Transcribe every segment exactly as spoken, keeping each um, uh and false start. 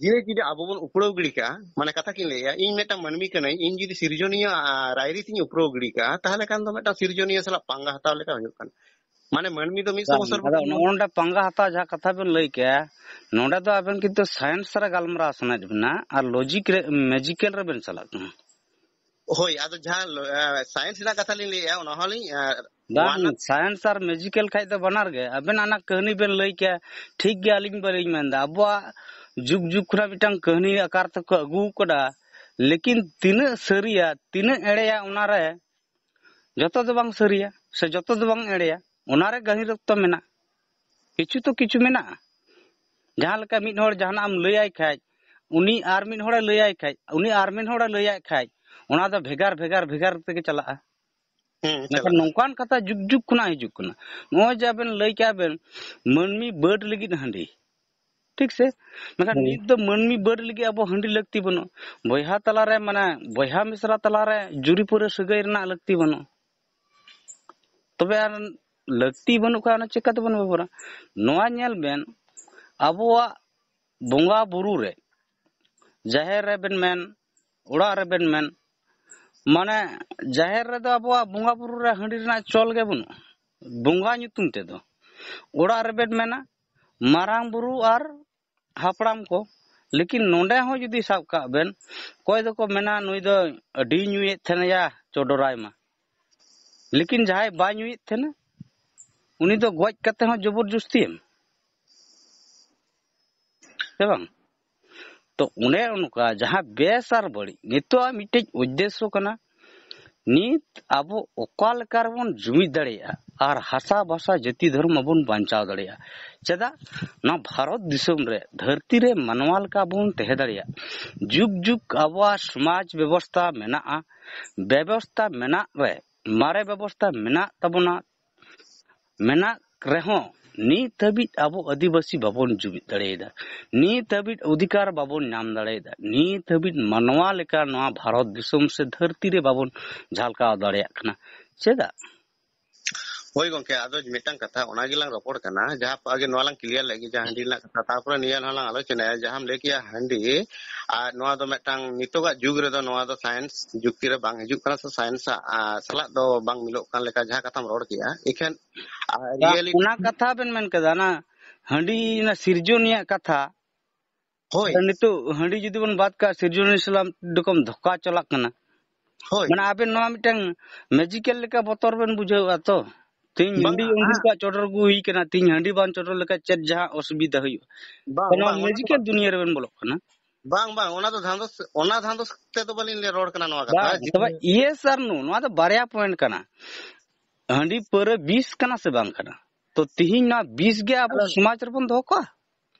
ᱡᱤᱱᱤᱥ ᱡᱩᱫᱤ ᱟᱵᱚ ᱵᱚᱱ ᱩᱯᱲᱟᱹᱣ ᱜᱤᱰᱤ ᱠᱟᱜᱼᱟ, ᱢᱟᱱᱮ ᱠᱟᱛᱷᱟ ᱠᱤᱱ ᱞᱟᱹᱭᱟ, ᱤᱧ ᱢᱤᱫᱴᱟᱝ ᱢᱟᱹᱱᱢᱤ ᱠᱟᱹᱱᱟᱹᱧ, ᱤᱧ ᱡᱩᱫᱤ ᱥᱤᱨᱡᱚᱱᱤᱭᱟᱹ ᱟᱜ ᱨᱟᱭᱨᱤᱛ ᱤᱧ ᱩᱯᱲᱟᱹᱣ ᱜᱤᱰᱤ ᱠᱟᱜᱼᱟ, ᱛᱟᱦᱚᱞᱮ ᱠᱷᱟᱱ ᱫᱚ ᱢᱤᱫᱴᱟᱝ ᱥᱤᱨᱡᱚᱱᱤᱭᱟᱹ ᱥᱟᱞᱟᱜ ᱯᱟᱸᱜᱟ ᱦᱟᱛᱟᱣ ᱞᱮᱠᱟ ᱦᱩᱭᱩᱜ ᱠᱟᱱᱟ᱾ ᱢᱟᱱᱮ ᱢᱟᱹᱱᱢᱤ ᱫᱚ ᱢᱤᱫ ᱥᱚ ᱵᱟᱝ, ᱵᱚᱪᱷᱚᱨ ᱟᱫᱚ ᱵᱚᱱ ᱱᱚᱜᱼᱚ ᱱᱚᱰᱮ ᱯᱟᱸᱜᱟ ᱦᱟᱛᱟᱣ ᱡᱟᱦᱟᱸ ᱠᱟᱛᱷᱟ ᱵᱮᱱ ᱞᱟᱹᱭ ᱠᱮᱜᱼᱟ, ᱱᱚᱰᱮ ᱫᱚ ᱟᱵᱮᱱ ᱠᱤᱱᱛᱩ ᱥᱟᱭᱮᱱᱥ ᱨᱮ ᱜᱟᱞᱢᱟᱨᱟᱣ ᱥᱟᱱᱟᱭᱮᱫ ᱵᱮᱱᱟ ᱟᱨ ᱞᱚᱡᱤᱠ ᱨᱮ, ᱢᱮᱡᱤᱠᱮᱞ ᱨᱮᱵᱮᱱ ᱪᱟᱞᱟᱜ ᱠᱟᱱᱟ᱾ ᱦᱳᱭ, ᱟᱫᱚ ᱡᱟᱦᱟᱸ ᱞᱚ-, ᱮ, ᱥᱟᱭᱮᱱᱥ ᱨᱮᱱᱟᱜ ᱠᱟᱛᱷᱟ ᱞᱤᱧ ᱞᱟᱹᱭᱮᱜᱼᱟ, ᱚᱱᱟ ᱦᱚᱸᱞᱤᱧ, ᱮ, ᱵᱟᱝ, ᱚᱱᱟ ᱥᱟᱭᱮᱱᱥ ᱟᱨ ᱢᱮᱡᱤᱠᱮᱞ ᱠᱷᱟᱡ ᱫᱚ ᱵᱟᱱᱟᱨ ᱜᱮ᱾ ᱟᱵᱮᱱ ᱚᱱᱟ ᱠᱟᱹᱦᱱᱤ ᱵᱮᱱ ᱞᱟᱹᱭ ᱠᱮᱭᱟ, ᱴᱷᱤᱠ ᱜᱮ, ᱟᱹᱞᱤᱧ ᱵᱟᱹᱞᱤᱧ ᱢᱮᱱᱫᱟ᱾ ᱟᱵᱚᱣᱟᱜ ᱡᱩᱜᱽ ᱡᱩᱜᱽ ᱠᱷᱚᱱᱟᱜ ᱢᱤᱫᱴᱟᱝ ᱠᱟᱹᱦᱱᱤ ᱟᱠᱟᱨ ᱛᱮᱠᱚ ᱟᱹᱜᱩ ᱟᱠᱟᱫᱟ, ᱞᱮᱠᱤᱱ ᱛᱤᱱᱟᱹᱜ ᱥᱟᱹᱨᱤᱭᱟ, ᱛᱤᱱᱟᱹᱜ ᱮᱲᱮᱭᱟ, ᱚᱱᱟᱨᱮ ᱡᱚᱛᱚ ᱫᱚ ᱵᱟᱝ ᱥᱟᱹᱨᱤᱭᱟ ᱥᱮ ᱡᱚᱛᱚ ᱫᱚ ᱵᱟᱝ ᱮᱲᱮᱭᱟ, ᱚᱱᱟᱨᱮ ᱜᱟᱹᱦᱤᱨ ᱚᱠᱛᱚ ᱢᱮᱱᱟᱜᱼᱟ᱾ ᱠᱤᱪᱷᱩ ᱛᱚ ᱠᱤᱪᱷᱩ ᱢᱮᱱᱟᱜᱼᱟ᱾ ᱡᱟᱦᱟᱸ ᱞᱮᱠᱟ ᱢᱤᱫ ᱦᱚᱲ ᱡᱟᱦᱟᱱᱟᱜ ᱮᱢ ᱞᱟᱹᱭᱟᱭ ᱠᱷᱟᱡ, ᱩᱱᱤ ᱟᱨ ᱢᱤᱫ ᱦᱚᱲᱮ ᱞᱟᱹᱭᱟᱭ ᱠᱷᱟᱡ, ᱩᱱᱤ ᱟᱨ ᱢᱤᱫ ᱦᱚᱲᱮ ᱞᱟᱹᱭᱟᱭ ᱠᱷᱟᱡ, ᱚᱱᱟ ᱫᱚ ᱵᱷᱮᱜᱟᱨ ᱵᱷᱮᱜᱟᱨ ᱵᱷᱮᱜᱟᱨ ᱛᱮᱜᱮ ᱪᱟᱞᱟᱜᱼᱟ᱾ ᱦᱮᱸ, ᱢᱮᱱᱠᱷᱟᱱ ᱪᱟᱞᱟᱜᱼᱟ᱾ ᱱᱚᱝᱠᱟᱱ ᱠᱟᱛᱷᱟ ᱡᱩᱜᱽ ᱡᱩᱜᱽ ᱠᱷᱚᱱᱟᱜ ᱦᱤᱡᱩᱜ ᱠᱟᱱᱟ᱾ ᱱᱚᱜᱼᱚᱭ ᱡᱮ ᱟᱵᱮᱱ ᱞᱟᱹᱭ ᱠᱮᱜᱼᱟ ᱵᱮᱱ, ᱢᱟᱹᱱᱢᱤ ᱵᱟᱹᱰ ᱞᱟᱹᱜᱤᱫ ᱦᱟᱺᱰᱤ, ᱴᱷᱤᱠ ᱥᱮ? ᱢᱮᱱᱠᱷᱟᱱ ᱦᱮᱸ᱾ ᱱᱤᱛ ᱫᱚ ᱢᱟᱹᱱᱢᱤ ᱵᱟᱹᱰ ᱞᱟᱹᱜᱤᱫ ᱟᱵᱚ ᱦᱟᱺᱰᱤ ᱞᱟᱹᱠᱛᱤ ᱵᱟᱹᱱᱩᱜᱼᱟ᱾ ᱵᱚᱭᱦᱟ ᱛᱟᱞᱟᱨᱮ, ᱢᱟᱱᱮ, ᱵᱚᱭᱦᱟ ᱢᱤᱥᱨᱟ ᱛᱟᱞᱟᱨᱮ ᱡᱩᱨᱤ ᱯᱟᱹᱣᱨᱟᱹ ᱥᱟᱹᱜᱟᱹᱭ ᱨᱮᱱᱟᱜ ᱞᱟᱹᱠᱛᱤ ᱵᱟᱹᱱᱩᱜᱼᱟ᱾ ᱛᱚᱵᱮ ᱟᱨ ᱞᱟᱹᱠᱛᱤ ᱵᱟᱹᱱᱩᱜ ᱠᱷᱟᱱ ᱚᱱᱟ ᱪᱤᱠᱟᱹ ᱛᱮᱵᱚᱱ ᱵᱮᱵᱚᱦᱟᱨᱟ? ᱱᱚᱣᱟ ᱧᱮᱞ ᱵᱮᱱ, ᱟᱵᱚᱣᱟᱜ ᱵᱚᱸᱜᱟ ᱵᱩᱨᱩ ᱨᱮ, ᱡᱟᱦᱮᱨ ᱨᱮᱵᱮᱱ ᱢᱮᱱ, ᱚᱲᱟᱜ ᱨᱮᱵᱮᱱ ᱢᱮᱱ, ᱢᱟᱱᱮ, ᱡᱟᱦᱮᱨ ᱨᱮᱫᱚ ᱟᱵᱚᱣᱟᱜ ᱵᱚᱸᱜᱟ ᱵᱩᱨᱩ ᱨᱮ ᱦᱟᱺᱰᱤ ᱨᱮᱱᱟᱜ ᱪᱚᱞ ᱜᱮ ᱵᱟᱹᱱᱩᱜᱼᱟ, ᱵᱚᱸᱜᱟ ᱧᱩᱛᱩᱢ ᱛᱮᱫᱚ᱾ ᱚᱲᱟᱜ ᱨᱮᱵᱮᱱ ᱢᱮᱱᱟ, ᱢᱟᱨᱟᱝ ᱵᱩᱨᱩ ᱟᱨ ᱦᱟᱯᱲᱟᱢ ᱠᱚ᱾ ᱞᱮᱠᱤᱱ ᱱᱚᱰᱮ ᱦᱚᱸ ᱡᱩᱫᱤ ᱥᱟᱵ ᱠᱟᱜ ᱵᱮᱱ, ᱚᱠᱚᱭ ᱫᱚᱠᱚ ᱢᱮᱱᱟ, "ᱱᱩᱭ ᱫᱚ ᱟᱹᱰᱤ ᱧᱩᱭᱮᱫ ᱛᱟᱦᱮᱱᱟ ᱭᱟ, ᱪᱚᱰᱚᱨᱟᱭ ᱢᱟ", ᱞᱮᱠᱤᱱ ᱡᱟᱦᱟᱸᱭ ᱵᱟᱭ ᱧᱩᱭᱮᱫ ᱛᱟᱦᱮᱱᱟ, ᱩᱱᱤ ᱫᱚ ᱜᱚᱡ ᱠᱟᱛᱮ ᱦᱚᱸ ᱡᱚᱵᱚᱨ ᱡᱚᱥᱛᱤᱭᱮᱢ, ᱥᱮ ᱵᱟᱝ? ᱛᱚ, ᱚᱱᱮ ᱚᱱᱠᱟ ᱡᱟᱦᱟᱸ ᱵᱮᱥ ᱟᱨ ᱵᱟᱹᱲᱤᱡ, ᱱᱤᱛᱚᱜ ᱢᱤᱫᱴᱮᱡ ᱩᱫᱽᱫᱮᱥᱥᱚ ᱠᱟᱱᱟ, ᱱᱤᱛ ᱟᱵᱚ ᱚᱠᱟ ᱞᱮᱠᱟ ᱨᱮᱵᱚᱱ ᱡᱩᱢᱤᱫ ᱫᱟᱲᱮᱭᱟᱜᱼᱟ ᱟᱨ ᱦᱟᱥᱟ ᱵᱷᱟᱥᱟ ᱡᱟᱹᱛᱤ ᱫᱷᱚᱨᱚᱢ ᱵᱚᱱ ᱵᱟᱧᱪᱟᱣ ᱫᱟᱲᱮᱭᱟᱜᱼᱟ᱾ ᱪᱮᱫᱟᱜ? ᱱᱚᱣᱟ ᱵᱷᱟᱨᱚᱛ ᱫᱤᱥᱚᱢ ᱨᱮ, ᱫᱷᱟᱹᱨᱛᱤ ᱨᱮ ᱢᱟᱱᱣᱟ ᱞᱮᱠᱟ ᱵᱚᱱ ᱛᱟᱦᱮᱸ ᱫᱟᱲᱮᱭᱟᱜᱼᱟ᱾ ᱡᱩᱜᱽ ᱡᱩᱜᱽ ᱟᱵᱚᱣᱟᱜ ᱥᱚᱢᱟᱡᱽ ᱵᱮᱵᱚᱥᱛᱟ ᱢᱮᱱᱟᱜᱼᱟ, ᱵᱮᱵᱚᱥᱛᱟ ᱢᱮᱱᱟᱜ ᱨᱮ, ᱢᱟᱨᱮ ᱵᱮᱵᱚᱥᱛᱟ ᱢᱮᱱᱟᱜ ᱛᱟᱵᱚᱱᱟ, ᱢᱮᱱᱟᱜ ᱨᱮᱦᱚᱸ ᱱᱤᱛ ᱦᱟᱹᱵᱤᱡ ᱟᱵᱚ ᱟᱹᱫᱤᱵᱟᱹᱥᱤ ᱵᱟᱵᱚᱱ ᱡᱩᱢᱤᱫ ᱫᱟᱲᱮᱭᱟᱫᱟ, ᱱᱤᱛ ᱦᱟᱹᱵᱤᱡ ᱚᱫᱷᱤᱠᱟᱨ ᱵᱟᱵᱚᱱ ᱧᱟᱢ ᱫᱟᱲᱮᱭᱟᱫᱟ, ᱱᱤᱛ ᱦᱟᱹᱵᱤᱡ ᱢᱟᱱᱣᱟ ᱞᱮᱠᱟ ᱱᱚᱣᱟ ᱵᱷᱟᱨᱚᱛ ᱫᱤᱥᱚᱢ ᱥᱮ ᱫᱷᱟᱹᱨᱛᱤ ᱨᱮ ᱵᱟᱵᱚᱱ ᱡᱷᱟᱞᱠᱟᱣ ᱫᱟᱲᱮᱭᱟᱜ ᱠᱟᱱᱟ᱾ ᱪᱮᱫᱟᱜ? ᱦᱳᱭ ᱜᱚᱝᱠᱮ, ᱟᱫᱚ ᱢᱤᱫᱴᱟᱝ ᱠᱟᱛᱷᱟ, ᱚᱱᱟ ᱜᱮᱞᱟᱝ ᱨᱚᱯᱚᱲ ᱠᱟᱱᱟ, ᱡᱟᱦᱟᱸ ᱟᱜᱮ ᱱᱚᱣᱟ ᱞᱟᱝ ᱠᱞᱤᱭᱟᱨ ᱞᱮᱫ ᱜᱮ, ᱡᱟᱦᱟᱸ ᱦᱟᱺᱰᱤ ᱨᱮᱱᱟᱜ ᱠᱟᱛᱷᱟ, ᱛᱟᱨᱯᱚᱨᱮ ᱱᱤᱭᱟᱹ ᱦᱚᱸ ᱞᱟᱝ ᱟᱞᱳᱪᱚᱱᱟᱭᱟ, ᱡᱟᱦᱟᱸᱢ ᱞᱟᱹᱭ ᱠᱮᱜᱼᱟ ᱦᱟᱺᱰᱤ, ᱟᱨ ᱱᱚᱣᱟ ᱫᱚ ᱢᱤᱫᱴᱟᱝ ᱱᱤᱛᱚᱜᱟᱜ ᱡᱩᱜᱽ ᱨᱮᱫᱚ ᱱᱚᱣᱟ ᱫᱚ ᱥᱟᱭᱮᱱᱥ ᱡᱩᱠᱛᱤ ᱨᱮ ᱵᱟᱝ ᱦᱤᱡᱩᱜ ᱠᱟᱱᱟ, ᱥᱮ ᱥᱟᱭᱮᱱᱥ ᱟᱜ, ᱟ, ᱥᱟᱞᱟᱜ ᱫᱚ ᱵᱟᱝ ᱢᱤᱞᱚᱜ ᱠᱟᱱ ᱞᱮᱠᱟ ᱡᱟᱦᱟᱸ ᱠᱟᱛᱷᱟᱢ ᱨᱚᱲ ᱠᱮᱜᱼᱟ, ᱮᱠᱷᱮᱱ, ᱟ, ᱵᱟ, ᱨᱤᱭᱮᱞᱤᱴᱤ ᱚᱱᱟ ᱠᱟᱛᱷᱟ ᱵᱮᱱ ᱢᱮᱱ ᱠᱮᱫᱟ, ᱚᱱᱟ ᱦᱟᱺᱰᱤ ᱚᱱᱟ ᱥᱤᱨᱡᱚᱱ ᱨᱮᱭᱟᱜ ᱠᱟᱛᱷᱟ, ᱦᱳᱭ᱾ ᱟᱨ ᱱᱤᱛᱚᱜ ᱦᱟᱺᱰᱤ ᱡᱩᱫᱤ ᱵᱚᱱ ᱵᱟᱫ ᱠᱟᱜ, ᱥᱤᱨᱡᱚᱱᱤᱭᱟᱹ ᱥᱟᱞᱟᱜ ᱢᱤᱫ ᱨᱚᱠᱚᱢ ᱫᱷᱳᱠᱟ ᱪᱟᱞᱟᱜ ᱠᱟᱱᱟ᱾ ᱦᱳᱭ᱾ ᱢᱟᱱᱮ ᱟᱵᱮᱱ ᱱᱚᱣᱟ ᱢᱤᱫᱴᱟᱝ ᱢᱮᱡᱤᱠᱮᱞ ᱞᱮᱠᱟ ᱵᱚᱛᱚᱨ ᱵᱮᱱ ᱵᱩᱡᱷᱟᱹᱣᱮᱫᱼᱟ ᱛᱚ? ᱛᱤᱦᱤᱧ ᱵᱟᱝ, ᱦᱟᱺᱰᱤ ᱩᱱᱫᱤᱱ ᱦᱮᱸ᱾ ᱠᱚᱣᱟᱜ ᱪᱚᱰᱚᱨ ᱟᱹᱜᱩ ᱦᱩᱭ ᱠᱟᱱᱟ, ᱛᱤᱦᱤᱧ ᱦᱟᱺᱰᱤ ᱵᱟᱝ ᱪᱚᱰᱚᱨ ᱞᱮᱠᱷᱟᱱ ᱪᱮᱫ ᱡᱟᱦᱟᱸ ᱚᱥᱩᱵᱤᱫᱷᱟ ᱦᱩᱭᱩᱜᱼᱟ? ᱵᱟᱝ, ᱱᱚᱣᱟ ᱵᱟᱝ, ᱚᱱᱟ ᱫᱚ ᱢᱮᱡᱤᱠᱮᱞ ᱵᱟᱝ᱾ ᱫᱩᱱᱤᱭᱟᱹ ᱨᱮᱵᱮᱱ ᱵᱚᱞᱚᱜ ᱠᱟᱱᱟ᱾ ᱵᱟᱝ, ᱵᱟᱝ, ᱚᱱᱟ ᱫᱚ ᱫᱷᱟᱸᱫᱚᱥ, ᱚᱱᱟ ᱫᱷᱟᱸᱫᱚᱥ ᱛᱮᱫᱚ ᱵᱟᱹᱞᱤᱧ ᱞᱟᱹᱭ ᱨᱚᱲ ᱠᱟᱱᱟ ᱱᱚᱣᱟ ᱠᱟᱛᱷᱟ᱾ ᱵᱟᱝ, ᱡᱮ ᱛᱚᱵᱮ ᱤᱭᱮᱥ ᱟᱨ ᱱᱳ, ᱱᱚᱣᱟ ᱫᱚ ᱵᱟᱨᱭᱟ ᱯᱚᱭᱮᱱᱴ ᱠᱟᱱᱟ᱾ ᱦᱟᱺᱰᱤ ᱯᱟᱹᱣᱨᱟᱹ ᱵᱤᱥ ᱠᱟᱱᱟ ᱥᱮ ᱵᱟᱝ ᱠᱟᱱᱟ? ᱛᱚ ᱛᱤᱦᱤᱧ ᱱᱚᱣᱟ ᱵᱤᱥ ᱜᱮ ᱟᱵᱚ ᱟᱫᱚ ᱥᱚᱢᱟᱡᱽ ᱨᱮᱵᱚᱱ ᱫᱚᱦᱚ ᱠᱚᱣᱟ?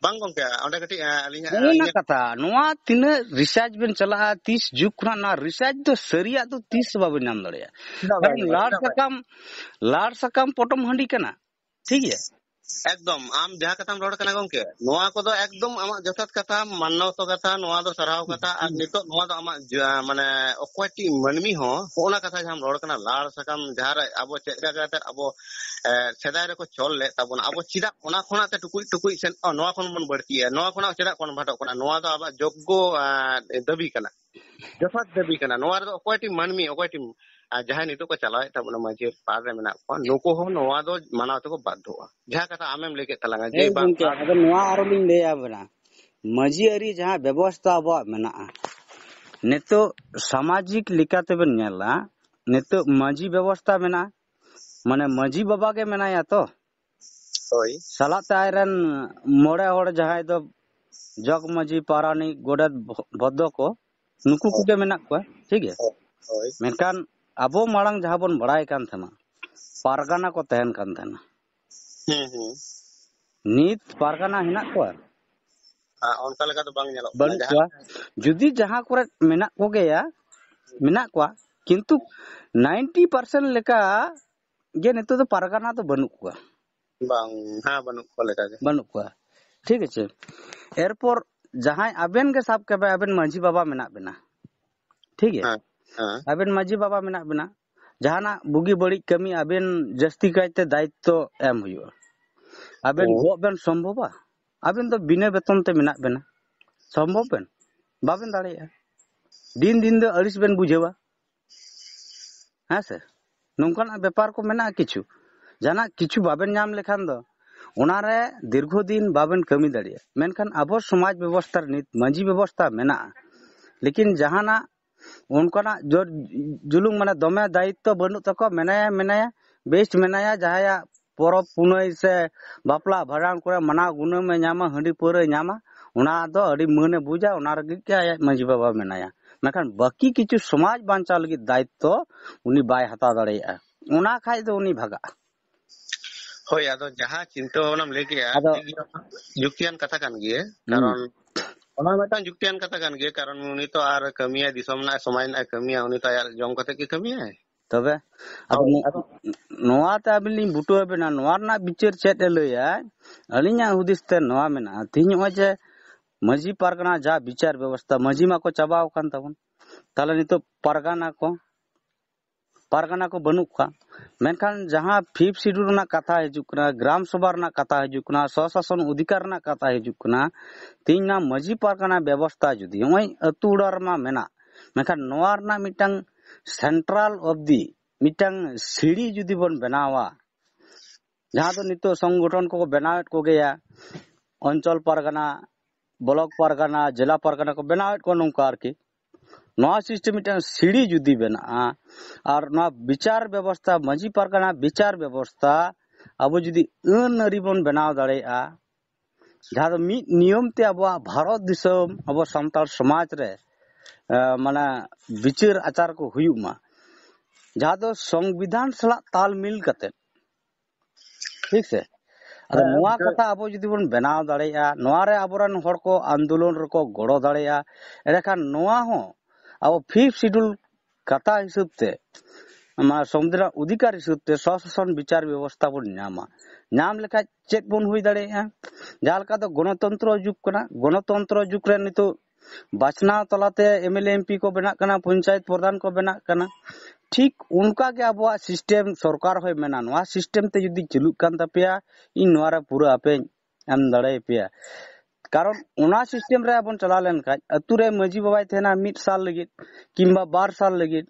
ᱵᱟᱝ ᱜᱚᱝᱠᱮ, ᱚᱸᱰᱮ ᱠᱟᱹᱴᱤᱡ, ᱮ, ᱟᱹᱞᱤᱧᱟᱜ, ᱚᱱᱟ ᱤᱧᱟᱹᱜ ᱠᱟᱛᱷᱟ, ᱱᱚᱣᱟ ᱛᱤᱱᱟᱹᱜ ᱨᱤᱥᱟᱨᱪ ᱵᱮᱱ ᱪᱟᱞᱟᱜᱼᱟ, ᱛᱤᱥ ᱡᱩᱜᱽ ᱠᱷᱚᱱᱟᱜ ᱱᱚᱣᱟ ᱨᱤᱥᱟᱨᱪ ᱫᱚ ᱥᱟᱹᱨᱤᱭᱟᱜ ᱫᱚ ᱛᱤᱥ ᱦᱚᱸ ᱵᱟᱵᱮᱱ ᱧᱟᱢ ᱫᱟᱲᱮᱭᱟᱜᱼᱟ᱾ ᱪᱮᱫᱟᱜ ᱵᱟᱭ ᱠᱟᱨᱚᱱ ᱧᱟᱢᱚᱜᱼᱟ? ᱞᱟᱲ ᱪᱮᱫᱟᱜ ᱵᱟᱭ ᱥᱟᱠᱟᱢ, ᱞᱟᱲ ᱥᱟᱠᱟᱢ ᱯᱚᱴᱚᱢ ᱦᱟᱺᱰᱤ ᱠᱟᱱᱟ, ᱴᱷᱤᱠ ᱜᱮᱭᱟ? ᱮᱠᱫᱚᱢ, ᱟᱢ ᱡᱟᱦᱟᱸ ᱠᱟᱛᱷᱟᱢ ᱨᱚᱲ ᱠᱟᱱᱟ ᱜᱚᱝᱠᱮ, ᱱᱚᱣᱟ ᱠᱚᱫᱚ ᱮᱠᱫᱚᱢ ᱟᱢᱟᱜ ᱡᱚᱛᱷᱟᱛ ᱠᱟᱛᱷᱟ, ᱢᱟᱱᱱᱚᱛᱚ ᱠᱟᱛᱷᱟ, ᱱᱚᱣᱟ ᱫᱚ ᱥᱟᱨᱦᱟᱣ ᱠᱟᱛᱷᱟ᱾ ᱟᱨ ᱦᱩᱸ᱾ ᱱᱤᱛᱚᱜ ᱱᱚᱣᱟ ᱫᱚ ᱟᱢᱟᱜ ᱡᱟ-, ᱢᱟᱱᱮ ᱚᱠᱚᱭ ᱴᱤᱡ ᱢᱟᱹᱱᱢᱤ ᱦᱚᱸ ᱦᱚᱸᱜᱼᱚ ᱱᱟ ᱠᱟᱛᱷᱟ ᱡᱟᱦᱟᱸᱢ ᱨᱚᱲ ᱠᱟᱱᱟ, ᱞᱟᱲ ᱥᱟᱠᱟᱢ ᱡᱟᱦᱟᱸ ᱨᱮ ᱟᱵᱚ ᱪᱮᱫ ᱞᱮᱠᱟ ᱠᱟᱛᱮ ᱟᱵᱚ, ᱮ, ᱥᱮᱫᱟᱭ ᱨᱮᱠᱚ ᱪᱚᱞ ᱞᱮᱫ ᱛᱟᱵᱚᱱᱟ, ᱟᱵᱚ ᱪᱮᱫᱟᱜ ᱚᱱᱟ ᱠᱷᱚᱱᱟᱜ ᱛᱮ ᱴᱩᱠᱩᱡ ᱴᱩᱠᱩᱡ ᱥᱮᱱ, ᱚ, ᱱᱚᱣᱟ ᱠᱷᱚᱱ ᱵᱚᱱ ᱵᱟᱹᱲᱛᱤᱭᱟ, ᱱᱚᱣᱟ ᱠᱷᱚᱱᱟᱜ ᱪᱮᱫᱟᱜ ᱠᱚᱱᱵᱷᱟᱨᱴᱚᱜ ᱠᱟᱱᱟ? ᱱᱚᱣᱟ ᱫᱚ ᱟᱵᱚᱣᱟᱜ ᱡᱳᱜᱽᱜᱚ, ᱮ, ᱫᱟᱹᱵᱤ ᱠᱟᱱᱟ᱾ ᱡᱚᱛᱷᱟᱛ ᱫᱟᱹᱵᱤ ᱠᱟᱱᱟ᱾ ᱱᱚᱣᱟ ᱨᱮᱫᱚ ᱚᱠᱚᱭ ᱴᱤᱡ ᱢᱟᱹᱱᱢᱤ, ᱚᱠᱚᱭ ᱴᱤᱡ, ᱟᱨ ᱡᱟᱦᱟᱸᱭ ᱱᱤᱛᱚᱜ ᱠᱚ ᱪᱟᱞᱟᱣᱮᱫ ᱛᱟᱵᱚᱱᱟ, ᱢᱟᱹᱡᱷᱤ ᱯᱟᱦᱟᱴ ᱨᱮ ᱢᱮᱱᱟᱜ ᱠᱚᱣᱟ, ᱱᱩᱠᱩ ᱦᱚᱸ ᱱᱚᱣᱟ ᱫᱚ ᱢᱟᱱᱟᱣ ᱛᱮᱠᱚ ᱵᱟᱫᱽᱫᱷᱚᱜᱼᱟ᱾ ᱡᱟᱦᱟᱸ ᱠᱟᱛᱷᱟ ᱟᱢᱮᱢ ᱞᱟᱹᱭ ᱠᱮᱫ ᱛᱟᱞᱟᱝᱟ ᱡᱮ ᱦᱮᱸ ᱵᱟᱝ ᱜᱚᱝᱠᱮ, ᱟᱨ ᱟᱫᱚ ᱱᱚᱣᱟ ᱟᱨᱚ ᱞᱤᱧ ᱞᱟᱹᱭ ᱟᱵᱮᱱᱟ, ᱢᱟᱹᱡᱷᱤ ᱟᱹᱨᱤ ᱡᱟᱦᱟᱸ ᱵᱮᱵᱚᱥᱛᱷᱟ ᱟᱵᱚᱣᱟᱜ ᱢᱮᱱᱟᱜᱼᱟ, ᱱᱤᱛᱚᱜ ᱥᱟᱢᱟᱡᱤᱠ ᱞᱮᱠᱟᱛᱮᱵᱮᱱ ᱧᱮᱞᱟ, ᱱᱤᱛᱚᱜ ᱢᱟᱹᱡᱷᱤ ᱵᱮᱵᱚᱥᱛᱷᱟ ᱢᱮᱱᱟᱜᱼᱟ, ᱢᱟᱱᱮ ᱢᱟᱹᱡᱷᱤ ᱵᱟᱵᱟ ᱜᱮ ᱢᱮᱱᱟᱭᱟ ᱛᱚ, ᱦᱳᱭ᱾ ᱥᱟᱞᱟᱜ ᱛᱮ ᱟᱡᱨᱮᱱ ᱢᱚᱬᱮ ᱦᱚᱲ ᱡᱟᱦᱟᱸᱭ ᱫᱚ ᱡᱚᱜᱽ ᱢᱟᱹᱡᱷᱤ, ᱯᱟᱨᱟᱱᱤᱠ, ᱜᱚᱰᱮᱛ, ᱵᱷᱚ-, ᱵᱷᱚᱫᱽᱫᱚ ᱠᱚ, ᱱᱩᱠᱩ ᱦᱳᱭ᱾ ᱠᱚᱜᱮ ᱢᱮᱱᱟᱜ ᱠᱚᱣᱟ, ᱴᱷᱤᱠ ᱜᱮᱭᱟ? ᱦᱳᱭ᱾ ᱢᱮᱱᱠᱷᱟᱱ ᱟᱵᱚ ᱢᱟᱲᱟᱝ ᱡᱟᱦᱟᱸ ᱵᱚᱱ ᱵᱟᱲᱟᱭ ᱠᱟᱱ ᱛᱟᱦᱮᱱᱟ, ᱯᱟᱨᱜᱟᱱᱟ ᱠᱚ ᱛᱟᱦᱮᱱ ᱠᱟᱱ ᱛᱟᱦᱮᱱᱟ᱾ ᱦᱩᱸ, ᱦᱩᱸ᱾ ᱱᱤᱛ ᱯᱟᱨᱜᱟᱱᱟ ᱦᱮᱱᱟᱜ ᱠᱚᱣᱟ? ᱟᱨ ᱚᱱᱠᱟ ᱞᱮᱠᱟ ᱫᱚ ᱵᱟᱝ ᱧᱮᱞᱚᱜ ᱠᱟᱱᱟ᱾ ᱵᱟᱹᱱᱩᱜ ᱡᱟᱦᱟᱸ ᱠᱚᱣᱟ᱾ ᱡᱩᱫᱤ ᱡᱟᱦᱟᱸ ᱠᱚᱨᱮ ᱢᱮᱱᱟᱜ ᱠᱚᱜᱮᱭᱟ, ᱢᱮᱱᱟᱜ ᱠᱚᱣᱟ, ᱠᱤᱱᱛᱩ ᱱᱟᱭᱤᱱᱴᱤ ᱯᱟᱨᱥᱮᱱᱴ ᱞᱮᱠᱟ ᱜᱮ ᱱᱤᱛᱚᱜ ᱫᱚ ᱯᱟᱨᱜᱟᱱᱟ ᱫᱚ ᱵᱟᱹᱱᱩᱜ ᱠᱚᱣᱟ᱾ ᱵᱟᱝ, ᱦᱮᱸ, ᱵᱟᱹᱱᱩᱜ ᱠᱚ ᱞᱮᱠᱟ ᱜᱮ᱾ ᱵᱟᱹᱱᱩᱜ ᱠᱚᱣᱟ, ᱴᱷᱤᱠ ᱟᱪᱷᱮ᱾ ᱮᱨᱯᱚᱨ ᱡᱟᱦᱟᱸᱭ ᱟᱵᱮᱱ ᱜᱮ ᱥᱟᱵ ᱠᱟᱜ ᱵᱮᱱ, ᱟᱵᱮᱱ ᱢᱟᱹᱡᱷᱤ ᱵᱟᱵᱟ ᱢᱮᱱᱟᱜ ᱵᱮᱱᱟ, ᱴᱷᱤᱠ ᱜᱮᱭᱟ? ᱦᱮᱸ, ᱦᱮᱸ᱾ ᱟᱵᱮᱱ ᱢᱟᱹᱡᱷᱤ ᱵᱟᱵᱟ ᱢᱮᱱᱟᱜ ᱵᱮᱱᱟ, ᱡᱟᱦᱟᱱᱟᱜ ᱵᱩᱜᱤ ᱵᱟᱹᱲᱤᱡ ᱠᱟᱹᱢᱤ ᱟᱵᱮᱱ ᱡᱟᱹᱥᱛᱤ ᱠᱟᱭᱛᱮ ᱫᱟᱭᱤᱛᱛᱚ ᱮᱢ ᱦᱩᱭᱩᱜᱼᱟ᱾ ᱟᱵᱮᱱ ᱦᱮᱸ᱾ ᱜᱚᱜ ᱵᱮᱱ ᱥᱚᱢᱵᱷᱚᱵᱟ? ᱟᱵᱮᱱ ᱫᱚ ᱵᱤᱱᱟᱹ ᱵᱮᱛᱚᱱ ᱛᱮ ᱢᱮᱱᱟᱜ ᱵᱮᱱᱟ, ᱥᱚᱢᱵᱷᱚᱵ ᱵᱮᱱ? ᱵᱟᱵᱮᱱ ᱫᱟᱲᱮᱭᱟᱜᱼᱟ᱾ ᱫᱤᱱ ᱫᱤᱱ ᱫᱚ ᱟᱹᱲᱤᱥ ᱵᱮᱱ ᱵᱩᱡᱷᱟᱹᱣᱟ᱾ ᱦᱮᱸ ᱥᱮ? ᱱᱚᱝᱠᱟᱱᱟᱜ ᱵᱮᱯᱟᱨ ᱠᱚ ᱢᱮᱱᱟᱜᱼᱟ ᱠᱤᱪᱷᱩ᱾ ᱡᱟᱦᱟᱱᱟᱜ ᱠᱤᱪᱷᱩ ᱵᱟᱵᱮᱱ ᱧᱟᱢ ᱞᱮᱠᱷᱟᱱ ᱫᱚ ᱚᱱᱟᱨᱮ ᱫᱤᱨᱜᱷᱚ ᱫᱤᱱ ᱵᱟᱵᱮᱱ ᱠᱟᱹᱢᱤ ᱫᱟᱲᱮᱭᱟᱜᱼᱟ᱾ ᱢᱮᱱᱠᱷᱟᱱ ᱟᱵᱚ ᱥᱚᱢᱟᱡᱽ ᱵᱮᱵᱚᱥᱛᱷᱟ ᱨᱮ ᱱᱤᱛ ᱢᱟᱹᱡᱷᱤ ᱵᱮᱵᱚᱥᱛᱷᱟ ᱢᱮᱱᱟᱜᱼᱟ, ᱞᱮᱠᱤᱱ ᱡᱟᱦᱟᱱᱟᱜ ᱚᱱᱠᱟᱱᱟᱜ ᱡᱳᱨ ᱡᱩᱞᱩᱝ, ᱢᱟᱱᱮ, ᱫᱚᱢᱮ ᱫᱟᱭᱤᱛᱛᱚ ᱵᱟᱹᱱᱩᱜ ᱛᱟᱠᱚᱣᱟ, ᱢᱮᱱᱟᱭᱟ ᱢᱮᱱᱟᱭᱟ, ᱵᱮᱥ ᱢᱮᱱᱟᱭᱟ, ᱡᱟᱦᱟᱸᱭᱟᱜ ᱯᱚᱨᱚᱵᱽ ᱯᱩᱱᱟᱹᱭ ᱥᱮ ᱵᱟᱯᱞᱟ ᱵᱷᱟᱸᱰᱟᱱ ᱠᱚᱨᱮ ᱢᱟᱱᱟᱣ ᱜᱩᱱᱟᱹᱢᱮ ᱧᱟᱢᱟ, ᱦᱟᱺᱰᱤ ᱯᱟᱹᱣᱨᱟᱹᱭ ᱧᱟᱢᱟ, ᱚᱱᱟ ᱫᱚ ᱟᱹᱰᱤ ᱢᱟᱹᱱᱮ ᱵᱩᱡᱟ, ᱚᱱᱟ ᱨᱮᱜᱮ ᱜᱮ ᱟᱭᱟᱜ ᱢᱟᱹᱡᱷᱤ ᱵᱟᱵᱟ ᱢᱮᱱᱟᱭᱟ᱾ ᱢᱮᱱᱠᱷᱟᱱ ᱵᱟᱹᱠᱤ ᱠᱤᱪᱷᱩ ᱥᱚᱢᱟᱡᱽ ᱵᱟᱧᱪᱟᱣ ᱞᱟᱹᱜᱤᱫ ᱫᱟᱭᱤᱛᱛᱚ ᱩᱱᱤ ᱵᱟᱭ ᱦᱟᱛᱟᱣ ᱫᱟᱲᱮᱭᱟᱜᱼᱟ, ᱚᱱᱟ ᱠᱷᱟᱡ ᱫᱚ ᱩᱱᱤ ᱵᱷᱟᱜᱟᱜᱼᱟ᱾ ᱦᱳᱭ, ᱟᱫᱚ ᱡᱟᱦᱟᱸ ᱪᱤᱱᱛᱟᱹ ᱵᱷᱟᱵᱽᱱᱟᱢ ᱞᱟᱹᱭ ᱠᱮᱜᱼᱟ, ᱟᱫᱚ ᱴᱷᱤᱠ ᱜᱮᱭᱟ, ᱡᱩᱠᱛᱤᱭᱟᱱ ᱠᱟᱛᱷᱟ ᱠᱟᱱ ᱜᱮᱭᱟ᱾ ᱦᱩᱸ᱾ ᱠᱟᱨᱚᱱ ᱚᱱᱟ ᱢᱤᱫᱴᱟᱝ ᱡᱩᱠᱛᱤᱭᱟᱱ ᱠᱟᱛᱷᱟ ᱠᱟᱱ ᱜᱮᱭᱟ, ᱠᱟᱨᱚᱱ ᱩᱱᱤ ᱛᱚ ᱟᱨ ᱠᱟᱹᱢᱤᱭᱟᱭ, ᱫᱤᱥᱚᱢ ᱨᱮᱱᱟᱜ, ᱥᱚᱢᱟᱡᱽ ᱨᱮᱱᱟᱜ ᱠᱟᱹᱢᱤᱭᱟ, ᱩᱱᱤ ᱛᱚ ᱟᱭᱟᱜ ᱡᱚᱢ ᱠᱟᱛᱮ ᱜᱮ ᱠᱟᱹᱢᱤᱭᱟᱭ᱾ ᱛᱚᱵᱮ ᱟᱫᱚ ᱦᱳᱭ, ᱱᱚ-, ᱟᱫᱚ ᱱᱚᱣᱟ ᱛᱮ ᱟᱹᱵᱤᱱ ᱞᱤᱧ ᱵᱩᱴᱟᱹ ᱟᱵᱮᱱᱟ, ᱱᱚᱣᱟ ᱨᱮᱱᱟᱜ ᱵᱤᱪᱟᱹᱨ ᱪᱮᱫ ᱮ ᱞᱟᱹᱭᱟ? ᱟᱹᱞᱤᱧᱟᱜ ᱦᱩᱫᱤᱥ ᱛᱮ ᱱᱚᱣᱟ ᱢᱮᱱᱟᱜᱼᱟ, ᱛᱮᱦᱮᱧ ᱱᱚᱜᱼᱚᱭ ᱡᱮ ᱢᱟᱹᱡᱷᱤ ᱯᱟᱨᱜᱟᱱᱟ ᱡᱟ ᱵᱤᱪᱟᱨ ᱵᱮᱵᱚᱥᱛᱷᱟ, ᱢᱟᱹᱡᱷᱤ ᱢᱟᱠᱚ ᱪᱟᱵᱟᱣ ᱟᱠᱟᱱ ᱛᱟᱵᱚᱱ, ᱛᱟᱦᱞᱮ ᱱᱤᱛᱚᱜ ᱯᱟᱨᱜᱟᱱᱟ ᱠᱚ, ᱯᱟᱨᱜᱟᱱᱟ ᱠᱚ ᱵᱟᱹᱱᱩᱜ ᱠᱚᱣᱟ᱾ ᱢᱮᱱᱠᱷᱟᱱ ᱡᱟᱦᱟᱸ ᱯᱷᱤᱯᱛᱷ ᱥᱤᱰᱩᱞ ᱨᱮᱱᱟᱜ ᱠᱟᱛᱷᱟ ᱦᱤᱡᱩᱜ ᱠᱟᱱᱟ, ᱜᱨᱟᱢ ᱥᱚᱵᱷᱟ ᱨᱮᱱᱟᱜ ᱠᱟᱛᱷᱟ ᱦᱤᱡᱩᱜ ᱠᱟᱱᱟ, ᱥᱚᱥᱟᱥᱚᱱ ᱚᱫᱷᱤᱠᱟᱨ ᱨᱮᱱᱟᱜ ᱠᱟᱛᱷᱟ ᱦᱤᱡᱩᱜ ᱠᱟᱱᱟ, ᱛᱮᱦᱮᱧ ᱱᱚᱣᱟ ᱢᱟᱹᱡᱷᱤ ᱯᱟᱨᱜᱟᱱᱟ ᱵᱮᱵᱚᱥᱛᱷᱟ ᱡᱩᱫᱤ ᱱᱚᱜᱼᱚᱭ ᱟᱹᱛᱩ ᱚᱲᱟᱜ ᱨᱮᱢᱟ ᱢᱮᱱᱟᱜ, ᱢᱮᱱᱠᱷᱟᱱ ᱱᱚᱣᱟ ᱨᱮᱱᱟᱜ ᱢᱤᱫᱴᱟᱝ ᱥᱮᱱᱴᱨᱟᱞ ᱚᱵᱫᱤ ᱢᱤᱫᱴᱟᱝ ᱥᱤᱲᱤ ᱡᱩᱫᱤ ᱵᱚᱱ ᱵᱮᱱᱟᱣᱟ, ᱡᱟᱦᱟᱸ ᱫᱚ ᱱᱤᱛᱚᱜ ᱥᱚᱝᱜᱚᱴᱷᱚᱱ ᱠᱚᱠᱚ ᱵᱮᱱᱟᱣᱮᱫ ᱠᱚᱜᱮᱭᱟ, ᱚᱧᱪᱚᱞ ᱯᱟᱨᱜᱟᱱᱟ, ᱵᱞᱚᱠ ᱯᱟᱨᱜᱟᱱᱟ, ᱡᱮᱞᱟ ᱯᱟᱨᱜᱟᱱᱟ ᱠᱚ ᱵᱮᱱᱟᱣᱮᱫ ᱠᱚᱣᱟ ᱱᱚᱝᱠᱟ ᱟᱨᱠᱤ᱾ ᱱᱚᱣᱟ ᱥᱤᱥᱴᱮᱢ ᱢᱤᱫᱴᱟᱝ ᱥᱤᱲᱤ ᱡᱩᱫᱤ ᱵᱮᱱᱟᱜᱼᱟ, ᱟᱨ ᱱᱚᱣᱟ ᱵᱤᱪᱟᱨ ᱵᱮᱵᱚᱥᱛᱷᱟ, ᱢᱟᱹᱡᱷᱤ ᱯᱟᱨᱜᱟᱱᱟ ᱵᱤᱪᱟᱨ ᱵᱮᱵᱚᱥᱛᱷᱟ ᱟᱵᱚ ᱡᱩᱫᱤ ᱟᱹᱱ ᱟᱹᱨᱤ ᱵᱚᱱ ᱵᱮᱱᱟᱣ ᱫᱟᱲᱮᱭᱟᱜᱼᱟ, ᱡᱟᱦᱟᱸ ᱫᱚ ᱢᱤᱫ ᱱᱤᱭᱚᱢ ᱛᱮ ᱟᱵᱚᱣᱟᱜ ᱵᱷᱟᱨᱚᱛ ᱫᱤᱥᱚᱢ, ᱟᱵᱚ ᱥᱟᱱᱛᱟᱲ ᱥᱚᱢᱟᱡᱽ ᱨᱮ, ᱮ, ᱢᱟᱱᱮ, ᱵᱤᱪᱟᱹᱨ ᱟᱪᱟᱨ ᱠᱚ ᱦᱩᱭᱩᱜ ᱢᱟ, ᱡᱟᱦᱟᱸ ᱫᱚ ᱥᱚᱝᱵᱤᱫᱷᱟᱱ ᱥᱟᱞᱟᱜ ᱛᱟᱞ ᱢᱤᱞ ᱠᱟᱛᱮ, ᱴᱷᱤᱠ ᱥᱮ? ᱟᱫᱚ ᱦᱮᱸ, ᱱᱚᱣᱟ ᱵᱩᱡᱷᱟᱹᱣ᱾ ᱠᱟᱛᱷᱟ ᱟᱵᱚ ᱡᱩᱫᱤ ᱵᱚᱱ ᱵᱮᱱᱟᱣ ᱫᱟᱲᱮᱭᱟᱜᱼᱟ, ᱱᱚᱣᱟ ᱨᱮ ᱟᱵᱚᱨᱮᱱ ᱦᱚᱲ ᱠᱚ ᱟᱱᱫᱳᱞᱚᱱ ᱨᱮᱠᱚ ᱜᱚᱲᱚ ᱫᱟᱲᱮᱭᱟᱜᱼᱟ, ᱮᱸᱰᱮᱠᱷᱟᱱ ᱱᱚᱣᱟ ᱦᱚᱸ ᱟᱵᱚ ᱯᱷᱤᱯᱛᱷ ᱥᱤᱰᱩᱞ ᱠᱟᱛᱷᱟ ᱦᱤᱥᱟᱹᱵ ᱛᱮ, ᱚᱱᱟ ᱥᱚᱝᱵᱤᱫᱷᱟᱱ ᱚᱫᱷᱤᱠᱟᱨ ᱦᱤᱥᱟᱹᱵ ᱛᱮ ᱥᱚᱥᱟᱥᱚᱱ ᱵᱤᱪᱟᱨ ᱵᱮᱵᱚᱥᱛᱷᱟ ᱵᱚᱱ ᱧᱟᱢᱟ᱾ ᱧᱟᱢ ᱞᱮᱠᱷᱟᱡ ᱪᱮᱫ ᱵᱚᱱ ᱦᱩᱭ ᱫᱟᱲᱮᱭᱟᱜᱼᱟ? ᱡᱟᱦᱟᱸ ᱞᱮᱠᱟ ᱫᱚ ᱜᱚᱱᱚᱛᱚᱱᱛᱨᱚ ᱡᱩᱜᱽ ᱠᱟᱱᱟ, ᱜᱚᱱᱚᱛᱚᱱᱛᱨᱚ ᱡᱩᱜᱽ ᱨᱮ ᱱᱤᱛᱚᱜ ᱵᱟᱪᱷᱱᱟᱣ ᱛᱟᱞᱟᱛᱮ M L A M P ᱠᱚ ᱵᱮᱱᱟᱜ ᱠᱟᱱᱟ, ᱯᱚᱧᱪᱟᱭᱮᱛ ᱯᱨᱚᱫᱷᱟᱱ ᱠᱚ ᱵᱮᱱᱟᱜ ᱠᱟᱱᱟ, ᱴᱷᱤᱠ ᱚᱱᱠᱟ ᱜᱮ ᱟᱵᱚᱣᱟᱜ ᱥᱤᱥᱴᱮᱢ ᱥᱚᱨᱠᱟᱨ ᱦᱚᱸᱭ ᱢᱮᱱᱟ, ᱱᱚᱣᱟ ᱥᱤᱥᱴᱮᱢ ᱛᱮ ᱡᱩᱫᱤ ᱪᱟᱹᱞᱩᱜ ᱠᱟᱱ ᱛᱟᱯᱮᱭᱟ, ᱤᱧ ᱱᱚᱣᱟ ᱨᱮ ᱯᱩᱨᱟᱹ ᱟᱯᱮᱧ ᱮᱢ ᱫᱟᱲᱮᱭᱟᱯᱮᱭᱟ᱾ ᱠᱟᱨᱚᱱ ᱚᱱᱟ ᱥᱤᱥᱴᱮᱢ ᱨᱮ ᱟᱵᱚᱱ ᱪᱟᱞᱟᱣ ᱞᱮᱱᱠᱷᱟᱱ, ᱟᱹᱛᱩ ᱨᱮ ᱢᱟᱹᱡᱷᱤ ᱵᱟᱵᱟᱭ ᱛᱟᱦᱮᱱᱟ ᱢᱤᱫ ᱥᱟᱞ ᱞᱟᱹᱜᱤᱫ ᱠᱤᱝᱵᱟ ᱵᱟᱨ ᱥᱟᱞ ᱞᱟᱹᱜᱤᱫ,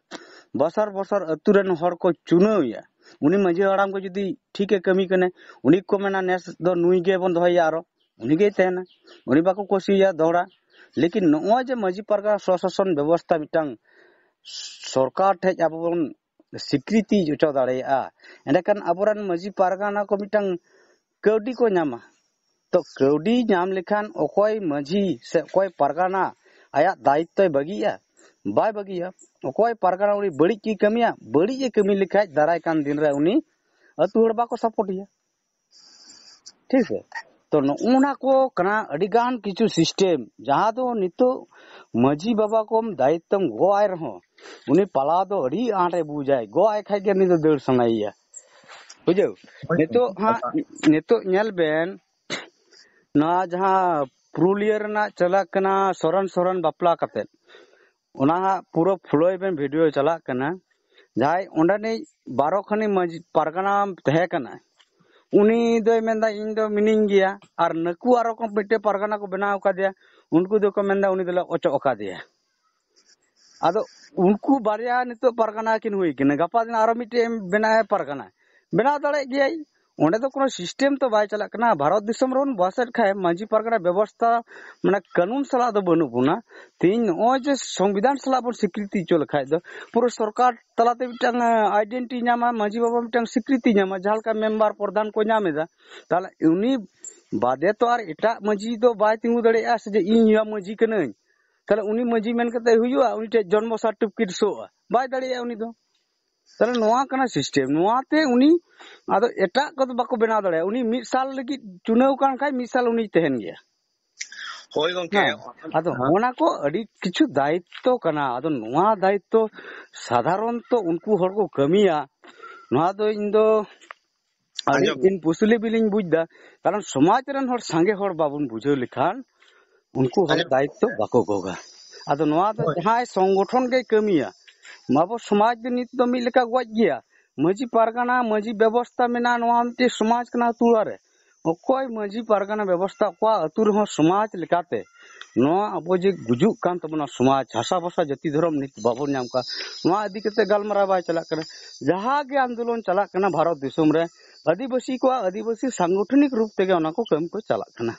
ᱵᱚᱥᱚᱨ ᱵᱚᱥᱚᱨ ᱟᱹᱛᱩ ᱨᱮᱱ ᱦᱚᱲ ᱠᱚ ᱪᱩᱱᱟᱹᱣ ᱮᱭᱟ᱾ ᱩᱱᱤ ᱢᱟᱹᱡᱷᱤ ᱦᱟᱲᱟᱢ ᱠᱚ ᱡᱩᱫᱤ ᱴᱷᱤᱠ ᱮ ᱠᱟᱹᱢᱤ ᱠᱟᱱᱟᱭ, ᱩᱱᱤ ᱠᱚ ᱢᱮᱱᱟ ᱱᱮᱥ ᱫᱚ ᱱᱩᱭ ᱜᱮᱵᱚᱱ ᱫᱚᱦᱚᱭᱮᱭᱟ, ᱟᱨᱚ ᱩᱱᱤ ᱜᱮᱭ ᱛᱟᱦᱮᱱᱟ, ᱩᱱᱤ ᱵᱟᱠᱚ ᱠᱩᱥᱤᱭᱟᱭᱟ ᱫᱚᱦᱲᱟ᱾ ᱞᱮᱠᱤᱱ ᱱᱚᱜᱼᱚᱭ ᱡᱮ ᱢᱟᱹᱡᱷᱤ ᱯᱟᱨᱜᱟᱱᱟ ᱥᱚᱥᱟᱥᱚᱱ ᱵᱮᱵᱚᱥᱛᱷᱟ ᱢᱤᱫᱴᱟᱝ ᱥᱚᱨᱠᱟᱨ ᱴᱷᱮᱡ ᱟᱵᱚ ᱵᱚᱱ ᱥᱤᱠᱨᱤᱛᱤ ᱦᱚᱪᱚ ᱫᱟᱲᱮᱭᱟᱜᱼᱟ, ᱮᱸᱰᱮᱠᱷᱟᱱ ᱟᱵᱚᱨᱮᱱ ᱢᱟᱹᱡᱷᱤ ᱯᱟᱨᱜᱟᱱᱟ ᱠᱚ ᱢᱤᱫᱴᱟᱝ ᱠᱟᱹᱣᱰᱤ ᱠᱚ ᱧᱟᱢᱟ᱾ ᱛᱚ ᱠᱟᱹᱣᱰᱤ ᱧᱟᱢ ᱞᱮᱠᱷᱟᱱ ᱚᱠᱚᱭ ᱢᱟᱹᱡᱷᱤ ᱥᱮ ᱚᱠᱚᱭ ᱯᱟᱨᱜᱟᱱᱟ ᱟᱭᱟᱜ ᱫᱟᱭᱤᱛᱛᱚᱭ ᱵᱟᱹᱜᱤᱭᱟ? ᱵᱟᱭ ᱵᱟᱹᱜᱤᱭᱟ᱾ ᱚᱠᱚᱭ ᱯᱟᱨᱜᱟᱱᱟ ᱩᱱᱤ ᱵᱟᱹᱲᱤᱡ ᱜᱮ ᱠᱟᱹᱢᱤᱭᱟ, ᱵᱟᱹᱲᱤᱡ ᱮ ᱠᱟᱹᱢᱤ ᱞᱮᱠᱷᱟᱡ ᱫᱟᱨᱟᱭ ᱠᱟᱱ ᱫᱤᱱ ᱨᱮ ᱩᱱᱤ ᱟᱹᱛᱩ ᱦᱚᱲ ᱵᱟᱠᱚ ᱥᱟᱯᱳᱨᱴ ᱮᱭᱟ᱾ ᱴᱷᱤᱠ ᱥᱮ? ᱛᱚ ᱱᱚᱜᱼᱚ ᱱᱟ ᱠᱚ ᱠᱟᱱᱟ ᱟᱹᱰᱤ ᱜᱟᱱ ᱠᱤᱪᱷᱩ ᱥᱤᱥᱴᱮᱢ, ᱡᱟᱦᱟᱸ ᱫᱚ ᱱᱤᱛᱚᱜ ᱢᱟᱹᱡᱷᱤ ᱵᱟᱵᱟ ᱠᱚᱢ ᱫᱟᱭᱤᱛᱛᱚᱢ ᱜᱚᱜ ᱟᱭ ᱨᱮᱦᱚᱸ ᱩᱱᱤ ᱯᱟᱞᱟᱣ ᱫᱚ ᱟᱹᱰᱤ ᱟᱸᱴ ᱮ ᱵᱩᱡᱟᱭ᱾ ᱜᱚᱜ ᱟᱭ ᱠᱷᱟᱡ ᱜᱮ ᱩᱱᱤ ᱫᱚ ᱫᱟᱹᱲ ᱥᱟᱱᱟᱭᱮᱭᱟ᱾ ᱵᱩᱡᱷᱟᱹᱣ? ᱱᱤᱛᱚᱜ ᱦᱟᱸᱜ, ᱱᱤᱛᱚᱜ ᱧᱮᱞ ᱵᱮᱱ, ᱱᱚᱣᱟ ᱡᱟᱦᱟᱸ ᱯᱩᱨᱩᱞᱤᱭᱟᱹ ᱨᱮᱱᱟᱜ ᱪᱟᱞᱟᱜ ᱠᱟᱱᱟ ᱥᱚᱨᱮᱱ ᱥᱚᱨᱮᱱ ᱵᱟᱯᱞᱟ ᱠᱟᱛᱮ, ᱚᱱᱟ ᱦᱟᱸᱜ ᱯᱩᱨᱟᱹ ᱯᱷᱩᱞᱟᱹᱭ ᱵᱮᱱ ᱵᱷᱤᱰᱤᱭᱳ ᱪᱟᱞᱟᱜ ᱠᱟᱱᱟ᱾ ᱡᱟᱦᱟᱸᱭ ᱚᱸᱰᱮᱱᱤᱡ ᱵᱟᱨᱚ ᱠᱷᱟᱱᱤ ᱢᱟᱹᱡᱷᱤ ᱯᱟᱨᱜᱟᱱᱟ ᱛᱟᱦᱮᱸ ᱠᱟᱱᱟ, ᱩᱱᱤ ᱫᱚᱭ ᱢᱮᱱᱫᱟ, "ᱤᱧ ᱫᱚ ᱢᱤᱱᱟᱹᱧ ᱜᱮᱭᱟ", ᱟᱨ ᱱᱟᱹᱠᱩ ᱟᱨᱚ ᱠᱚ ᱢᱤᱫᱴᱮᱱ ᱯᱟᱨᱜᱟᱱᱟ ᱠᱚ ᱵᱮᱱᱟᱣ ᱟᱠᱟᱫᱮᱭᱟ, ᱩᱱᱠᱩ ᱫᱚᱠᱚ ᱢᱮᱱᱫᱟ, "ᱩᱱᱤ ᱫᱚᱞᱮ ᱚᱪᱚᱜ ᱟᱠᱟᱫᱮᱭᱟ᱾" ᱟᱫᱚ ᱩᱱᱠᱩ ᱵᱟᱨᱭᱟ ᱱᱤᱛᱚᱜ ᱯᱟᱨᱜᱟᱱᱟ ᱠᱤᱱ ᱦᱩᱭ ᱠᱤᱱᱟ, ᱜᱟᱯᱟ ᱫᱤᱱ ᱟᱨᱚ ᱢᱤᱫᱴᱮᱡ ᱵᱮᱱᱟᱣ ᱯᱟᱨᱜᱟᱱᱟ, ᱵᱮᱱᱟᱣ ᱫᱟᱲᱮᱭᱟᱜ ᱜᱮᱭᱟᱭ᱾ ᱚᱸᱰᱮ ᱫᱚ ᱠᱳᱱᱳ ᱥᱤᱥᱴᱮᱢ ᱛᱚ ᱵᱟᱭ ᱪᱟᱞᱟᱜ ᱠᱟᱱᱟ᱾ ᱵᱷᱟᱨᱚᱛ ᱫᱤᱥᱚᱢ ᱨᱮᱵᱚᱱ ᱵᱟᱥᱮᱫ ᱠᱷᱟᱡ ᱢᱟᱹᱡᱷᱤ ᱯᱟᱨᱜᱟᱱᱟ ᱵᱮᱵᱚᱥᱛᱷᱟ ᱢᱟᱱᱮ ᱠᱟᱹᱱᱩᱱ ᱥᱟᱞᱟᱜ ᱫᱚ ᱵᱟᱹᱱᱩᱜ ᱵᱚᱱᱟ᱾ ᱛᱮᱦᱮᱧ ᱱᱚᱜᱼᱚᱭ ᱡᱮ ᱥᱚᱝᱵᱤᱫᱷᱟᱱ ᱥᱟᱞᱟᱜ ᱵᱚᱱ ᱥᱤᱠᱨᱤᱛᱤ ᱦᱚᱪᱚ ᱞᱮᱠᱷᱟᱡ ᱫᱚ ᱯᱩᱨᱟᱹ ᱥᱚᱨᱠᱟᱨ ᱛᱟᱞᱟᱛᱮ ᱢᱤᱫᱴᱟᱝ ᱟᱭᱰᱮᱱᱴᱤᱴᱤ ᱧᱟᱢᱟ, ᱢᱟᱹᱡᱷᱤ ᱵᱟᱵᱟ ᱢᱤᱫᱴᱟᱝ ᱥᱤᱠᱨᱤᱛᱤ ᱧᱟᱢᱟ, ᱡᱟᱦᱟᱸ ᱞᱮᱠᱟ ᱢᱮᱢᱵᱟᱨ ᱯᱨᱚᱫᱷᱟᱱ ᱠᱚ ᱧᱟᱢ ᱮᱫᱟ᱾ ᱛᱟᱦᱞᱮ ᱩᱱᱤ ᱵᱟᱫᱮ ᱛᱚ ᱟᱨ ᱮᱴᱟᱜ ᱢᱟᱹᱡᱷᱤ ᱫᱚ ᱵᱟᱭ ᱛᱤᱸᱜᱩ ᱫᱟᱲᱮᱭᱟᱜᱼᱟ ᱥᱮ ᱡᱮ ᱤᱧ ᱦᱚᱸ ᱢᱟᱹᱡᱷᱤ ᱠᱟᱹᱱᱟᱹᱧ᱾ ᱛᱟᱦᱞᱮ ᱩᱱᱤ ᱢᱟᱹᱡᱷᱤ ᱢᱮᱱ ᱠᱟᱛᱮ ᱦᱩᱭᱩᱜᱼᱟ? ᱩᱱᱤ ᱴᱷᱮᱡ ᱡᱚᱱᱢᱚ ᱥᱟᱨᱴᱤᱯᱷᱤᱠᱮᱴ ᱥᱳᱜᱼᱟ? ᱵᱟᱭ ᱫᱟᱲᱮᱭᱟᱜᱼᱟ ᱩᱱᱤ ᱫᱚ᱾ ᱛᱟᱦᱞᱮ ᱱᱚᱣᱟ ᱠᱟᱱᱟ ᱥᱤᱥᱴᱮᱢ᱾ ᱱᱚᱣᱟᱛᱮ ᱩᱱᱤ ᱟᱫᱚ ᱮᱴᱟᱜ ᱠᱚᱫᱚ ᱵᱟᱠᱚ ᱵᱮᱱᱟᱣ ᱫᱟᱲᱮᱭᱟᱜᱼᱟ᱾ ᱩᱱᱤ ᱢᱤᱫ ᱥᱟᱞ ᱞᱟᱹᱜᱤᱫ ᱪᱩᱱᱟᱹᱣ ᱠᱟᱱ ᱠᱷᱟᱡ ᱢᱤᱫ ᱥᱟᱞ ᱩᱱᱤᱭ ᱛᱟᱦᱮᱱ ᱜᱮᱭᱟ᱾ ᱦᱳᱭ ᱜᱚᱝᱠᱮ᱾ ᱦᱮᱸ᱾ ᱟᱫᱚ ᱦᱮᱸ᱾ ᱚᱱᱟ ᱠᱚ ᱟᱹᱰᱤ ᱠᱤᱪᱷᱩ ᱫᱟᱭᱤᱛᱛᱚ ᱠᱟᱱᱟ᱾ ᱟᱫᱚ ᱱᱚᱣᱟ ᱫᱟᱭᱤᱛᱛᱚ ᱥᱟᱫᱷᱟᱨᱚᱱᱛᱚ ᱩᱱᱠᱩ ᱦᱚᱲ ᱠᱚ ᱠᱟᱹᱢᱤᱭᱟ, ᱱᱚᱣᱟ ᱫᱚ ᱤᱧ ᱫᱚ ᱟᱹᱰᱤ ᱟᱸᱡᱚᱢ᱾ ᱤᱢᱯᱚᱥᱤᱵᱤᱞ ᱤᱧ ᱵᱩᱡᱽ ᱮᱫᱟ᱾ ᱠᱟᱨᱚᱱ ᱥᱚᱢᱟᱡᱽ ᱨᱮᱱ ᱦᱚᱲ, ᱥᱟᱸᱜᱮ ᱦᱚᱲ ᱵᱟᱵᱚᱱ ᱵᱩᱡᱷᱟᱹᱣ ᱞᱮᱠᱷᱟᱱ ᱩᱱᱠᱩ ᱦᱚᱲ ᱟᱸᱡᱚᱢ᱾ ᱫᱟᱭᱤᱛᱛᱚ ᱵᱟᱠᱚ ᱜᱚᱜᱟ᱾ ᱟᱫᱚ ᱱᱚᱣᱟ ᱫᱚ ᱦᱳᱭ᱾ ᱡᱟᱦᱟᱸᱭ ᱥᱚᱝᱜᱚᱴᱷᱚᱱ ᱜᱮᱭ ᱠᱟᱹᱢᱤᱭᱟ, ᱟᱵᱚ ᱥᱚᱢᱟᱡᱽ ᱫᱚ ᱱᱤᱛ ᱫᱚ ᱢᱤᱫ ᱞᱮᱠᱟ ᱜᱚᱡ ᱜᱮᱭᱟ᱾ ᱢᱟᱹᱡᱷᱤ ᱯᱟᱨᱜᱟᱱᱟ, ᱢᱟᱹᱡᱷᱤ ᱵᱮᱵᱚᱥᱛᱟ ᱢᱮᱱᱟᱜᱼᱟ, ᱱᱚᱣᱟ ᱢᱤᱫᱴᱮᱡ ᱥᱚᱢᱟᱡᱽ ᱠᱟᱱᱟ ᱟᱹᱛᱩ ᱚᱲᱟᱜ ᱨᱮ᱾ ᱚᱠᱚᱭ ᱢᱟᱹᱡᱷᱤ ᱯᱟᱨᱜᱟᱱᱟ ᱵᱮᱵᱚᱥᱛᱟ, ᱚᱠᱟ ᱟᱹᱛᱩ ᱨᱮᱦᱚᱸ ᱥᱚᱢᱟᱡᱽ ᱞᱮᱠᱟᱛᱮ ᱱᱚᱣᱟ ᱟᱵᱚ ᱡᱮ ᱜᱩᱡᱩᱜ ᱠᱟᱱ ᱛᱟᱵᱚᱱᱟ ᱥᱚᱢᱟᱡᱽ, ᱦᱟᱥᱟ ᱵᱷᱟᱥᱟ ᱡᱟᱹᱛᱤ ᱫᱷᱚᱨᱚᱢ ᱱᱤᱛ ᱵᱟᱵᱚᱱ ᱧᱟᱢ ᱠᱟᱱ, ᱱᱚᱣᱟ ᱤᱫᱤ ᱠᱟᱛᱮ ᱜᱟᱞᱢᱟᱨᱟᱣ ᱵᱟᱭ ᱪᱟᱞᱟᱜ ᱠᱟᱱᱟ᱾ ᱡᱟᱦᱟᱸ ᱜᱮ ᱟᱱᱫᱳᱞᱚᱱ ᱪᱟᱞᱟᱜ ᱠᱟᱱᱟ ᱵᱷᱟᱨᱚᱛ ᱫᱤᱥᱚᱢ ᱨᱮ, ᱟᱹᱫᱤᱵᱟᱹᱥᱤ ᱠᱚᱣᱟᱜ ᱟᱹᱫᱤᱵᱟᱹᱥᱤ ᱥᱟᱝᱜᱚᱴᱷᱚᱱᱤᱠ ᱨᱩᱯ ᱛᱮᱜᱮ ᱚᱱᱟ ᱠᱚ ᱠᱟᱹᱢᱤ ᱠᱚ ᱪᱟᱞᱟᱜ ᱠᱟᱱᱟ᱾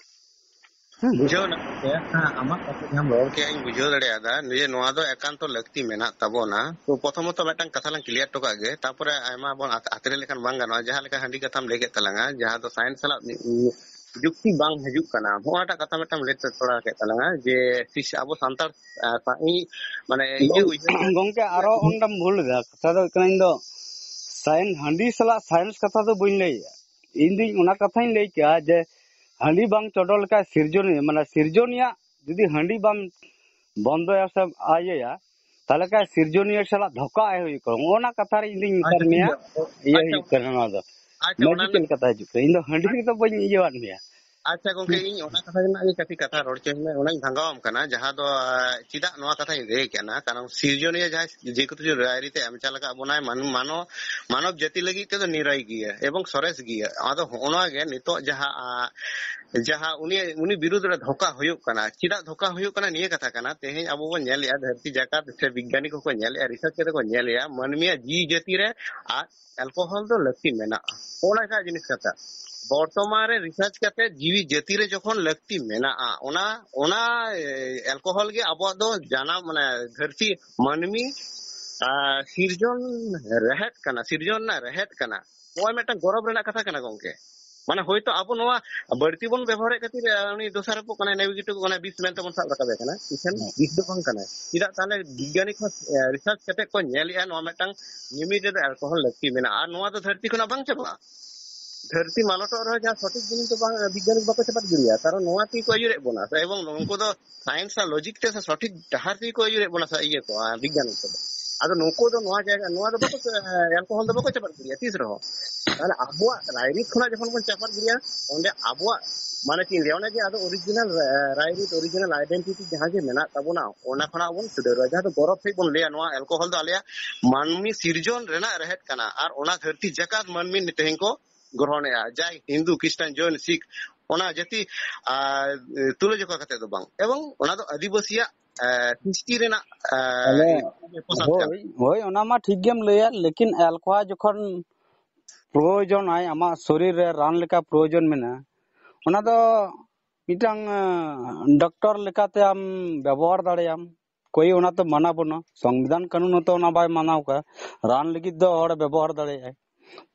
ᱦᱮᱸ᱾ ᱵᱩᱡᱷᱟᱹᱣ ᱮᱱᱟ ᱜᱚᱢᱠᱮ, ᱦᱮᱸ, ᱟᱢᱟᱜ ᱠᱟᱛᱷᱟ ᱡᱟᱦᱟᱸᱢ ᱨᱚᱲ ᱠᱮᱜᱼᱟ, ᱤᱧ ᱵᱩᱡᱷᱟᱹᱣ ᱫᱟᱲᱮᱭᱟᱫᱟ ᱡᱮ ᱱᱚᱣᱟ ᱫᱚ ᱮᱠᱟᱱᱛᱚ ᱞᱟᱹᱠᱛᱤ ᱢᱮᱱᱟᱜ ᱛᱟᱵᱚᱱᱟ᱾ ᱛᱚ, ᱯᱨᱚᱛᱷᱚᱢᱚᱛᱚ ᱢᱤᱫᱴᱟᱝ ᱠᱟᱛᱷᱟ ᱞᱟᱝ clear ᱦᱚᱴᱚ ᱠᱟᱜ ᱜᱮ, ᱛᱟᱨᱯᱚᱨᱮ ᱟᱭᱢᱟ ᱵᱚᱱ ᱟᱛ-, ᱟᱛᱨᱮ ᱞᱮᱠᱷᱟᱱ ᱵᱟᱝ ᱜᱟᱱᱚᱜᱼᱟ᱾ ᱡᱟᱦᱟᱸ ᱞᱮᱠᱟ ᱦᱟᱺᱰᱤ ᱠᱟᱛᱷᱟᱢ ᱞᱟᱹᱭ ᱠᱮᱫ ᱛᱟᱞᱟᱝᱟ, ᱡᱟᱦᱟᱸ ᱫᱚ science ᱥᱟᱞᱟᱜ ᱢᱤ-, ᱢᱤ-, ᱡᱩᱠᱛᱤ ᱵᱟᱝ ᱦᱤᱡᱩᱜ ᱠᱟᱱᱟ, ᱱᱚᱣᱟᱴᱟᱜ ᱠᱟᱛᱷᱟ ᱢᱤᱫᱴᱟᱝ ᱞᱟᱹᱭ ᱛᱚᱨᱟ ᱠᱮᱫ ᱛᱟᱞᱟᱝᱟ ᱡᱮ ᱥᱤᱥ-, ᱟᱵᱚ ᱥᱟᱱᱛᱟᱲ, ᱟ, ᱥᱟ-, ᱤᱧ, ᱢᱟᱱᱮ, ᱤᱧᱟᱹᱜ ᱩᱭᱦᱟᱹᱨ ᱛᱮ ᱜᱚᱢᱠᱮ, ᱟᱨᱚ ᱚᱸᱰᱮᱢ ᱵᱷᱩᱞ ᱮᱫᱟ᱾ ᱠᱟᱛᱷᱟ ᱫᱚ ᱦᱩᱭᱩᱜ ᱠᱟᱱᱟ, ᱤᱧ ᱫᱚ science, ᱦᱟᱺᱰᱤ ᱥᱟᱞᱟᱜ science ᱠᱟᱛᱷᱟ ᱫᱚ ᱵᱟᱹᱧ ᱞᱟᱹᱭᱮᱫᱼᱟ᱾ ᱤᱧ ᱫᱩᱧ ᱚᱱᱟ ᱠᱟᱛᱷᱟᱧ ᱞᱟᱹᱭ ᱠᱮᱜᱼᱟ ᱡᱮ ᱦᱟᱺᱰᱤ ᱵᱟᱝ ᱪᱚᱰᱚᱨ ᱞᱮᱠᱷᱟᱱ ᱥᱤᱨᱡᱚᱱᱤᱭᱟᱹ, ᱢᱟᱱᱮ ᱥᱤᱨᱡᱚᱱᱤᱭᱟᱹ ᱡᱩᱫᱤ ᱦᱟᱺᱰᱤ ᱵᱟᱢ ᱵᱚᱱᱫᱚᱭᱟ ᱥᱮ ᱤᱭᱟᱹᱭᱟ, ᱛᱟᱦᱚᱞᱮ ᱠᱷᱟᱱ ᱥᱤᱨᱡᱚᱱᱤᱭᱟᱹ ᱥᱟᱞᱟᱜ ᱫᱷᱳᱠᱟ ᱮ ᱦᱩᱭᱩᱜ ᱠᱟᱱᱟ᱾ ᱚᱱᱟ ᱠᱟᱛᱷᱟ ᱨᱮ ᱤᱧ ᱫᱩᱧ ᱢᱮᱛᱟᱫ ᱟᱪᱪᱷᱟ, ᱴᱷᱤᱠ ᱢᱮᱭᱟ, ᱜᱮᱭᱟ᱾ ᱤᱭᱟᱹ ᱟᱪᱪᱷᱟ, ᱦᱩᱭᱩᱜ ᱠᱟᱱᱟ ᱱᱚᱣᱟ ᱫᱚ᱾ ᱟᱪᱪᱷᱟ, ᱚᱱᱟ ᱞᱚᱡᱤᱠᱮᱞ ᱨᱮᱱᱟᱜ ᱠᱟᱛᱷᱟ ᱦᱤᱡᱩᱜ ᱠᱟᱱᱟ᱾ ᱤᱧ ᱫᱚ ᱦᱟᱺᱰᱤ ᱨᱮᱫᱚ ᱵᱟᱹᱧ ᱤᱭᱟᱹᱣᱟᱫ ᱢᱮᱭᱟ᱾ ᱟᱪᱪᱷᱟ ᱜᱚᱝᱠᱮ, ᱦᱩᱸ᱾ ᱤᱧ ᱚᱱᱟ ᱠᱟᱛᱷᱟ ᱨᱮᱱᱟᱜ ᱜᱮ ᱠᱟᱹᱴᱤᱡ ᱠᱟᱛᱷᱟ ᱨᱚᱲ ᱦᱚᱪᱚᱧ ᱢᱮ, ᱚᱱᱟᱧ ᱵᱷᱟᱝᱜᱟᱣᱟᱢ ᱠᱟᱱᱟ, ᱡᱟᱦᱟᱸ ᱫᱚ, ᱟᱸ, ᱪᱮᱫᱟᱜ ᱱᱚᱣᱟ ᱠᱟᱛᱷᱟᱧ ᱞᱟᱹᱭ ᱠᱟᱱᱟ, ᱠᱟᱨᱚᱱ ᱥᱤᱨᱡᱚᱱᱤᱭᱟᱹ ᱡᱟᱦᱟᱸᱭ ᱡᱮᱦᱮᱛᱩ ᱨᱟᱭᱨᱤᱛ ᱮ ᱮᱢ ᱪᱟᱞ ᱟᱠᱟᱫ ᱵᱚᱱᱟᱭ, ᱢᱟᱱ-, ᱢᱟᱱᱚ-, ᱢᱟᱱᱚᱵ ᱡᱟᱹᱛᱤ ᱞᱟᱹᱜᱤᱫ ᱛᱮᱫᱚ ᱱᱤᱨᱟᱹᱭ ᱜᱮᱭᱟ ᱮᱵᱚᱝ ᱥᱚᱨᱮᱥ ᱜᱮᱭᱟ᱾ ᱟᱫᱚ ᱦᱚᱸᱜᱼᱚ ᱱᱚᱣᱟ ᱜᱮ ᱱᱤᱛᱚᱜ ᱡᱟᱦᱟᱸ, ᱟᱸ, ᱡᱟᱦᱟᱸ ᱩᱱᱤ, ᱩᱱᱤ ᱵᱤᱨᱩᱫᱽ ᱨᱮ ᱫᱷᱳᱠᱟ ᱦᱩᱭᱩᱜ ᱠᱟᱱᱟ, ᱪᱮᱫᱟᱜ ᱫᱷᱳᱠᱟ ᱦᱩᱭᱩᱜ ᱠᱟᱱᱟ ᱱᱤᱭᱟᱹ ᱠᱟᱛᱷᱟ ᱠᱟᱱᱟ᱾ ᱛᱮᱦᱮᱧ ᱟᱵᱚ ᱵᱚᱱ ᱧᱮᱞᱮᱜᱼᱟ, ᱫᱷᱟᱹᱨᱛᱤ ᱡᱟᱠᱟᱛ ᱥᱮ ᱵᱤᱜᱽᱜᱟᱱᱤ ᱠᱚᱠᱚ ᱧᱮᱞᱮᱜᱼᱟ, ᱨᱤᱥᱟᱨᱪ ᱠᱟᱛᱮ ᱠᱚ ᱧᱮᱞᱮᱜᱼᱟ, ᱢᱟᱹᱱᱢᱤᱭᱟᱜ ᱡᱤᱣᱤ ᱡᱟᱹᱛᱤ ᱨᱮ ᱟᱨ ᱮᱞᱠᱳᱦᱚᱞ ᱫᱚ ᱞᱟᱹᱠᱛᱤ ᱢᱮᱱᱟᱜᱼᱟ᱾ ᱚᱱᱟ ᱮᱴᱟᱜ ᱡᱤᱱᱤᱥ ᱠᱟᱛᱷᱟ᱾ ᱵᱚᱨᱛᱚᱢᱟᱱ ᱨᱮ ᱨᱤᱥᱟᱨᱪ ᱠᱟᱛᱮ ᱡᱤᱣᱤ ᱡᱟᱹᱛᱤ ᱨᱮ ᱡᱚᱠᱷᱚᱱ ᱞᱟᱹᱠᱛᱤ ᱢᱮᱱᱟᱜᱼᱟ, ᱚᱱᱟ, ᱚᱱᱟ, ᱮ, ᱮᱞᱠᱳᱦᱚᱞ ᱜᱮ ᱟᱵᱚᱣᱟᱜ ᱫᱚ ᱡᱟᱱᱟᱢ, ᱢᱟᱱᱮ, ᱫᱷᱟᱹᱨᱛᱤ ᱢᱟᱹᱱᱢᱤ, ᱟ, ᱥᱤᱨᱡᱚᱱ ᱨᱮᱦᱮᱫ ᱠᱟᱱᱟ, ᱥᱤᱨᱡᱚᱱ ᱨᱮᱱᱟᱜ ᱨᱮᱦᱮᱫ ᱠᱟᱱᱟ᱾ ᱱᱚᱣᱟ ᱢᱤᱫᱴᱟᱝ ᱜᱚᱨᱚᱵᱽ ᱨᱮᱱᱟᱜ ᱠᱟᱛᱷᱟ ᱠᱟᱱᱟ ᱜᱚᱝᱠᱮ᱾ ᱢᱟᱱᱮ, ᱦᱳᱭᱛᱳ ᱟᱵᱚ ᱱᱚᱣᱟ ᱵᱟᱹᱲᱛᱤ ᱵᱚᱱ ᱵᱮᱵᱚᱦᱟᱨᱮᱫ ᱠᱷᱟᱹᱛᱤᱨ, ᱟ, ᱩᱱᱤ ᱫᱚᱥᱟᱨᱚᱯᱚᱜ ᱠᱟᱱᱟᱭ, ᱱᱮᱜᱮᱴᱤᱵᱷ ᱠᱟᱱᱟᱭ, ᱵᱤᱥ ᱢᱮᱱᱛᱮ ᱵᱚᱱ ᱥᱟᱵ ᱨᱟᱠᱟᱵᱮ ᱠᱟᱱᱟ᱾ ᱤᱠᱷᱟᱹᱱ ᱦᱮᱸ᱾ ᱵᱤᱥ ᱫᱚ ᱵᱟᱝ ᱠᱟᱱᱟᱭ᱾ ᱪᱮᱫᱟᱜ ᱛᱟᱦᱞᱮ ᱵᱤᱜᱽᱜᱟᱱᱤ ᱠᱚ, ᱮ, ᱨᱤᱥᱟᱨᱪ ᱠᱟᱛᱮ ᱠᱚ ᱧᱮᱞᱮᱜᱼᱟ, ᱱᱚᱣᱟ ᱢᱤᱫᱴᱟᱝ ᱞᱤᱢᱤᱴ ᱨᱮᱫᱚ ᱮᱞᱠᱳᱦᱚᱞ ᱞᱟᱹᱠᱛᱤ ᱢᱮᱱᱟᱜᱼᱟ, ᱟᱨ ᱱᱚᱣᱟ ᱫᱚ ᱫᱷᱟᱹᱨᱛᱤ ᱠᱷᱚᱱᱟᱜ ᱵᱟᱝ ᱪᱟᱵᱟᱜᱼᱟ᱾ ᱫᱷᱟᱹᱨᱛᱤ ᱢᱟᱞᱚᱴᱚᱜ ᱨᱮᱦᱚᱸ ᱡᱟᱦᱟᱸ ᱥᱚᱴᱷᱤᱠ ᱡᱤᱱᱤᱥ ᱫᱚ ᱵᱟᱝ, ᱵᱤᱜᱽᱜᱟᱱᱤ ᱠᱚ ᱵᱟᱠᱚ ᱪᱟᱯᱟᱫ ᱜᱤᱰᱤᱭᱟ, ᱠᱟᱨᱚᱱ ᱱᱚᱣᱟ ᱛᱮᱜᱮ ᱠᱚ ᱟᱹᱭᱩᱨᱮᱫ ᱵᱚᱱᱟ, ᱮᱵᱚᱝ ᱩᱱᱠᱩ ᱫᱚ ᱥᱟᱭᱮᱱᱥ ᱟᱨ ᱞᱚᱡᱤᱠ ᱛᱮ ᱥᱮ ᱥᱚᱴᱷᱤᱠ ᱰᱟᱦᱟᱨ ᱛᱮᱜᱮ ᱠᱚ ᱟᱹᱭᱩᱨᱮᱫ ᱵᱚᱱᱟ ᱥᱮ ᱤᱭᱟᱹ ᱠᱚ, ᱟᱨ ᱵᱤᱜᱽᱜᱟᱱᱤ ᱠᱚᱫᱚ᱾ ᱟᱫᱚ ᱱᱩᱠᱩ ᱫᱚ ᱱᱚᱣᱟ ᱡᱟᱭᱜᱟ, ᱱᱚᱣᱟ ᱫᱚ ᱵᱟᱠᱚ, ᱮᱞᱠᱳᱦᱚᱞ ᱫᱚ ᱵᱟᱠᱚ ᱪᱟᱯᱟᱫ ᱜᱤᱰᱤᱭᱟ ᱛᱤᱥ ᱨᱮᱦᱚᱸ᱾ ᱛᱟᱦᱞᱮ ᱟᱵᱚᱣᱟᱜ ᱨᱟᱭᱨᱤᱛ ᱠᱷᱚᱱᱟᱜ ᱡᱚᱠᱷᱚᱱ ᱵᱚᱱ ᱪᱟᱯᱟᱫ ᱜᱤᱰᱤᱭᱟ, ᱚᱸᱰᱮ ᱟᱵᱚᱣᱟᱜ, ᱢᱟᱱᱮ ᱪᱮᱫ ᱤᱧ ᱞᱟᱹᱭᱟ, ᱚᱱᱮ ᱡᱮ ᱟᱫᱚ ᱚᱨᱤᱡᱤᱱᱟᱞ ᱨᱟᱭᱨᱤᱛ, ᱚᱨᱤᱡᱤᱱᱟᱞ ᱟᱭᱰᱮᱱᱴᱤᱴᱤ ᱡᱟᱦᱟᱸ ᱡᱮ ᱢᱮᱱᱟᱜ ᱛᱟᱵᱚᱱᱟ, ᱚᱱᱟ ᱠᱷᱚᱱᱟᱜ ᱵᱚᱱ ᱪᱷᱩᱰᱟᱹᱨᱚᱜᱼᱟ᱾ ᱡᱟᱦᱟᱸ ᱫᱚ ᱜᱚᱨᱚᱵᱽ ᱥᱟᱺᱦᱤᱡ ᱵᱚᱱ ᱞᱟᱹᱭᱟ, ᱱᱚᱣᱟ ᱮᱞᱠᱳᱦᱚᱞ ᱫᱚ ᱟᱞᱮᱭᱟᱜ ᱢᱟᱹᱱᱢᱤ ᱥᱤᱨᱡᱚᱱ ᱨᱮᱱᱟᱜ ᱨᱮᱦᱮᱫ ᱠᱟᱱᱟ, ᱟᱨ ᱚᱱᱟ ᱫᱷᱟᱹᱨᱛᱤ ᱡᱟᱠᱟᱛ ᱢᱟᱹᱱᱢᱤ ᱛᱮᱦᱮᱧ ᱠᱚ ᱜᱨᱚᱦᱚᱱᱮᱜᱼᱟ᱾ ᱡᱟᱭ ᱦᱤᱱᱫᱩ, ᱠᱷᱨᱤᱥᱴᱟᱱ, ᱡᱚᱭᱱ, ᱥᱤᱠᱷ, ᱚᱱᱟ ᱡᱟᱹᱛᱤ, ᱟᱨ, ᱛᱩᱞᱟᱹᱡᱚᱠᱷᱟ ᱠᱟᱛᱮ ᱫᱚ ᱵᱟᱝ, ᱮᱵᱚᱝ ᱚᱱᱟ ᱫᱚ ᱟᱹᱫᱤᱵᱟᱹᱥᱤᱭᱟᱜ, ᱟᱨ, ᱥᱨᱤᱥᱴᱤ ᱨᱮᱱᱟᱜ, ᱟᱨ, ᱛᱟᱦᱞᱮ ᱯᱳᱥᱟᱠ ᱠᱟᱱᱟ᱾ ᱦᱳᱭ, ᱦᱳᱭ, ᱚᱱᱟ ᱢᱟ ᱴᱷᱤᱠ ᱜᱮᱢ ᱞᱟᱹᱭᱟ, ᱞᱮᱠᱤᱱ ᱮᱞᱠᱳᱦᱟ ᱡᱚᱠᱷᱚᱱ ᱯᱨᱚᱭᱳᱡᱚᱱ ᱟᱭ, ᱟᱢᱟᱜ ᱥᱚᱨᱤᱨ ᱨᱮ ᱨᱟᱱ ᱞᱮᱠᱟ ᱯᱨᱚᱭᱳᱡᱚᱱ ᱢᱮᱱᱟᱜᱼᱟ, ᱚᱱᱟ ᱫᱚ ᱢᱤᱫᱴᱟᱝ, ᱟᱸ, ᱰᱚᱠᱴᱚᱨ ᱞᱮᱠᱟᱛᱮ ᱟᱢ ᱵᱮᱵᱚᱦᱟᱨ ᱫᱟᱲᱮᱭᱟᱜ ᱟᱢ᱾ ᱠᱳᱭ ᱚᱱᱟ ᱛᱚ ᱢᱟᱱᱟ ᱵᱟᱹᱱᱩᱜᱼᱟ, ᱥᱚᱝᱵᱤᱫᱷᱟᱱ ᱠᱟᱹᱱᱩᱱ ᱦᱚᱸᱛᱚ ᱚᱱᱟ ᱵᱟᱭ ᱢᱟᱱᱟᱣ ᱠᱟᱜᱼᱟ᱾ ᱨᱟᱱ ᱞᱟᱹᱜᱤᱫ ᱫᱚ ᱦᱚᱲ ᱵᱮᱵᱚᱦᱟᱨ ᱫᱟᱲᱮᱭᱟᱜᱼᱟᱭ,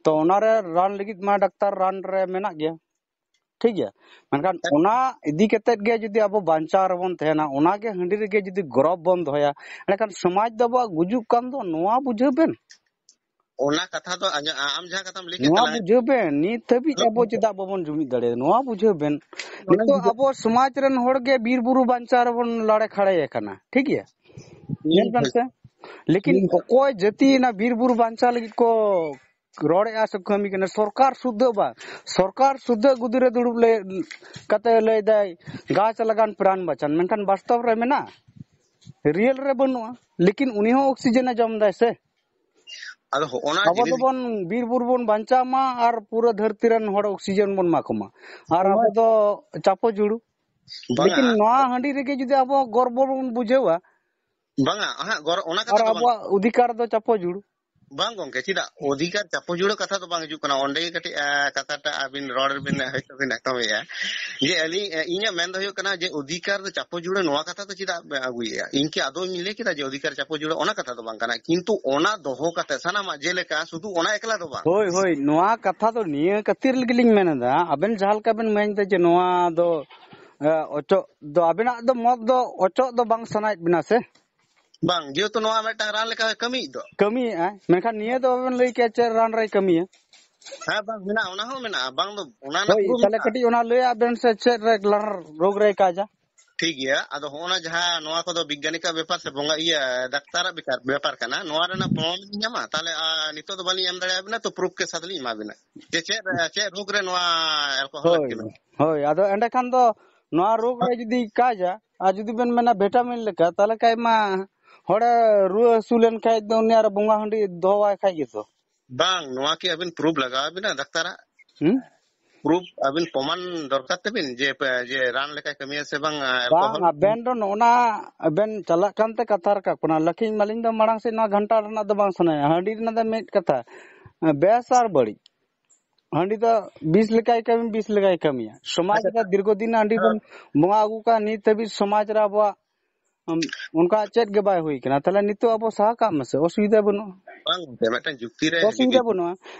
ᱛᱚ ᱚᱱᱟᱨᱮ ᱨᱟᱱ ᱞᱟᱹᱜᱤᱫ ᱢᱟ ᱰᱟᱠᱛᱟᱨ ᱨᱟᱱ ᱨᱮ ᱢᱮᱱᱟᱜ ᱜᱮᱭᱟ, ᱴᱷᱤᱠ ᱜᱮᱭᱟ᱾ ᱢᱮᱱᱠᱷᱟᱱ ᱚᱱᱟ ᱤᱫᱤ ᱠᱟᱛᱮᱫ ᱜᱮ ᱡᱩᱫᱤ ᱟᱵᱚ ᱵᱟᱧᱪᱟᱣ ᱨᱮᱵᱚᱱ ᱛᱟᱦᱮᱱᱟ, ᱚᱱᱟᱜᱮ ᱦᱟᱺᱰᱤ ᱨᱮᱜᱮ ᱡᱩᱫᱤ ᱜᱚᱨᱚᱵᱽ ᱵᱚᱱ ᱫᱚᱦᱚᱭᱟ, ᱮᱸᱰᱮᱠᱷᱟᱱ ᱥᱚᱢᱟᱡᱽ ᱫᱚ ᱟᱵᱚᱣᱟᱜ ᱜᱩᱡᱩᱜ ᱠᱟᱱ ᱫᱚ, ᱱᱚᱣᱟ ᱵᱩᱡᱷᱟᱹᱣ ᱵᱮᱱ᱾ ᱚᱱᱟ ᱠᱟᱛᱷᱟ ᱫᱚ ᱟᱸᱡᱚ-, ᱟ-, ᱟᱢ ᱡᱟᱦᱟᱸ ᱠᱟᱛᱷᱟᱢ ᱞᱟᱹᱭ ᱠᱮᱫ ᱱᱚᱣᱟ ᱛᱟᱞᱟᱝ, ᱵᱩᱡᱷᱟᱹᱣ ᱵᱮᱱ, ᱱᱤᱛ ᱫᱷᱟᱹᱵᱤᱡ ᱟᱵᱚ ᱪᱮᱫᱟᱜ ᱵᱟᱵᱚᱱ ᱡᱩᱢᱤᱫ ᱫᱟᱲᱮᱭᱟᱫᱟ? ᱱᱚᱣᱟ ᱵᱩᱡᱷᱟᱹᱣ ᱵᱮᱱ, ᱚᱱᱟ ᱱᱤᱛᱚᱜ ᱵᱩᱡᱷᱟᱹᱣ ᱟᱵᱚ ᱥᱚᱢᱟᱡᱽ ᱨᱮᱱ ᱦᱚᱲ ᱜᱮ ᱵᱤᱨ ᱵᱩᱨᱩ ᱵᱟᱧᱪᱟᱣ ᱨᱮᱵᱚᱱ ᱞᱟᱲᱮ ᱠᱷᱟᱲᱮ ᱟᱠᱟᱱᱟ, ᱴᱷᱤᱠ ᱜᱮᱭᱟ? ᱧᱮᱞ ᱵᱮᱱ ᱥᱮ, ᱞᱮᱠᱤᱱ ᱚᱠᱚᱭ ᱡᱟᱹᱛᱤ ᱚᱱᱟ ᱵᱤᱨ ᱵᱩᱨᱩ ᱵᱟᱧᱪᱟᱣ ᱞᱟᱹᱜᱤᱫ ᱠᱚ ᱨᱚᱲᱮᱜᱼᱟ ᱥᱮ ᱠᱟᱹᱢᱤ ᱠᱟᱱᱟ? ᱥᱚᱨᱠᱟᱨ ᱥᱩᱫᱽᱫᱷᱟᱹ ᱵᱟᱝ, ᱥᱚᱨᱠᱟᱨ ᱥᱩᱫᱽᱫᱷᱟᱹ ᱜᱩᱫᱤ ᱨᱮ ᱫᱩᱲᱩᱵ ᱞᱮ, ᱠᱟᱛᱮ ᱞᱟᱹᱭ ᱫᱟᱭ, "ᱜᱟᱪᱷ ᱞᱟᱜᱟᱱ ᱯᱨᱟᱱ ᱵᱟᱪᱟᱱ", ᱢᱮᱱᱠᱷᱟᱱ ᱵᱟᱥᱛᱚᱵ ᱨᱮ ᱢᱮᱱᱟᱜᱼᱟ? ᱨᱤᱭᱮᱞ ᱨᱮ ᱵᱟᱹᱱᱩᱜᱼᱟ, ᱞᱮᱠᱤᱱ ᱩᱱᱤ ᱦᱚᱸ ᱚᱠᱥᱤᱡᱮᱱ ᱮ ᱡᱚᱢ ᱫᱟᱭ ᱥᱮ᱾ ᱟᱫᱚ ᱦᱚᱸᱜᱼᱚ ᱱᱟ ᱟᱵᱚ ᱡᱤᱱᱤᱥ ᱫᱚᱵᱚᱱ ᱵᱤᱨ ᱵᱩᱨᱩ ᱵᱚᱱ ᱵᱟᱧᱪᱟᱣ ᱢᱟ ᱟᱨ ᱯᱩᱨᱟᱹ ᱫᱷᱟᱹᱨᱛᱤ ᱨᱮᱱ ᱦᱚᱲ ᱚᱠᱥᱤᱡᱮᱱ ᱵᱚᱱ ᱮᱢᱟ ᱠᱚᱢᱟ, ᱟᱨ ᱟᱵᱚ ᱫᱚ ᱪᱟᱯᱚ ᱡᱩᱲᱩ᱾ ᱵᱟᱝᱟ᱾ ᱞᱮᱠᱤᱱ ᱱᱚᱣᱟ ᱦᱟᱺᱰᱤ ᱨᱮᱜᱮ ᱡᱩᱫᱤ ᱟᱵᱚ ᱜᱚᱨᱵᱚ ᱵᱚᱱ ᱵᱩᱡᱷᱟᱹᱣᱟ, ᱵᱟᱝᱟ, ᱟᱦᱟᱜ, ᱜᱚᱨ-, ᱚᱱᱟ ᱠᱟᱛᱷᱟ ᱟᱨ ᱫᱚ ᱵᱟᱝ᱾ ᱟᱵᱚᱣᱟᱜ ᱚᱫᱷᱤᱠᱟᱨ ᱫᱚ ᱪᱟᱯᱚ ᱡᱩᱲᱩ᱾ ᱵᱟᱝ ᱜᱚᱝᱠᱮ, ᱪᱮᱫᱟᱜ ᱚᱫᱷᱤᱠᱟᱨ ᱪᱟᱯᱚ ᱡᱩᱲᱟᱹ ᱠᱟᱛᱷᱟ ᱫᱚ ᱵᱟᱝ ᱦᱤᱡᱩᱜ ᱠᱟᱱᱟ᱾ ᱚᱸᱰᱮ ᱜᱮ ᱠᱟᱹᱴᱤᱡ, ᱟ, ᱠᱟᱛᱷᱟᱴᱟᱜ ᱟᱹᱵᱤᱱ ᱨᱚᱲ ᱨᱮᱵᱤᱱ ᱦᱚᱭᱛᱳ ᱵᱤᱱ ᱮᱛᱚᱢᱮᱜᱼᱟ᱾ ᱡᱮ ᱟᱹᱞᱤᱧ, ᱮ, ᱤᱧᱟᱹᱜ ᱢᱮᱱ ᱫᱚ ᱦᱩᱭᱩᱜ ᱠᱟᱱᱟ ᱡᱮ ᱚᱫᱷᱤᱠᱟᱨ ᱫᱚ ᱪᱟᱯᱚ ᱡᱩᱲᱟᱹ ᱱᱚᱣᱟ ᱠᱟᱛᱷᱟ ᱫᱚ ᱪᱮᱫᱟᱜ ᱵᱮᱱ ᱟᱹᱜᱩᱭᱮᱜᱼᱟ? ᱤᱧ ᱠᱤ ᱟᱫᱚᱧ ᱞᱟᱹᱭ ᱠᱮᱫᱟ ᱡᱮ ᱚᱫᱷᱤᱠᱟᱨ ᱪᱟᱯᱚ ᱡᱩᱲᱟᱹ? ᱚᱱᱟ ᱠᱟᱛᱷᱟ ᱫᱚ ᱵᱟᱝ ᱠᱟᱱᱟ, ᱠᱤᱱᱛᱩ ᱚᱱᱟ ᱫᱚᱦᱚ ᱠᱟᱛᱮ ᱥᱟᱱᱟᱢᱟᱜ ᱡᱮᱞᱮᱠᱟ ᱥᱩᱫᱷᱩ ᱚᱱᱟ ᱮᱠᱞᱟ ᱫᱚ ᱵᱟᱝ᱾ ᱦᱳᱭ, ᱦᱳᱭ, ᱱᱚᱣᱟ ᱠᱟᱛᱷᱟ ᱫᱚ ᱱᱤᱭᱟᱹ ᱠᱷᱟᱹᱛᱤᱨ ᱜᱮᱞᱤᱧ ᱢᱮᱱ ᱮᱫᱟ, ᱟᱵᱮᱱ ᱡᱟᱦᱟᱸ ᱞᱮᱠᱟ ᱵᱮᱱ ᱢᱮᱱ ᱮᱫᱟ ᱡᱮ ᱱᱚᱣᱟ ᱫᱚ, ᱮ, ᱚᱪᱚᱜ ᱫᱚ, ᱟᱵᱮᱱᱟᱜ ᱫᱚ ᱢᱚᱛ ᱫᱚ ᱚᱪᱚᱜ ᱫᱚ ᱵᱟᱝ ᱥᱟᱱᱟᱭᱮᱫ ᱵᱮᱱᱟ ᱥᱮ? ᱵᱟᱝ, ᱡᱮᱦᱮᱛᱩ ᱱᱚᱣᱟ ᱢᱤᱫᱴᱟᱝ ᱨᱟᱱ ᱞᱮᱠᱟ ᱠᱟᱹᱢᱤᱭᱮᱫ ᱫᱚ᱾ ᱠᱟᱹᱢᱤᱭᱮᱫᱼᱟᱭ, ᱢᱮᱱᱠᱷᱟᱱ ᱱᱤᱭᱟᱹ ᱫᱚ ᱵᱟᱵᱮᱱ ᱞᱟᱹᱭ ᱠᱮᱭᱟ ᱪᱮᱫ ᱨᱟᱱ ᱨᱮᱭ ᱠᱟᱹᱢᱤᱭᱟ? ᱦᱮᱸ, ᱵᱟᱝ ᱢᱮᱱᱟᱜᱼᱟ, ᱚᱱᱟ ᱦᱚᱸ ᱢᱮᱱᱟᱜᱼᱟ, ᱵᱟᱝ ᱫᱚ, ᱚᱱᱟ ᱨᱮᱱᱟᱜ ᱦᱳᱭ, ᱯᱩᱨᱟᱹ ᱛᱟᱦᱞᱮ ᱢᱮᱱᱟᱜᱼᱟ᱾ ᱠᱟᱹᱴᱤᱡ ᱚᱱᱟ ᱞᱟᱹᱭᱟᱜ ᱵᱮᱱ ᱥᱮ ᱪᱮᱫ ᱨᱮ ᱨᱳᱜᱽ ᱨᱮᱭ ᱠᱟᱡᱟ? ᱴᱷᱤᱠ ᱜᱮᱭᱟ᱾ ᱟᱫᱚ ᱦᱚᱸᱜᱼᱚ ᱱᱟ ᱡᱟᱦᱟᱸ ᱱᱚᱣᱟ ᱠᱚᱫᱚ ᱵᱤᱜᱽᱜᱟᱱᱤᱠᱟᱜ ᱵᱮᱯᱟᱨ ᱥᱮ ᱵᱚᱸᱜᱟ, ᱤᱭᱟᱹ, ᱰᱟᱠᱛᱟᱨᱟᱜ ᱵᱮᱯᱟᱨ, ᱵᱮᱯᱟᱨ ᱠᱟᱱᱟ, ᱱᱚᱣᱟ ᱨᱮᱱᱟᱜ ᱯᱨᱚᱢᱟᱱ ᱞᱤᱧ ᱧᱟᱢᱟ? ᱛᱟᱦᱞᱮ, ᱟ, ᱱᱤᱛᱚᱜ ᱫᱚ ᱵᱟᱹᱞᱤᱧ ᱮᱢ ᱫᱟᱲᱮᱭᱟᱵᱤᱱᱟ, ᱛᱚ ᱯᱨᱩᱯᱷ ᱠᱮ ᱥᱟᱛᱷ ᱞᱤᱧ ᱮᱢᱟ ᱵᱤᱱᱟ᱾ ᱡᱮ ᱪᱮᱫ, ᱪᱮᱫ ᱨᱳᱜᱽ ᱨᱮ ᱱᱚᱣᱟ ᱮᱞᱠᱳᱦᱚᱞ ᱦᱳᱭ, ᱞᱟᱹᱠᱛᱤ ᱢᱮᱱᱟᱜᱼᱟ? ᱦᱳᱭ᱾ ᱟᱫᱚ ᱮᱸᱰᱮᱠᱷᱟᱱ ᱫᱚ ᱱᱚᱣᱟ ᱨᱳᱜᱽ ᱨᱮ ᱡᱩᱫᱤ ᱠᱟᱡᱟ, ᱟᱨ ᱡᱩᱫᱤ ᱵᱮᱱ ᱢᱮᱱᱟ ᱵᱷᱤᱴᱟᱢᱤᱱ ᱞᱮᱠᱟ, ᱛᱟᱦᱞᱮ ᱠᱷᱟᱡ ᱢᱟ ᱦᱚᱲᱮ ᱨᱩᱣᱟᱹ ᱦᱟᱹᱥᱩ ᱞᱮᱱ ᱠᱷᱟᱡ ᱫᱚ ᱩᱱᱤ ᱟᱨ ᱵᱚᱸᱜᱟ ᱦᱟᱺᱰᱤ ᱫᱚᱦᱚᱣᱟᱭ ᱠᱷᱟᱡ ᱜᱮᱛᱚ᱾ ᱵᱟᱝ, ᱱᱚᱣᱟ ᱠᱤ ᱟᱹᱵᱤᱱ ᱯᱨᱩᱯᱷ ᱞᱟᱜᱟᱣ ᱟᱵᱤᱱᱟ ᱰᱟᱠᱛᱟᱨᱟᱜ? ᱦᱩᱸ? ᱯᱨᱩᱯᱷ ᱟᱹᱵᱤᱱ ᱯᱨᱚᱢᱟᱱ ᱫᱚᱨᱠᱟᱨ ᱛᱟᱵᱤᱱ ᱡᱮ, ᱯᱮ-, ᱡᱮ ᱨᱟᱱ ᱞᱮᱠᱟᱭ ᱠᱟᱹᱢᱤᱭᱟ ᱥᱮ ᱵᱟᱝ, ᱟ, ᱵᱟᱝ, ᱮᱞᱠᱳᱦᱚᱞ? ᱟᱵᱮᱱ ᱫᱚ ᱱᱚᱜᱼᱚ ᱱᱟ ᱵᱮᱱ ᱪᱟᱞᱟᱜ ᱠᱟᱱᱛᱮ ᱠᱟᱛᱷᱟ ᱨᱟᱠᱟᱵ ᱠᱟᱱᱟ᱾ ᱞᱟᱹᱠᱷᱤᱧ ᱢᱟᱹᱞᱤᱧ ᱫᱚ ᱢᱟᱲᱟᱝ ᱥᱮᱫ ᱱᱚᱣᱟ ᱜᱷᱟᱱᱴᱟ ᱨᱮᱱᱟᱜ ᱫᱚ ᱵᱟᱝ ᱥᱟᱱᱟᱭᱟ᱾ ᱦᱟᱺᱰᱤ ᱨᱮᱱᱟᱜ ᱫᱚ ᱢᱤᱫ ᱠᱟᱛᱷᱟ, ᱵᱮᱥ ᱟᱨ ᱵᱟᱹᱲᱤᱡ᱾ ᱦᱟᱺᱰᱤ ᱫᱚ ᱵᱤᱥ ᱞᱮᱠᱟᱭ ᱠᱟᱹᱢᱤ, ᱵᱤᱥ ᱞᱮᱠᱟᱭ ᱠᱟᱹᱢᱤᱭᱟ᱾ ᱥᱚᱢᱟᱡᱽ ᱟᱪᱪᱷᱟ, ᱨᱮ ᱫᱤᱨᱜᱷᱚ ᱫᱤᱱ ᱦᱟᱺᱰᱤ ᱵᱚᱱ ᱵᱚᱸᱜᱟ ᱟᱹᱜᱩ ᱠᱟᱜᱼᱟ, ᱱᱤᱛ ᱦᱟᱹᱵᱤᱡ ᱥᱚᱢᱟᱡᱽ ᱨᱮ ᱟᱵᱚᱣᱟᱜ, ᱩᱢ, ᱚᱱᱠᱟ ᱪᱮᱫ ᱜᱮ ᱵᱟᱭ ᱦᱩᱭ ᱠᱟᱱᱟ᱾ ᱛᱟᱦᱞᱮ ᱱᱤᱛᱚᱜ ᱟᱵᱚ ᱥᱟᱦᱟ ᱠᱟᱜ ᱢᱮᱥᱮ, ᱚᱥᱩᱵᱤᱫᱷᱟ ᱵᱟᱹᱱᱩᱜᱼᱟ᱾ ᱵᱟᱝ ᱜᱚᱝᱠᱮ, ᱢᱤᱫᱴᱟᱝ ᱡᱩᱠᱛᱤ ᱨᱮ ᱚᱥᱩᱵᱤᱫᱷᱟ ᱡᱩᱫᱤ ᱵᱟᱹᱱᱩᱜᱼᱟ᱾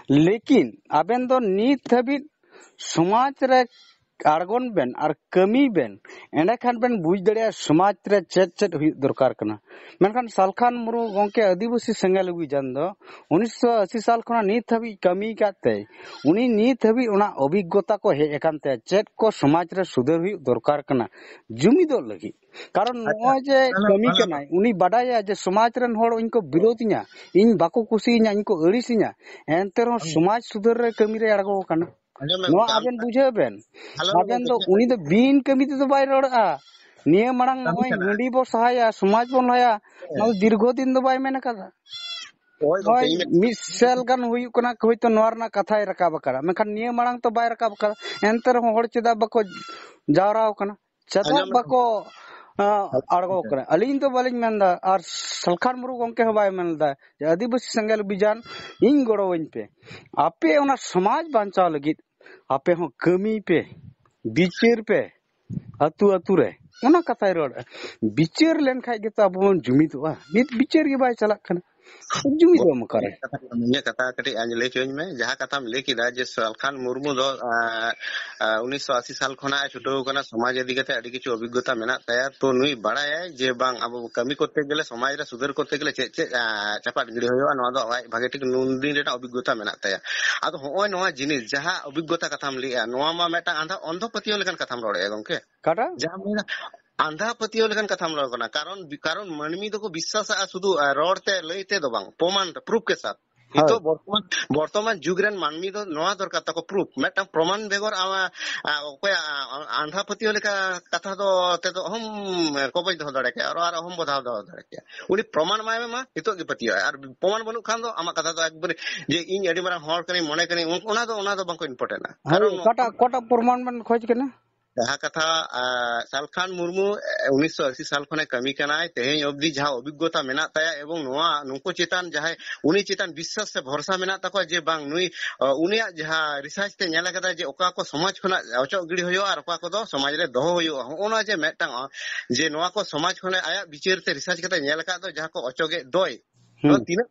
ᱞᱮᱠᱤᱱ ᱟᱵᱮᱱ ᱫᱚ ᱱᱤᱛ ᱦᱟᱹᱵᱤᱡ ᱥᱚᱢᱟᱡᱽ ᱨᱮ ᱟᱬᱜᱚᱱ ᱵᱮᱱ ᱟᱨ ᱠᱟᱹᱢᱤ ᱵᱮᱱ, ᱮᱸᱰᱮᱠᱷᱟᱱ ᱵᱮᱱ ᱵᱩᱡᱽ ᱫᱟᱲᱮᱭᱟᱜᱼᱟ ᱥᱚᱢᱟᱡᱽ ᱨᱮ ᱪᱮᱫ ᱪᱮᱫ ᱦᱩᱭᱩᱜ ᱫᱚᱨᱠᱟᱨ ᱠᱟᱱᱟ᱾ ᱢᱮᱱᱠᱷᱟᱱ ᱥᱟᱞᱠᱷᱟᱱ ᱢᱩᱨᱢᱩ ᱜᱚᱝᱠᱮ ᱟᱹᱫᱤᱵᱟᱹᱥᱤ ᱥᱮᱸᱜᱮᱞ ᱚᱵᱷᱤᱡᱟᱱ ᱫᱚ ᱩᱱᱤᱥᱥᱚ ᱟᱥᱤ ᱥᱟᱞ ᱠᱷᱚᱱᱟᱜ ᱱᱤᱛ ᱦᱟᱹᱵᱤᱡ ᱠᱟᱹᱢᱤ ᱠᱟᱫ ᱛᱮ, ᱩᱱᱤ ᱱᱤᱛ ᱦᱟᱹᱵᱤᱡ ᱚᱱᱟ ᱚᱵᱷᱤᱜᱽᱜᱚᱛᱟ ᱠᱚ ᱦᱮᱡ ᱟᱠᱟᱱ ᱛᱟᱭᱟ, ᱪᱮᱫ ᱠᱚ ᱥᱚᱢᱟᱡᱽ ᱨᱮ ᱥᱩᱫᱷᱟᱹᱨ ᱦᱩᱭᱩᱜ ᱫᱚᱨᱠᱟᱨ ᱠᱟᱱᱟ ᱡᱩᱢᱤᱫᱚᱜ ᱞᱟᱹᱜᱤᱫ᱾ ᱠᱟᱨᱚᱱ ᱟᱪᱪᱷᱟ, ᱱᱚᱜᱼᱚᱭ ᱡᱮ ᱚᱱᱟ ᱫᱚ, ᱠᱟᱹᱢᱤ ᱚᱱᱟ ᱫᱚ ᱠᱟᱱᱟᱭ, ᱩᱱᱤ ᱵᱟᱰᱟᱭᱟ ᱡᱮ ᱥᱚᱢᱟᱡᱽ ᱨᱮᱱ ᱦᱚᱲ ᱤᱧ ᱠᱚ ᱵᱤᱨᱳᱫᱤᱧᱟ, ᱤᱧ ᱵᱟᱠᱚ ᱠᱩᱥᱤᱭᱟᱹᱧᱟ, ᱤᱧ ᱠᱚ ᱟᱹᱲᱤᱥᱤᱧᱟ, ᱮᱱᱛᱮ ᱨᱮᱦᱚᱸ ᱦᱩᱸ᱾ ᱥᱚᱢᱟᱡᱽ ᱥᱩᱫᱷᱟᱹᱨ ᱨᱮ ᱠᱟᱹᱢᱤ ᱨᱮ ᱟᱬᱜᱚ ᱟᱠᱟᱱᱟ᱾ ᱟᱸᱡᱚᱢ ᱢᱮ ᱱᱚᱣᱟ ᱜᱚᱝᱠᱮ, ᱟᱢ ᱟᱵᱮᱱ ᱵᱩᱡᱷᱟᱹᱣ ᱵᱮᱱ᱾ ᱦᱮᱞᱳ ᱟᱵᱮᱱ ᱜᱚᱝᱠᱮ, ᱫᱚ, ᱤᱧᱟᱹᱜ ᱩᱱᱤ ᱫᱚ ᱵᱤᱱ ᱠᱟᱹᱢᱤ ᱛᱮᱫᱚ ᱵᱟᱭ ᱨᱚᱲᱟ᱾ ᱱᱤᱭᱟᱹ ᱢᱟᱲᱟᱝ ᱠᱟᱹᱢᱤ ᱱᱚᱜᱼᱚᱭ ᱠᱟᱱᱟ᱾ ᱦᱟᱺᱰᱤ ᱵᱚ ᱥᱟᱦᱟᱭᱟ, ᱥᱚᱢᱟᱡᱽ ᱵᱚᱱ ᱞᱟᱦᱟᱭᱟ, ᱦᱮᱸ᱾ ᱱᱚᱣᱟ ᱫᱚ ᱫᱤᱨᱜᱷᱚ ᱫᱤᱱ ᱫᱚ ᱵᱟᱭ ᱢᱮᱱ ᱟᱠᱟᱫᱟ᱾ ᱦᱳᱭ ᱜᱚᱝᱠᱮ, ᱱᱚᱜᱼᱚᱭ ᱤᱧ ᱢᱤᱫ ᱢᱤᱫ ᱥᱮᱞ ᱜᱟᱱ ᱦᱩᱭᱩᱜ ᱠᱟᱱᱟ, ᱦᱳᱭᱛᱳ ᱱᱚᱣᱟ ᱨᱮᱱᱟᱜ ᱠᱟᱛᱷᱟᱭ ᱨᱟᱠᱟᱵ ᱟᱠᱟᱫᱟ, ᱢᱮᱱᱠᱷᱟᱱ ᱱᱤᱭᱟᱹ ᱢᱟᱲᱟᱝ ᱛᱚ ᱵᱟᱭ ᱨᱟᱠᱟᱵ ᱟᱠᱟᱫᱟ᱾ ᱮᱱᱛᱮ ᱨᱮᱦᱚᱸ ᱦᱚᱲ ᱪᱮᱫᱟᱜ ᱵᱟᱠᱚ ᱡᱟᱣᱨᱟ ᱟᱠᱟᱱᱟ? ᱪᱮᱫᱟᱜ ᱟᱸᱡᱚᱢ ᱢᱮ᱾ ᱵᱟᱠᱚ, ᱟ, ᱟᱬᱜᱚ ᱟᱠᱟᱱᱟ? ᱟᱹᱞᱤᱧ ᱫᱚ ᱵᱟᱹᱞᱤᱧ ᱢᱮᱱᱫᱟ, ᱟᱨ ᱥᱟᱞᱠᱷᱟᱱ ᱢᱩᱨᱢᱩ ᱜᱚᱝᱠᱮ ᱦᱚᱸ ᱵᱟᱭ ᱢᱮᱱ ᱞᱮᱫᱟ ᱡᱮ ᱟᱹᱫᱤᱵᱟᱹᱥᱤ ᱥᱮᱸᱜᱮᱞ ᱚᱵᱷᱤᱡᱟᱱ ᱤᱧ ᱜᱚᱲᱚᱣᱟᱹᱧ ᱯᱮ᱾ ᱟᱯᱮ ᱚᱱᱟ ᱥᱚᱢᱟᱡᱽ ᱵᱟᱧᱪᱟᱣ ᱞᱟᱹᱜᱤᱫ ᱟᱯᱮ ᱦᱚᱸ ᱠᱟᱹᱢᱤ ᱯᱮ, ᱵᱤᱪᱟᱹᱨ ᱯᱮ, ᱟᱹᱛᱩ ᱟᱹᱛᱩ ᱨᱮ᱾ ᱚᱱᱟ ᱠᱟᱛᱷᱟᱭ ᱨᱚᱲ᱾ ᱵᱤᱪᱟᱹᱨ ᱞᱮᱱᱠᱷᱟᱡ ᱜᱮᱛᱚ ᱟᱵᱚ ᱵᱚᱱ ᱡᱩᱢᱤᱫᱚᱜᱼᱟ᱾ ᱱᱤᱛ ᱵᱤᱪᱟᱹᱨ ᱜᱮ ᱵᱟᱭ ᱪᱟᱞᱟᱜ ᱠᱟᱱᱟ᱾ ᱡᱩᱢᱤᱫᱚᱜ ᱟᱢ ᱚᱠᱟᱨᱮ? ᱤᱧᱟᱹᱜ ᱠᱟᱛᱷᱟ, ᱤᱧᱟᱹᱜ ᱠᱟᱛᱷᱟ ᱠᱟᱹᱴᱤᱡ ᱟᱸᱡᱚᱢ ᱞᱟᱹᱭ ᱦᱚᱪᱚᱧ ᱢᱮ᱾ ᱡᱟᱦᱟᱸ ᱠᱟᱛᱷᱟᱢ ᱞᱟᱹᱭ ᱠᱮᱫᱟ ᱡᱮ ᱥᱟᱞᱠᱷᱟᱱ ᱢᱩᱨᱢᱩ ᱫᱚ, ᱟ, ᱟ, ᱩᱱᱤᱥᱥᱚ ᱟᱥᱤ ᱥᱟᱞ ᱠᱷᱚᱱᱟᱜ ᱮ ᱪᱷᱩᱴᱟᱹᱣ ᱠᱟᱱᱟ, ᱥᱚᱢᱟᱡᱽ ᱤᱫᱤ ᱠᱟᱛᱮ ᱟᱹᱰᱤ ᱠᱤᱪᱷᱩ ᱚᱵᱷᱤᱜᱽᱜᱚᱛᱟ ᱢᱮᱱᱟᱜ ᱛᱟᱭᱟ᱾ ᱛᱚ ᱱᱩᱭ ᱵᱟᱲᱟᱭᱟᱭ ᱡᱮ ᱵᱟᱝ, ᱟᱵᱚ ᱠᱟᱹᱢᱤ ᱠᱚᱨᱛᱮ ᱜᱮᱞᱮ, ᱥᱚᱢᱟᱡᱽ ᱨᱮ ᱥᱩᱫᱷᱟᱹᱨ ᱠᱚᱨᱛᱮ ᱜᱮᱞᱮ ᱪᱮᱫ ᱪᱮᱫ, ᱟ, ᱪᱟᱯᱟᱫ ᱜᱤᱰᱤ ᱦᱩᱭᱩᱜᱼᱟ, ᱱᱚᱣᱟ ᱫᱚ ᱟᱡ ᱵᱷᱟᱜᱮ ᱴᱷᱤᱠ ᱱᱩᱱ ᱫᱤᱱ ᱨᱮᱱᱟᱜ ᱚᱵᱷᱤᱜᱽᱜᱚᱛᱟ ᱢᱮᱱᱟᱜ ᱛᱟᱭᱟ᱾ ᱟᱫᱚ ᱦᱚᱸᱜᱼᱚᱭ ᱱᱚᱣᱟ ᱡᱤᱱᱤᱥ, ᱡᱟᱦᱟᱸ ᱚᱵᱷᱤᱜᱽᱜᱚᱛᱟ ᱠᱟᱛᱷᱟᱢ ᱞᱟᱹᱭᱮᱜᱼᱟ, ᱱᱚᱣᱟ ᱢᱟ ᱢᱤᱫᱴᱟᱝ ᱟᱸᱫᱷᱟ ᱚᱱᱫᱷᱚ ᱯᱟᱹᱛᱭᱟᱹᱣ ᱞᱮᱠᱟᱱ ᱠᱟᱛᱷᱟᱢ ᱨᱚᱲᱮᱜᱼᱟ ᱜᱚᱝᱠᱮ᱾ ᱚᱠᱟᱴᱟᱜ? ᱡᱟᱦᱟᱸᱢ ᱞᱟᱹᱭᱫᱟ, ᱟᱸᱫᱷᱟ ᱯᱟᱹᱛᱭᱟᱹᱣ ᱞᱮᱠᱟᱱ ᱠᱟᱛᱷᱟᱢ ᱨᱚᱲ ᱠᱟᱱᱟ᱾ ᱠᱟᱨᱚᱱ, ᱠᱟᱨᱚᱱ ᱢᱟᱹᱱᱢᱤ ᱫᱚᱠᱚ ᱵᱤᱥᱥᱟᱥᱟᱜᱼᱟ ᱥᱩᱫᱷᱩ, ᱟᱨ ᱨᱚᱲ ᱛᱮ, ᱞᱟᱹᱭ ᱛᱮ ᱫᱚ ᱵᱟᱝ, ᱯᱨᱚᱢᱟᱱ ᱛᱮ, ᱯᱨᱩᱯᱷ ᱠᱮ ᱥᱟᱛᱷ᱾ ᱱᱤᱛᱚᱜ ᱵᱚᱨᱛᱚᱢᱟᱱ, ᱵᱚᱨᱛᱚᱢᱟᱱ ᱡᱩᱜᱽ ᱨᱮᱱ ᱢᱟᱹᱱᱢᱤ ᱫᱚ ᱱᱚᱣᱟ ᱫᱚᱨᱠᱟᱨ ᱛᱟᱠᱚ, ᱯᱨᱩᱯᱷ᱾ ᱢᱤᱫᱴᱟᱝ ᱯᱨᱚᱢᱟᱱ ᱵᱮᱜᱚᱨ ᱟᱢ, ᱟ, ᱚᱠᱚᱭᱟᱜ, ᱟ, ᱟᱸᱫᱷᱟ ᱯᱟᱹᱛᱭᱟᱹᱣ ᱞᱮᱠᱟ ᱠᱟᱛᱷᱟ ᱫᱚ ᱛᱮᱫᱚ ᱚᱦᱚᱢ ᱠᱚᱵᱚᱡ ᱫᱚᱦᱚ ᱫᱟᱲᱮ ᱠᱮᱭᱟ, ᱟᱨ, ᱟᱨ ᱚᱦᱚᱢ ᱵᱚᱫᱷᱟᱣ ᱫᱚᱦᱚ ᱫᱟᱲᱮ ᱠᱮᱭᱟ᱾ ᱩᱱᱤ ᱯᱨᱚᱢᱟᱱ ᱮᱢᱟᱭ ᱢᱟ, ᱱᱤᱛᱚᱜ ᱜᱮ ᱯᱟᱹᱛᱭᱟᱹᱣ ᱟᱭ᱾ ᱟᱨ ᱯᱨᱚᱢᱟᱱ ᱵᱟᱹᱱᱩᱜ ᱠᱷᱟᱱ ᱫᱚ ᱟᱢᱟᱜ ᱠᱟᱛᱷᱟ ᱫᱚ ᱮᱠᱵᱟᱨᱮ ᱡᱮ ᱤᱧ ᱟᱹᱰᱤ ᱢᱟᱨᱟᱝ ᱦᱚᱲ ᱠᱟᱹᱱᱟᱹᱧ, ᱢᱚᱱᱮ ᱠᱟᱹᱱᱟᱹᱧ, ᱚᱱᱟ ᱫᱚ, ᱚᱱᱟ ᱫᱚ ᱵᱟᱝᱠᱚ ᱤᱢᱯᱚᱨᱴᱮᱱᱴᱟ᱾ ᱦᱳᱭ, ᱠᱟᱨᱚᱱ ᱚᱠᱟᱴᱟᱜ, ᱚᱠᱟᱴᱟᱜ ᱯᱨᱚᱢᱟᱱ ᱵᱮᱱ ᱠᱷᱚᱡᱽ ᱠᱟᱱᱟ? ᱡᱟᱦᱟᱸ ᱠᱟᱛᱷᱟ, ᱟ, ᱥᱟᱞᱠᱷᱟᱱ ᱢᱩᱨᱢᱩ, ᱮ, ᱩᱱᱤᱥᱥᱚ ᱟᱥᱤ ᱥᱟᱞ ᱠᱷᱚᱱᱮ ᱠᱟᱹᱢᱤ ᱠᱟᱱᱟᱭ, ᱛᱮᱦᱮᱧ ᱚᱵᱫᱤ ᱡᱟᱦᱟᱸ ᱚᱵᱷᱤᱜᱽᱜᱚᱛᱟ ᱢᱮᱱᱟᱜ ᱛᱟᱭᱟ ᱮᱵᱚᱝ ᱱᱚᱣᱟ, ᱱᱩᱠᱩ ᱪᱮᱛᱟᱱ ᱡᱟᱦᱟᱸᱭ, ᱩᱱᱤ ᱪᱮᱛᱟᱱ ᱵᱤᱥᱥᱟᱥ ᱥᱮ ᱵᱷᱚᱨᱥᱟ ᱢᱮᱱᱟᱜ ᱛᱟᱠᱚᱣᱟ ᱡᱮ ᱵᱟᱝ ᱱᱩᱭ, ᱟ, ᱩᱱᱤᱭᱟᱜ ᱡᱟᱦᱟᱸ ᱨᱤᱥᱟᱨᱪ ᱛᱮ ᱧᱮᱞ ᱟᱠᱟᱫᱟ ᱡᱮ ᱚᱠᱟ ᱠᱚ ᱥᱚᱢᱟᱡᱽ ᱠᱷᱚᱱᱟᱜ ᱚᱪᱚᱜ ᱜᱤᱰᱤ ᱦᱩᱭᱩᱜᱼᱟ ᱟᱨ ᱚᱠᱟ ᱠᱚᱫᱚ ᱥᱚᱢᱟᱡᱽ ᱨᱮ ᱫᱚᱦᱚ ᱦᱩᱭᱩᱜᱼᱟ᱾ ᱦᱚᱸᱜᱼᱚ ᱱᱚᱣᱟ ᱡᱮ ᱢᱤᱫᱴᱟᱝ, ᱟ, ᱡᱮ ᱱᱚᱣᱟ ᱠᱚ ᱥᱚᱢᱟᱡᱽ ᱠᱷᱚᱱᱮ ᱟᱭᱟᱜ ᱵᱤᱪᱟᱹᱨ ᱛᱮ ᱨᱤᱥᱟᱨᱪ ᱠᱟᱛᱮ ᱧᱮᱞ ᱟᱠᱟᱫ ᱫᱚ ᱡᱟᱦᱟᱸ ᱠᱚ ᱚᱪᱚᱜᱮᱫ ᱫᱚᱭ, ᱦᱩᱸ᱾ ᱱᱚᱣᱟ ᱛᱤᱱᱟᱹᱜ,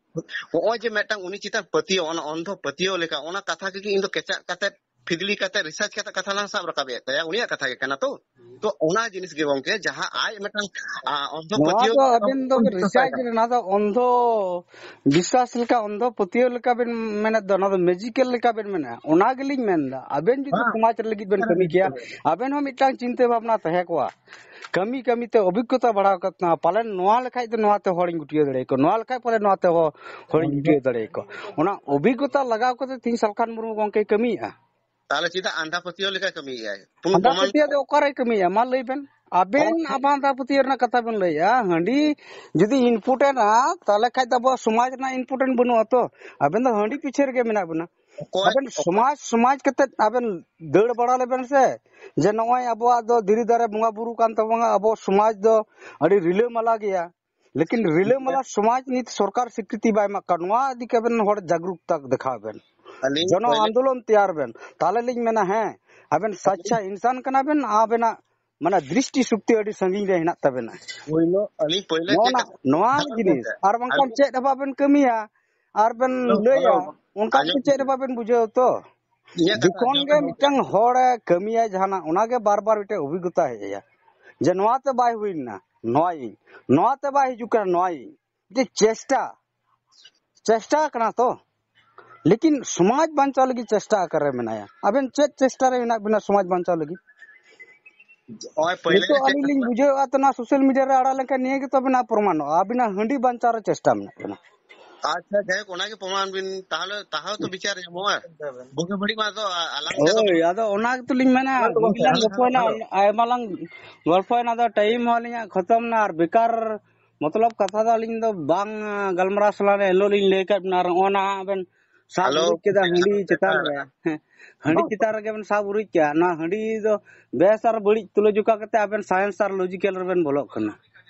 ᱦᱚᱸᱜᱼᱚᱭ ᱡᱮ ᱢᱤᱫᱴᱟᱝ ᱩᱱᱤ ᱪᱮᱛᱟᱱ ᱯᱟᱹᱛᱭᱟᱹᱣ, ᱚᱱᱟ ᱚᱱᱫᱷᱚ ᱯᱟᱹᱛᱭᱟᱹᱣ ᱞᱮᱠᱟ, ᱚᱱᱟ ᱠᱟᱛᱷᱟ ᱜᱮ ᱤᱧ ᱫᱚ ᱠᱮᱪᱟᱜ ᱠᱟᱛᱮ, ᱯᱷᱤᱫᱽᱞᱤ ᱠᱟᱛᱮ, ᱨᱤᱥᱟᱨᱪ ᱠᱟᱛᱮ ᱠᱟᱛᱷᱟ ᱞᱟᱝ ᱥᱟᱵ ᱨᱟᱠᱟᱵᱮᱫ ᱛᱟᱭᱟ, ᱩᱱᱤᱭᱟᱜ ᱠᱟᱛᱷᱟ ᱜᱮ ᱠᱟᱱᱟ ᱛᱚ᱾ ᱛᱚ ᱚᱱᱟ ᱡᱤᱱᱤᱥ ᱜᱮ ᱜᱚᱝᱠᱮ, ᱡᱟᱦᱟᱸ ᱟᱡ ᱢᱤᱫᱴᱟᱝ, ᱟ, ᱚᱱᱫᱷᱚ ᱱᱚᱣᱟ ᱯᱟᱹᱛᱭᱟᱹᱣ ᱫᱚ ᱞᱮᱠᱟ ᱟᱵᱮᱱ ᱫᱚ ᱵᱚᱱ ᱨᱤᱥᱟᱨᱪ ᱵᱤᱥᱥᱟᱥᱟ᱾ ᱨᱮ, ᱱᱚᱣᱟ ᱫᱚ ᱚᱱᱫᱷᱚ ᱵᱤᱥᱥᱟᱥ ᱞᱮᱠᱟ, ᱚᱱᱫᱷᱚ ᱯᱟᱹᱛᱭᱟᱹᱣ ᱞᱮᱠᱟ ᱵᱮᱱ ᱢᱮᱱᱮᱫ ᱫᱚ, ᱱᱚᱣᱟ ᱫᱚ ᱢᱮᱡᱤᱠᱮᱞ ᱞᱮᱠᱟ ᱵᱮᱱ ᱢᱮᱱᱟ, ᱚᱱᱟ ᱜᱮᱞᱤᱧ ᱢᱮᱱᱫᱟ᱾ ᱟᱵᱮᱱ ᱡᱩᱫᱤ ᱦᱮᱸ᱾ ᱥᱚᱢᱟᱡᱽ ᱞᱟᱹᱜᱤᱫ ᱵᱮᱱ ᱠᱟᱹᱢᱤ ᱠᱮᱭᱟ, ᱟᱵᱮᱱ ᱦᱚᱸ ᱢᱤᱫᱴᱟᱝ ᱪᱤᱱᱛᱟᱹ ᱵᱷᱟᱵᱽᱱᱟ ᱛᱟᱦᱮᱸ ᱠᱚᱜᱼᱟ᱾ ᱠᱟᱹᱢᱤ ᱠᱟᱹᱢᱤ ᱛᱮ ᱚᱵᱷᱤᱜᱽᱜᱚᱛᱟ ᱵᱟᱲᱦᱟᱣ ᱠᱟᱛᱮ, ᱯᱟᱞᱮᱱ ᱱᱚᱣᱟ ᱞᱮᱠᱷᱟᱡ ᱫᱚ ᱱᱚᱣᱟ ᱛᱮ ᱦᱚᱲᱤᱧ ᱜᱩᱴᱭᱟᱹᱣ ᱫᱟᱲᱮᱭᱟᱠᱚᱣᱟ, ᱱᱚᱣᱟ ᱞᱮᱠᱷᱟᱡ ᱯᱟᱞᱮ ᱱᱚᱣᱟ ᱛᱮ ᱦᱚ-, ᱦᱚᱲᱤᱧ ᱜᱩᱴᱭᱟᱹᱣ ᱫᱟᱲᱮᱭᱟᱠᱚᱣᱟ᱾ ᱚᱱᱟ ᱚᱵᱷᱤᱜᱽᱜᱚᱛᱟ ᱞᱟᱜᱟᱣ ᱠᱟᱛᱮ ᱛᱤᱦᱤᱧ ᱥᱟᱞᱠᱷᱟᱱ ᱢᱩᱨᱢᱩ ᱜᱚᱝᱠᱮᱭ ᱠᱟᱹᱢᱤᱭᱮᱫᱼᱟ᱾ ᱛᱟᱦᱚᱞᱮ ᱪᱮᱫᱟᱜ ᱟᱸᱫᱷᱟ ᱯᱟᱹᱛᱭᱟᱹᱣ ᱞᱮᱠᱟᱭ ᱠᱟᱹᱢᱤᱭᱮᱫᱼᱟᱭ? ᱯᱩᱱ ᱟᱸᱫᱷᱟ ᱯᱨᱚᱢᱟᱱ ᱯᱟᱹᱛᱭᱟᱹᱣ ᱫᱚ ᱚᱠᱟᱨᱮᱭ ᱠᱟᱹᱢᱤᱭᱮᱫᱼᱟ? ᱢᱟ ᱞᱟᱹᱭ ᱵᱮᱱ᱾ ᱟᱵᱮᱱ ᱚᱠᱚᱭ ᱟᱵᱟᱸᱫᱷᱟ ᱯᱟᱹᱛᱭᱟᱹᱣ ᱨᱮᱱᱟᱜ ᱠᱟᱛᱷᱟ ᱵᱮᱱ ᱞᱟᱹᱭᱮᱫᱼᱟ, ᱦᱟᱺᱰᱤ ᱡᱩᱫᱤ ᱤᱢᱯᱚᱨᱴᱮᱱᱴᱼᱟ, ᱛᱟᱦᱚᱞᱮ ᱠᱷᱟᱡ ᱫᱚ ᱟᱵᱚᱣᱟᱜ ᱥᱚᱢᱟᱡᱽ ᱨᱮᱱᱟᱜ ᱤᱢᱯᱚᱨᱴᱮᱱᱴ ᱵᱟᱹᱱᱩᱜᱼᱟ ᱛᱚ᱾ ᱟᱵᱮᱱ ᱫᱚ ᱦᱟᱺᱰᱤ ᱯᱤᱪᱷᱟᱹ ᱨᱮᱜᱮ ᱢᱮᱱᱟᱜ ᱵᱮᱱᱟ᱾ ᱚᱠᱚᱭ ᱟᱵᱮᱱ ᱚᱠᱚᱭ ᱥᱚᱢᱟᱡᱽ, ᱥᱚᱢᱟᱡᱽ ᱠᱟᱛᱮ ᱟᱵᱮᱱ ᱫᱟᱹᱲ ᱵᱟᱲᱟ ᱞᱮᱵᱮᱱ ᱥᱮ, ᱡᱮ ᱱᱚᱜᱼᱚᱭ ᱟᱵᱚᱣᱟᱜ ᱫᱚ ᱫᱷᱤᱨᱤ ᱫᱟᱨᱮ ᱵᱚᱸᱜᱟ ᱵᱩᱨᱩ ᱠᱟᱱ ᱛᱟᱵᱚᱱᱟ, ᱟᱵᱚ ᱥᱚᱢᱟᱡᱽ ᱫᱚ ᱟᱹᱰᱤ ᱨᱤᱞᱟᱹᱢᱟᱞᱟ ᱜᱮᱭᱟ᱾ ᱞᱮᱠᱤᱱ ᱨᱤᱞᱟᱹᱢᱟᱞᱟ ᱥᱚᱢᱟᱡᱽ ᱱᱤᱛ ᱥᱚᱨᱠᱟᱨ ᱥᱤᱠᱨᱤᱛᱤ ᱵᱟᱭ ᱮᱢᱟᱜ ᱠᱟᱱ, ᱱᱚᱣᱟ ᱤᱫᱤ ᱠᱟᱛᱮ ᱦᱚᱲ ᱡᱟᱜᱽᱨᱩᱠᱛᱟ ᱫᱮᱠᱷᱟᱣ ᱵᱮᱱ, ᱟᱹᱞᱤᱧ ᱡᱚᱱᱚ ᱯᱳᱭᱞᱳ ᱟᱱᱫᱳᱞᱚᱱ ᱛᱮᱭᱟᱨ ᱵᱮᱱ, ᱛᱟᱦᱞᱮ ᱞᱤᱧ ᱢᱮᱱᱟ ᱦᱮᱸ, ᱟᱵᱮᱱ ᱥᱟᱪᱪᱟ ᱤᱱᱥᱟᱱ ᱠᱟᱱᱟ ᱵᱮᱱ, ᱟᱵᱮᱱᱟᱜ ᱢᱟᱱᱮ ᱫᱨᱤᱥᱴᱤ ᱥᱚᱠᱛᱤ ᱟᱹᱰᱤ ᱥᱟᱺᱜᱤᱧ ᱨᱮ ᱦᱮᱱᱟᱜ ᱛᱟᱵᱮᱱᱟ᱾ ᱯᱳᱭᱞᱳ, ᱟᱹᱞᱤᱧ ᱯᱳᱭᱞᱳ ᱱᱚᱜᱼᱚ ᱪᱮᱫ ᱱᱟ-, ᱠᱟᱛᱷᱟ, ᱱᱚᱣᱟ ᱦᱮᱞᱳ ᱡᱤᱱᱤᱥ, ᱜᱚᱝᱠᱮ, ᱟᱨ ᱵᱟᱝᱠᱷᱟᱱ ᱟᱹᱞᱤᱧ, ᱪᱮᱫ ᱦᱚᱸ ᱵᱟᱵᱮᱱ ᱠᱟᱹᱢᱤᱭᱟ, ᱟᱨ ᱵᱮᱱ ᱦᱮᱞᱳ, ᱞᱟᱹᱭᱟ, ᱦᱮᱞᱳ, ᱚᱱᱠᱟ ᱫᱚ ᱟᱸᱡᱚᱢ ᱪᱮᱫ ᱦᱚᱸ ᱵᱟᱵᱮᱱ ᱵᱩᱡᱷᱟᱹᱣᱟ ᱛᱚ᱾ ᱤᱧᱟᱹᱜ ᱠᱟᱛᱷᱟ ᱡᱚᱠᱷᱚᱱ ᱟᱸᱡᱚᱢ ᱜᱮ ᱵᱮᱱ ᱜᱚᱝᱠᱮ᱾ ᱢᱤᱫᱴᱟᱝ ᱦᱚᱲᱮ ᱠᱟᱹᱢᱤᱭᱟᱭ ᱡᱟᱦᱟᱱᱟᱜ, ᱚᱱᱟᱜᱮ ᱵᱟᱨ ᱵᱟᱨ ᱢᱤᱫᱴᱮᱱ ᱚᱵᱷᱤᱜᱽᱜᱚᱛᱟ ᱦᱮᱡ ᱟᱭᱟ, ᱡᱮ ᱱᱚᱣᱟᱛᱮ ᱵᱟᱭ ᱦᱩᱭ ᱞᱮᱱᱟ, ᱱᱚᱣᱟᱭᱤᱧ, ᱱᱚᱣᱟᱛᱮ ᱵᱟᱭ ᱦᱤᱡᱩᱜ ᱠᱟᱱᱟ, ᱱᱚᱣᱟᱭᱤᱧ᱾ ᱡᱮ ᱪᱮᱥᱴᱟ, ᱪᱮᱥᱴᱟ ᱠᱟᱱᱟ ᱛᱚ, ᱞᱮᱠᱤᱱ ᱥᱚᱢᱟᱡᱽ ᱵᱟᱧᱪᱟᱣ ᱞᱟᱹᱜᱤᱫ ᱪᱮᱥᱴᱟ ᱚᱠᱟᱨᱮ ᱢᱮᱱᱟᱭᱟ? ᱟᱵᱮᱱ ᱪᱮᱫ ᱪᱮᱥᱴᱟ ᱨᱮ ᱢᱮᱱᱟᱜ ᱵᱮᱱᱟ ᱥᱚᱢᱟᱡᱽ ᱵᱟᱧᱪᱟᱣ ᱞᱟᱹᱜᱤᱫ? ᱱᱚᱜᱼᱚᱭ ᱯᱳᱭᱞᱳ ᱱᱤᱛᱚᱜ ᱨᱮ ᱪᱮᱫ ᱟᱹᱞᱤᱧ ᱞᱤᱧ ᱠᱟᱛᱷᱟ? ᱵᱩᱡᱷᱟᱹᱣᱮᱫᱼᱟ ᱛᱚ, ᱱᱚᱣᱟ ᱥᱳᱥᱟᱞ ᱢᱤᱰᱤᱭᱟ ᱨᱮ ᱟᱲᱟᱜ ᱞᱮᱱᱠᱷᱟᱱ ᱱᱤᱭᱟᱹ ᱜᱮᱛᱚ ᱟᱵᱤᱱᱟᱜ ᱯᱨᱚᱢᱟᱱᱚᱜᱼᱟ, ᱟᱵᱤᱱᱟᱜ ᱦᱟᱺᱰᱤ ᱵᱟᱧᱪᱟᱣ ᱨᱮ ᱪᱮᱥᱴᱟ ᱢᱮᱱᱟᱜ ᱵᱤᱱᱟ᱾ ᱟᱪᱪᱷᱟ, ᱡᱟᱭᱦᱳᱠ, ᱚᱱᱟᱜᱮ ᱯᱨᱚᱢᱟᱱ ᱵᱤᱱ, ᱛᱟᱦᱚᱞᱮ ᱛᱟᱦᱟᱣ ᱛᱚ ᱵᱤᱪᱟᱨ ᱧᱟᱢᱚᱜᱼᱟ᱾ ᱵᱩᱜᱤ ᱵᱟᱹᱲᱤᱡ ᱢᱟ ᱟᱫᱚ ᱟ-, ᱟᱞᱟᱝ ᱛᱮᱫᱚ ᱦᱳᱭ, ᱵᱟᱝ᱾ ᱟᱫᱚ ᱚᱱᱟ ᱜᱮᱛᱚᱞᱤᱧ ᱢᱮᱱᱟ, ᱦᱮᱞᱳ, ᱵᱩᱜᱤ ᱞᱟᱝ ᱦᱮᱞᱳ, ᱨᱚᱯᱚᱲᱮᱱᱟ, ᱦᱮᱞᱳ᱾ ᱟᱭᱢᱟ ᱞᱟᱝ ᱜᱚᱞᱯᱚᱭᱮᱱᱟ, ᱟᱫᱚ ᱴᱟᱭᱤᱢ ᱦᱚᱸ ᱟᱹᱞᱤᱧᱟᱜ ᱠᱷᱚᱛᱚᱢ ᱱᱟ, ᱟᱨ ᱵᱮᱠᱟᱨ ᱢᱚᱛᱞᱚᱵ ᱠᱟᱛᱷᱟ ᱫᱚ ᱟᱹᱞᱤᱧ ᱫᱚ ᱵᱟᱝ, ᱟ, ᱜᱟᱞᱢᱟᱨᱟᱣ ᱥᱟᱱᱟ ᱞᱤᱧᱟ, ᱮᱱᱦᱤᱞᱳᱜ ᱞᱤᱧ ᱞᱟᱹᱭ ᱟᱠᱟᱫ ᱵᱮᱱᱟ, ᱟᱨ ᱱᱚᱜᱼᱚ ᱱᱟ ᱵᱮᱱ ᱥᱟᱵ ᱦᱮᱞᱳ, ᱩᱨᱤᱡ ᱠᱮᱫᱟ ᱦᱮᱞᱳ, ᱦᱟᱺᱰᱤ ᱪᱮᱛᱟᱱ ᱦᱮᱞᱳ᱾ ᱨᱮ᱾ ᱦᱮᱸ, ᱦᱟᱺᱰᱤ ᱪᱮᱛᱟᱱ ᱨᱮᱜᱮ ᱵᱮᱱ ᱥᱟᱵ ᱩᱨᱤᱡ ᱠᱮᱫᱟ᱾ ᱱᱚᱣᱟ ᱦᱟᱺᱰᱤ ᱫᱚ ᱵᱮᱥ ᱟᱨ ᱵᱟᱹᱲᱤᱡ ᱛᱩᱞᱟᱹᱡᱚᱠᱷᱟ ᱠᱟᱛᱮ ᱟᱵᱮᱱ ᱥᱟᱭᱮᱱᱥ ᱟᱨ ᱞᱚᱡᱤᱠᱮᱞ ᱨᱮᱵᱮᱱ ᱵᱚᱞᱚᱜ ᱠᱟᱱᱟ᱾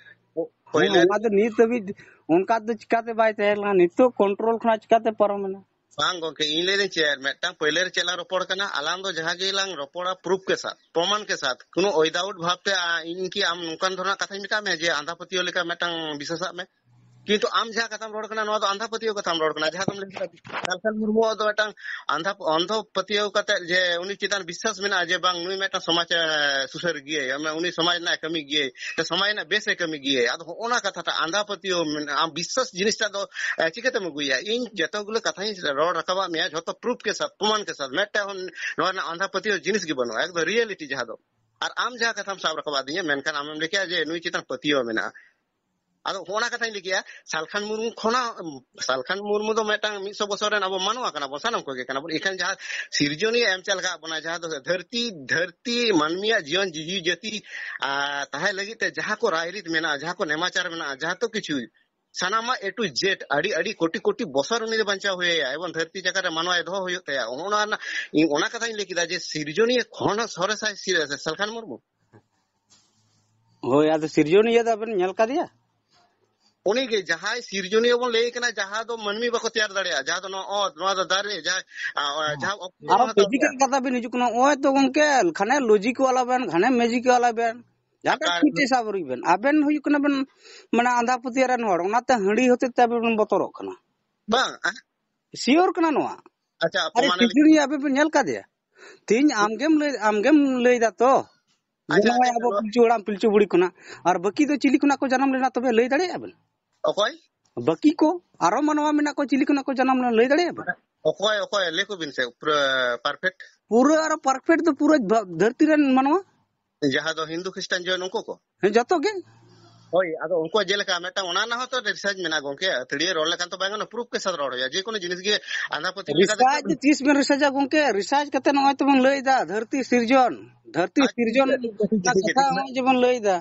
ᱦᱮᱸ, ᱯᱳᱭᱞᱳ ᱚᱱᱟ ᱫᱚ ᱱᱤᱛ ᱦᱟᱹᱵᱤᱡ ᱚᱱᱠᱟ ᱫᱚ ᱪᱤᱠᱟᱛᱮ ᱵᱟᱭ ᱛᱟᱦᱮᱸ ᱞᱮᱱᱟ? ᱱᱤᱛᱚᱜ ᱠᱚᱱᱴᱨᱳᱞ ᱠᱷᱚᱱᱟᱜ ᱪᱤᱠᱟᱛᱮ ᱯᱟᱨᱚᱢᱮᱱᱟ? ᱵᱟᱝ ᱜᱚᱝᱠᱮ, ᱤᱧ ᱞᱟᱹᱭ ᱫᱟᱹᱧ ᱪᱮᱫ, ᱢᱤᱫᱴᱟᱝ ᱯᱳᱭᱞᱳ ᱨᱮ ᱪᱮᱫ ᱞᱟᱝ ᱨᱚᱯᱚᱲ ᱠᱟᱱᱟ, ᱟᱞᱟᱝ ᱫᱚ ᱡᱟᱦᱟᱸ ᱜᱮ ᱞᱟᱝ ᱨᱚᱯᱚᱲᱟ ᱯᱨᱩᱯ ᱠᱮ ᱥᱟᱛ, ᱯᱨᱚᱢᱟᱱ ᱠᱮ ᱥᱟᱛ, ᱠᱳᱱᱳ ᱳᱭᱫᱟᱣᱩᱴ ᱵᱷᱟᱵ ᱛᱮ, ᱟ, ᱤᱧ ᱠᱤ ᱟᱢ ᱱᱚᱝᱠᱟᱱ ᱫᱷᱚᱨᱚᱱᱟᱜ ᱠᱟᱛᱷᱟᱧ ᱢᱮᱛᱟᱫ ᱢᱮᱭᱟ ᱡᱮ ᱟᱸᱫᱷᱟ ᱯᱟᱹᱛᱭᱟᱹᱣ ᱞᱮᱠᱟ ᱢᱤᱫᱴᱟᱝ ᱵᱤᱥᱥᱟᱥᱟᱜ ᱢᱮ? ᱠᱤᱱᱛᱩ ᱟᱢ ᱡᱟᱦᱟᱸ ᱠᱟᱛᱷᱟᱢ ᱨᱚᱲ ᱠᱟᱱᱟ, ᱱᱚᱣᱟ ᱫᱚ ᱟᱸᱫᱷᱟ ᱯᱟᱹᱛᱭᱟᱹᱣ ᱠᱟᱛᱷᱟᱢ ᱨᱚᱲ ᱠᱟᱱᱟ᱾ ᱡᱟᱦᱟᱸ ᱫᱚᱢ ᱞᱟᱹᱭ ᱠᱮᱫᱟ, ᱥᱟᱞᱠᱷᱟᱱ ᱢᱩᱨᱢᱩᱣᱟᱜ ᱫᱚ ᱢᱤᱫᱴᱟᱝ ᱟᱸᱫᱷᱟ, ᱚᱱᱫᱷᱚ ᱯᱟᱹᱛᱭᱟᱹᱣ ᱠᱟᱛᱮ ᱡᱮ ᱩᱱᱤ ᱪᱮᱛᱟᱱ ᱵᱤᱥᱥᱟᱥ ᱢᱮᱱᱟᱜᱼᱟ ᱡᱮ ᱵᱟᱝ, ᱱᱩᱭ ᱢᱤᱫᱴᱟᱝ ᱥᱚᱢᱟᱡᱽ, ᱮ, ᱥᱩᱥᱟᱹᱨ ᱜᱮᱭᱟᱭ, ᱢᱟᱱᱮ ᱩᱱᱤ ᱥᱚᱢᱟᱡᱽ ᱨᱮᱱᱟᱜ ᱮ ᱠᱟᱹᱢᱤ ᱜᱮᱭᱟᱭ, ᱥᱮ ᱥᱚᱢᱟᱡᱽ ᱨᱮᱱᱟᱜ ᱵᱮᱥ ᱮ ᱠᱟᱹᱢᱤ ᱜᱮᱭᱟᱭ᱾ ᱟᱫᱚ ᱦᱚᱸᱜᱼᱚ ᱱᱟ ᱠᱟᱛᱷᱟᱴᱟᱜ ᱟᱸᱫᱷᱟ ᱯᱟᱹᱛᱭᱟᱹᱣ ᱢᱮᱱᱟᱜᱼᱟ, ᱟᱢ ᱵᱤᱥᱥᱟᱥ ᱡᱤᱱᱤᱥᱴᱟᱜ ᱫᱚ, ᱮ, ᱪᱤᱠᱟᱹᱛᱮᱢ ᱟᱹᱜᱩᱭᱟ? ᱤᱧ ᱡᱚᱛᱚ ᱜᱩᱞᱳ ᱠᱟᱛᱷᱟᱧ ᱨᱚᱲ ᱨᱟᱠᱟᱵᱟᱫ ᱢᱮᱭᱟ, ᱡᱷᱚᱛᱚ ᱯᱨᱩᱯ ᱠᱮ ᱥᱟᱛ, ᱯᱨᱚᱢᱟᱱ ᱠᱮ ᱥᱟᱛ, ᱢᱤᱫᱴᱟᱝ ᱦᱚᱸ ᱱᱚᱣᱟ ᱨᱮᱱᱟᱜ ᱟᱸᱫᱷᱟ ᱯᱟᱹᱛᱭᱟᱹᱣ ᱡᱤᱱᱤᱥ ᱜᱮ ᱵᱟᱹᱱᱩᱜᱼᱟ, ᱮᱠᱫᱚᱢ ᱨᱤᱭᱮᱞᱤᱴᱤ ᱡᱟᱦᱟᱸ ᱫᱚ᱾ ᱟᱨ ᱟᱢ ᱡᱟᱦᱟᱸ ᱠᱟᱛᱷᱟᱢ ᱥᱟᱵ ᱨᱟᱠᱟᱵ ᱟᱹᱫᱤᱧᱟ, ᱢᱮᱱᱠᱷᱟᱱ ᱟᱢᱮᱢ ᱞᱟᱹᱭ ᱠᱮᱜᱼᱟ ᱡᱮ ᱱᱩᱭ ᱪᱮᱛᱟᱱ ᱯᱟᱹᱛᱭᱟᱹᱣ ᱢᱮᱱᱟᱜᱼᱟ᱾ ᱟᱫᱚ ᱚᱱᱟ ᱠᱟᱛᱷᱟᱧ ᱞᱟᱹᱭ ᱠᱮᱜᱼᱟ, ᱥᱟᱞᱠᱷᱟᱱ ᱢᱩᱨᱢᱩ ᱠᱷᱚᱱᱟᱜ, ᱥᱟᱞᱠᱷᱟᱱ ᱢᱩᱨᱢᱩ ᱫᱚ ᱢᱤᱫᱴᱟᱝ ᱢᱤᱫ ᱥᱚ ᱵᱚᱪᱷᱚᱨ ᱨᱮᱱ ᱟᱵᱚ ᱢᱟᱱᱣᱟ ᱠᱟᱱᱟ ᱵᱚᱱ, ᱥᱟᱱᱟᱢ ᱠᱚᱜᱮ ᱠᱟᱱᱟ ᱵᱚᱱ᱾ ᱮᱱᱠᱷᱟᱱ ᱡᱟᱦᱟᱸ ᱥᱤᱨᱡᱚᱱᱤᱭᱟᱹ ᱮᱢ ᱪᱟᱞ ᱟᱠᱟᱫ ᱵᱚᱱᱟ, ᱡᱟᱦᱟᱸ ᱫᱚ ᱫᱷᱟᱹᱨᱛᱤ, ᱫᱷᱟᱹᱨᱛᱤ ᱢᱟᱹᱱᱢᱤᱭᱟᱜ ᱡᱤᱭᱚᱱ ᱡᱤᱣᱤ ᱡᱟᱹᱛᱤ, ᱟᱨ ᱛᱟᱦᱮᱸ ᱞᱟᱹᱜᱤᱫ ᱛᱮ ᱡᱟᱦᱟᱸ ᱠᱚ ᱨᱟᱭᱨᱤᱛ ᱢᱮᱱᱟᱜᱼᱟ, ᱡᱟᱦᱟᱸ ᱠᱚ ᱱᱮᱢᱟᱪᱟᱨ ᱢᱮᱱᱟᱜᱼᱟ, ᱡᱟᱦᱟᱸ ᱛᱚ ᱠᱤᱪᱷᱩ ᱥᱟᱱᱟᱢᱟᱜ A to Z ᱟᱹᱰᱤ, ᱟᱹᱰᱤ ᱠᱳᱴᱤ, ᱠᱳᱴᱤ ᱵᱚᱪᱷᱚᱨ ᱩᱱᱤ ᱫᱚ ᱵᱟᱧᱪᱟᱣ ᱦᱩᱭᱟᱭᱟ ᱮᱵᱚᱝ ᱫᱷᱟᱹᱨᱛᱤ ᱡᱟᱠᱟᱛ ᱨᱮ ᱢᱟᱱᱣᱟᱭ ᱫᱚᱦᱚ ᱦᱩᱭᱩᱜ ᱛᱟᱭᱟ᱾ ᱚᱱᱟ ᱨᱮᱱᱟᱜ, ᱤᱧ ᱚᱱᱟ ᱠᱟᱛᱷᱟᱧ ᱞᱟᱹᱭ ᱠᱮᱫᱟ ᱡᱮ ᱥᱤᱨᱡᱚᱱᱤᱭᱟᱹ ᱠᱷᱚᱱ ᱦᱚᱸ ᱥᱚᱨᱮᱥᱟᱭ ᱥᱤᱨ-, ᱥᱟᱞᱠᱷᱟᱱ ᱢᱩᱨᱢᱩ᱾ ᱦᱳᱭ, ᱟᱫᱚ ᱥᱤᱨᱡᱚᱱᱤᱭᱟᱹ ᱫᱚ ᱟᱵᱮᱱ ᱧᱮᱞ ᱠᱟᱫᱮᱭᱟ? ᱩᱱᱤ ᱜᱮ ᱡᱟᱦᱟᱸᱭ ᱥᱤᱨᱡᱚᱱᱤᱭᱟᱹ ᱵᱚᱱ ᱞᱟᱹᱭ ᱠᱟᱱᱟ, ᱡᱟᱦᱟᱸ ᱫᱚ ᱢᱟᱹᱱᱢᱤ ᱵᱟᱠᱚ ᱛᱮᱭᱟᱨ ᱫᱟᱲᱮᱭᱟᱜᱼᱟ, ᱡᱟᱦᱟᱸ ᱫᱚ ᱱᱚᱣᱟ ᱚᱛ, ᱱᱚᱣᱟ ᱫᱚ ᱫᱟᱨᱮ, ᱡᱟᱦᱟᱸ, ᱟ, ᱟ, ᱦᱮᱸ᱾ ᱡᱟᱦᱟᱸ ᱚᱠᱛᱚ ᱟᱨᱚ ᱵᱚᱱ ᱦᱟᱛᱟᱣ ᱯᱷᱤᱡᱤᱠᱮᱞ ᱠᱮᱫᱟ᱾ ᱠᱟᱛᱷᱟ ᱵᱤᱱ ᱦᱤᱡᱩᱜ ᱠᱟᱱᱟ, ᱱᱚᱜᱼᱚᱭ ᱛᱚ ᱜᱚᱝᱠᱮ, ᱜᱷᱟᱱᱮ ᱞᱚᱡᱤᱠ ᱣᱟᱞᱟ ᱵᱮᱱ, ᱜᱷᱟᱱᱮ ᱢᱮᱡᱤᱠ ᱣᱟᱞᱟ ᱵᱮᱱ, ᱡᱟᱦᱟᱸ ᱟᱠᱟᱨ ᱯᱷᱤᱴ ᱦᱤᱥᱟᱵ ᱨᱩᱭ ᱵᱮᱱ᱾ ᱟᱵᱮᱱ ᱦᱩᱭᱩᱜ ᱠᱟᱱᱟ ᱵᱮᱱ, ᱢᱟᱱᱮ, ᱟᱸᱫᱷᱟ ᱯᱟᱹᱛᱭᱟᱹᱣ ᱨᱮᱱ ᱦᱚᱲ, ᱚᱱᱟᱛᱮ ᱦᱟᱺᱰᱤ ᱦᱚᱛᱮᱡ ᱛᱮ ᱟᱵᱮᱱ ᱵᱮᱱ ᱵᱚᱛᱚᱨᱚᱜ ᱠᱟᱱᱟ᱾ ᱵᱟᱝ, ᱟ- ᱥᱤᱭᱳᱨ ᱠᱟᱱᱟ ᱱᱚᱣᱟ᱾ ᱟᱪᱪᱷᱟ, ᱟᱨᱮ ᱯᱨᱚᱢᱟᱱ ᱟᱹᱞᱤᱧ᱾ ᱥᱤᱨᱡᱚᱱᱤᱭᱟᱹ ᱟᱵᱮᱱ ᱵᱮᱱ ᱧᱮᱞ ᱠᱟᱫᱮᱭᱟ? ᱛᱮᱦᱤᱧ ᱟᱢᱜᱮᱢ ᱞᱟᱹᱭ, ᱟᱢᱜᱮᱢ ᱞᱟᱹᱭ ᱫᱟ ᱛᱚ, ᱡᱮ ᱟᱪᱪᱷᱟ, ᱱᱚᱜᱼᱚᱭ ᱟᱪᱪᱷᱟ, ᱟᱵᱚ ᱱᱚᱣᱟ ᱯᱤᱞᱪᱩ ᱦᱟᱲᱟᱢ ᱯᱤᱞᱪᱩ ᱵᱩᱲᱦᱤ ᱠᱷᱚᱱᱟᱜ, ᱟᱨ ᱵᱟᱹᱠᱤ ᱫᱚ ᱪᱤᱞᱤ ᱠᱷᱚᱱᱟᱜ ᱠᱚ ᱡᱟᱱᱟᱢ ᱞᱮᱱᱟ ᱛᱚᱵᱮ ᱞᱟᱹᱭ ᱫᱟᱲᱮᱭᱟᱜᱼᱟ ᱵᱮᱱ? ᱚᱠᱚᱭ? ᱵᱟᱹᱠᱤ ᱠᱚ ᱟᱨᱚ ᱢᱟᱱᱣᱟ ᱢᱮᱱᱟᱜ ᱠᱚ, ᱪᱤᱞᱤ ᱠᱷᱚᱱᱟᱜ ᱠᱚ ᱡᱟᱱᱟᱢ ᱞᱮᱱᱟ ᱞᱟᱹᱭ ᱫᱟᱲᱮᱭᱟᱜᱼᱟ ᱵᱮᱱ? ᱚᱠᱚᱭ, ᱚᱠᱚᱭ? ᱞᱟᱹᱭ ᱠᱚ ᱵᱤᱱ ᱥᱮ, ᱯᱩᱨᱟᱹ ᱯᱟᱨᱯᱷᱮᱠᱴ᱾ ᱯᱩᱨᱟᱹ ᱟᱨᱚ ᱯᱟᱨᱯᱷᱮᱠᱴ ᱫᱚ ᱯᱩᱨᱟᱹ ᱵᱷᱟ-, ᱫᱷᱟᱹᱨᱛᱤ ᱨᱮᱱ ᱢᱟᱱᱣᱟ᱾ ᱡᱟᱦᱟᱸ ᱫᱚ ᱦᱤᱱᱫᱩ ᱠᱷᱨᱤᱥᱴᱟᱱ ᱡᱚᱭᱱ, ᱩᱱᱠᱩ ᱠᱚ? ᱦᱮᱸ, ᱡᱚᱛᱚ ᱜᱮ᱾ ᱦᱳᱭ, ᱟᱫᱚ ᱩᱱᱠᱩᱣᱟᱜ ᱡᱮᱞᱮᱠᱟ ᱢᱤᱫᱴᱟᱝ ᱚᱱᱟ ᱨᱮᱱᱟᱜ ᱦᱚᱸ ᱛᱚ ᱨᱤᱥᱟᱨᱪ ᱢᱮᱱᱟᱜᱼᱟ ᱜᱚᱝᱠᱮ, ᱟᱹᱛᱷᱟᱹᱲᱤᱭᱟᱹ ᱨᱚᱲ ᱞᱮᱠᱷᱟᱱ ᱛᱚ ᱵᱟᱝ ᱜᱟᱱᱚᱜᱼᱟ, ᱯᱨᱩᱯᱷ ᱠᱮ ᱥᱟᱛᱷ ᱨᱚᱲ ᱦᱩᱭᱩᱜᱼᱟ, ᱡᱮ ᱠᱳᱱᱳ ᱡᱤᱱᱤᱥ ᱜᱮ ᱟᱸᱫᱷᱟ ᱯᱟᱹᱛᱭᱟᱹᱣ ᱞᱮᱠᱟ ᱫᱚ ᱨᱤᱥᱟᱨᱪ ᱫᱚ ᱪᱮᱫ ᱵᱤᱱ ᱨᱤᱥᱟᱨᱪᱟ ᱜᱚᱝᱠᱮ? ᱨᱤᱥᱟᱨᱪ ᱠᱟᱛᱮ ᱱᱚᱜᱼᱚᱭ ᱛᱚᱵᱚᱱ ᱞᱟᱹᱭ ᱮᱫᱟ, ᱫᱷᱟᱹᱨᱛᱤ ᱥᱤᱨᱡᱚᱱ, ᱫᱷᱟᱹᱨᱛᱤ ᱟᱪᱪᱷᱟ, ᱴᱷᱤᱠ ᱥᱤᱨᱡᱚᱱ ᱟᱪᱷᱮ, ᱴᱷᱤᱠ ᱟᱪᱷᱮ, ᱨᱮᱱᱟᱜ ᱴᱷᱤᱠ ᱟᱪᱷᱮ, ᱠᱟᱛᱷᱟ ᱴᱷᱤᱠ ᱟᱪᱷᱮ᱾ ᱱᱚᱜᱼᱚᱭ ᱡᱮᱵᱚᱱ ᱞᱟᱹᱭ ᱮᱫᱟ᱾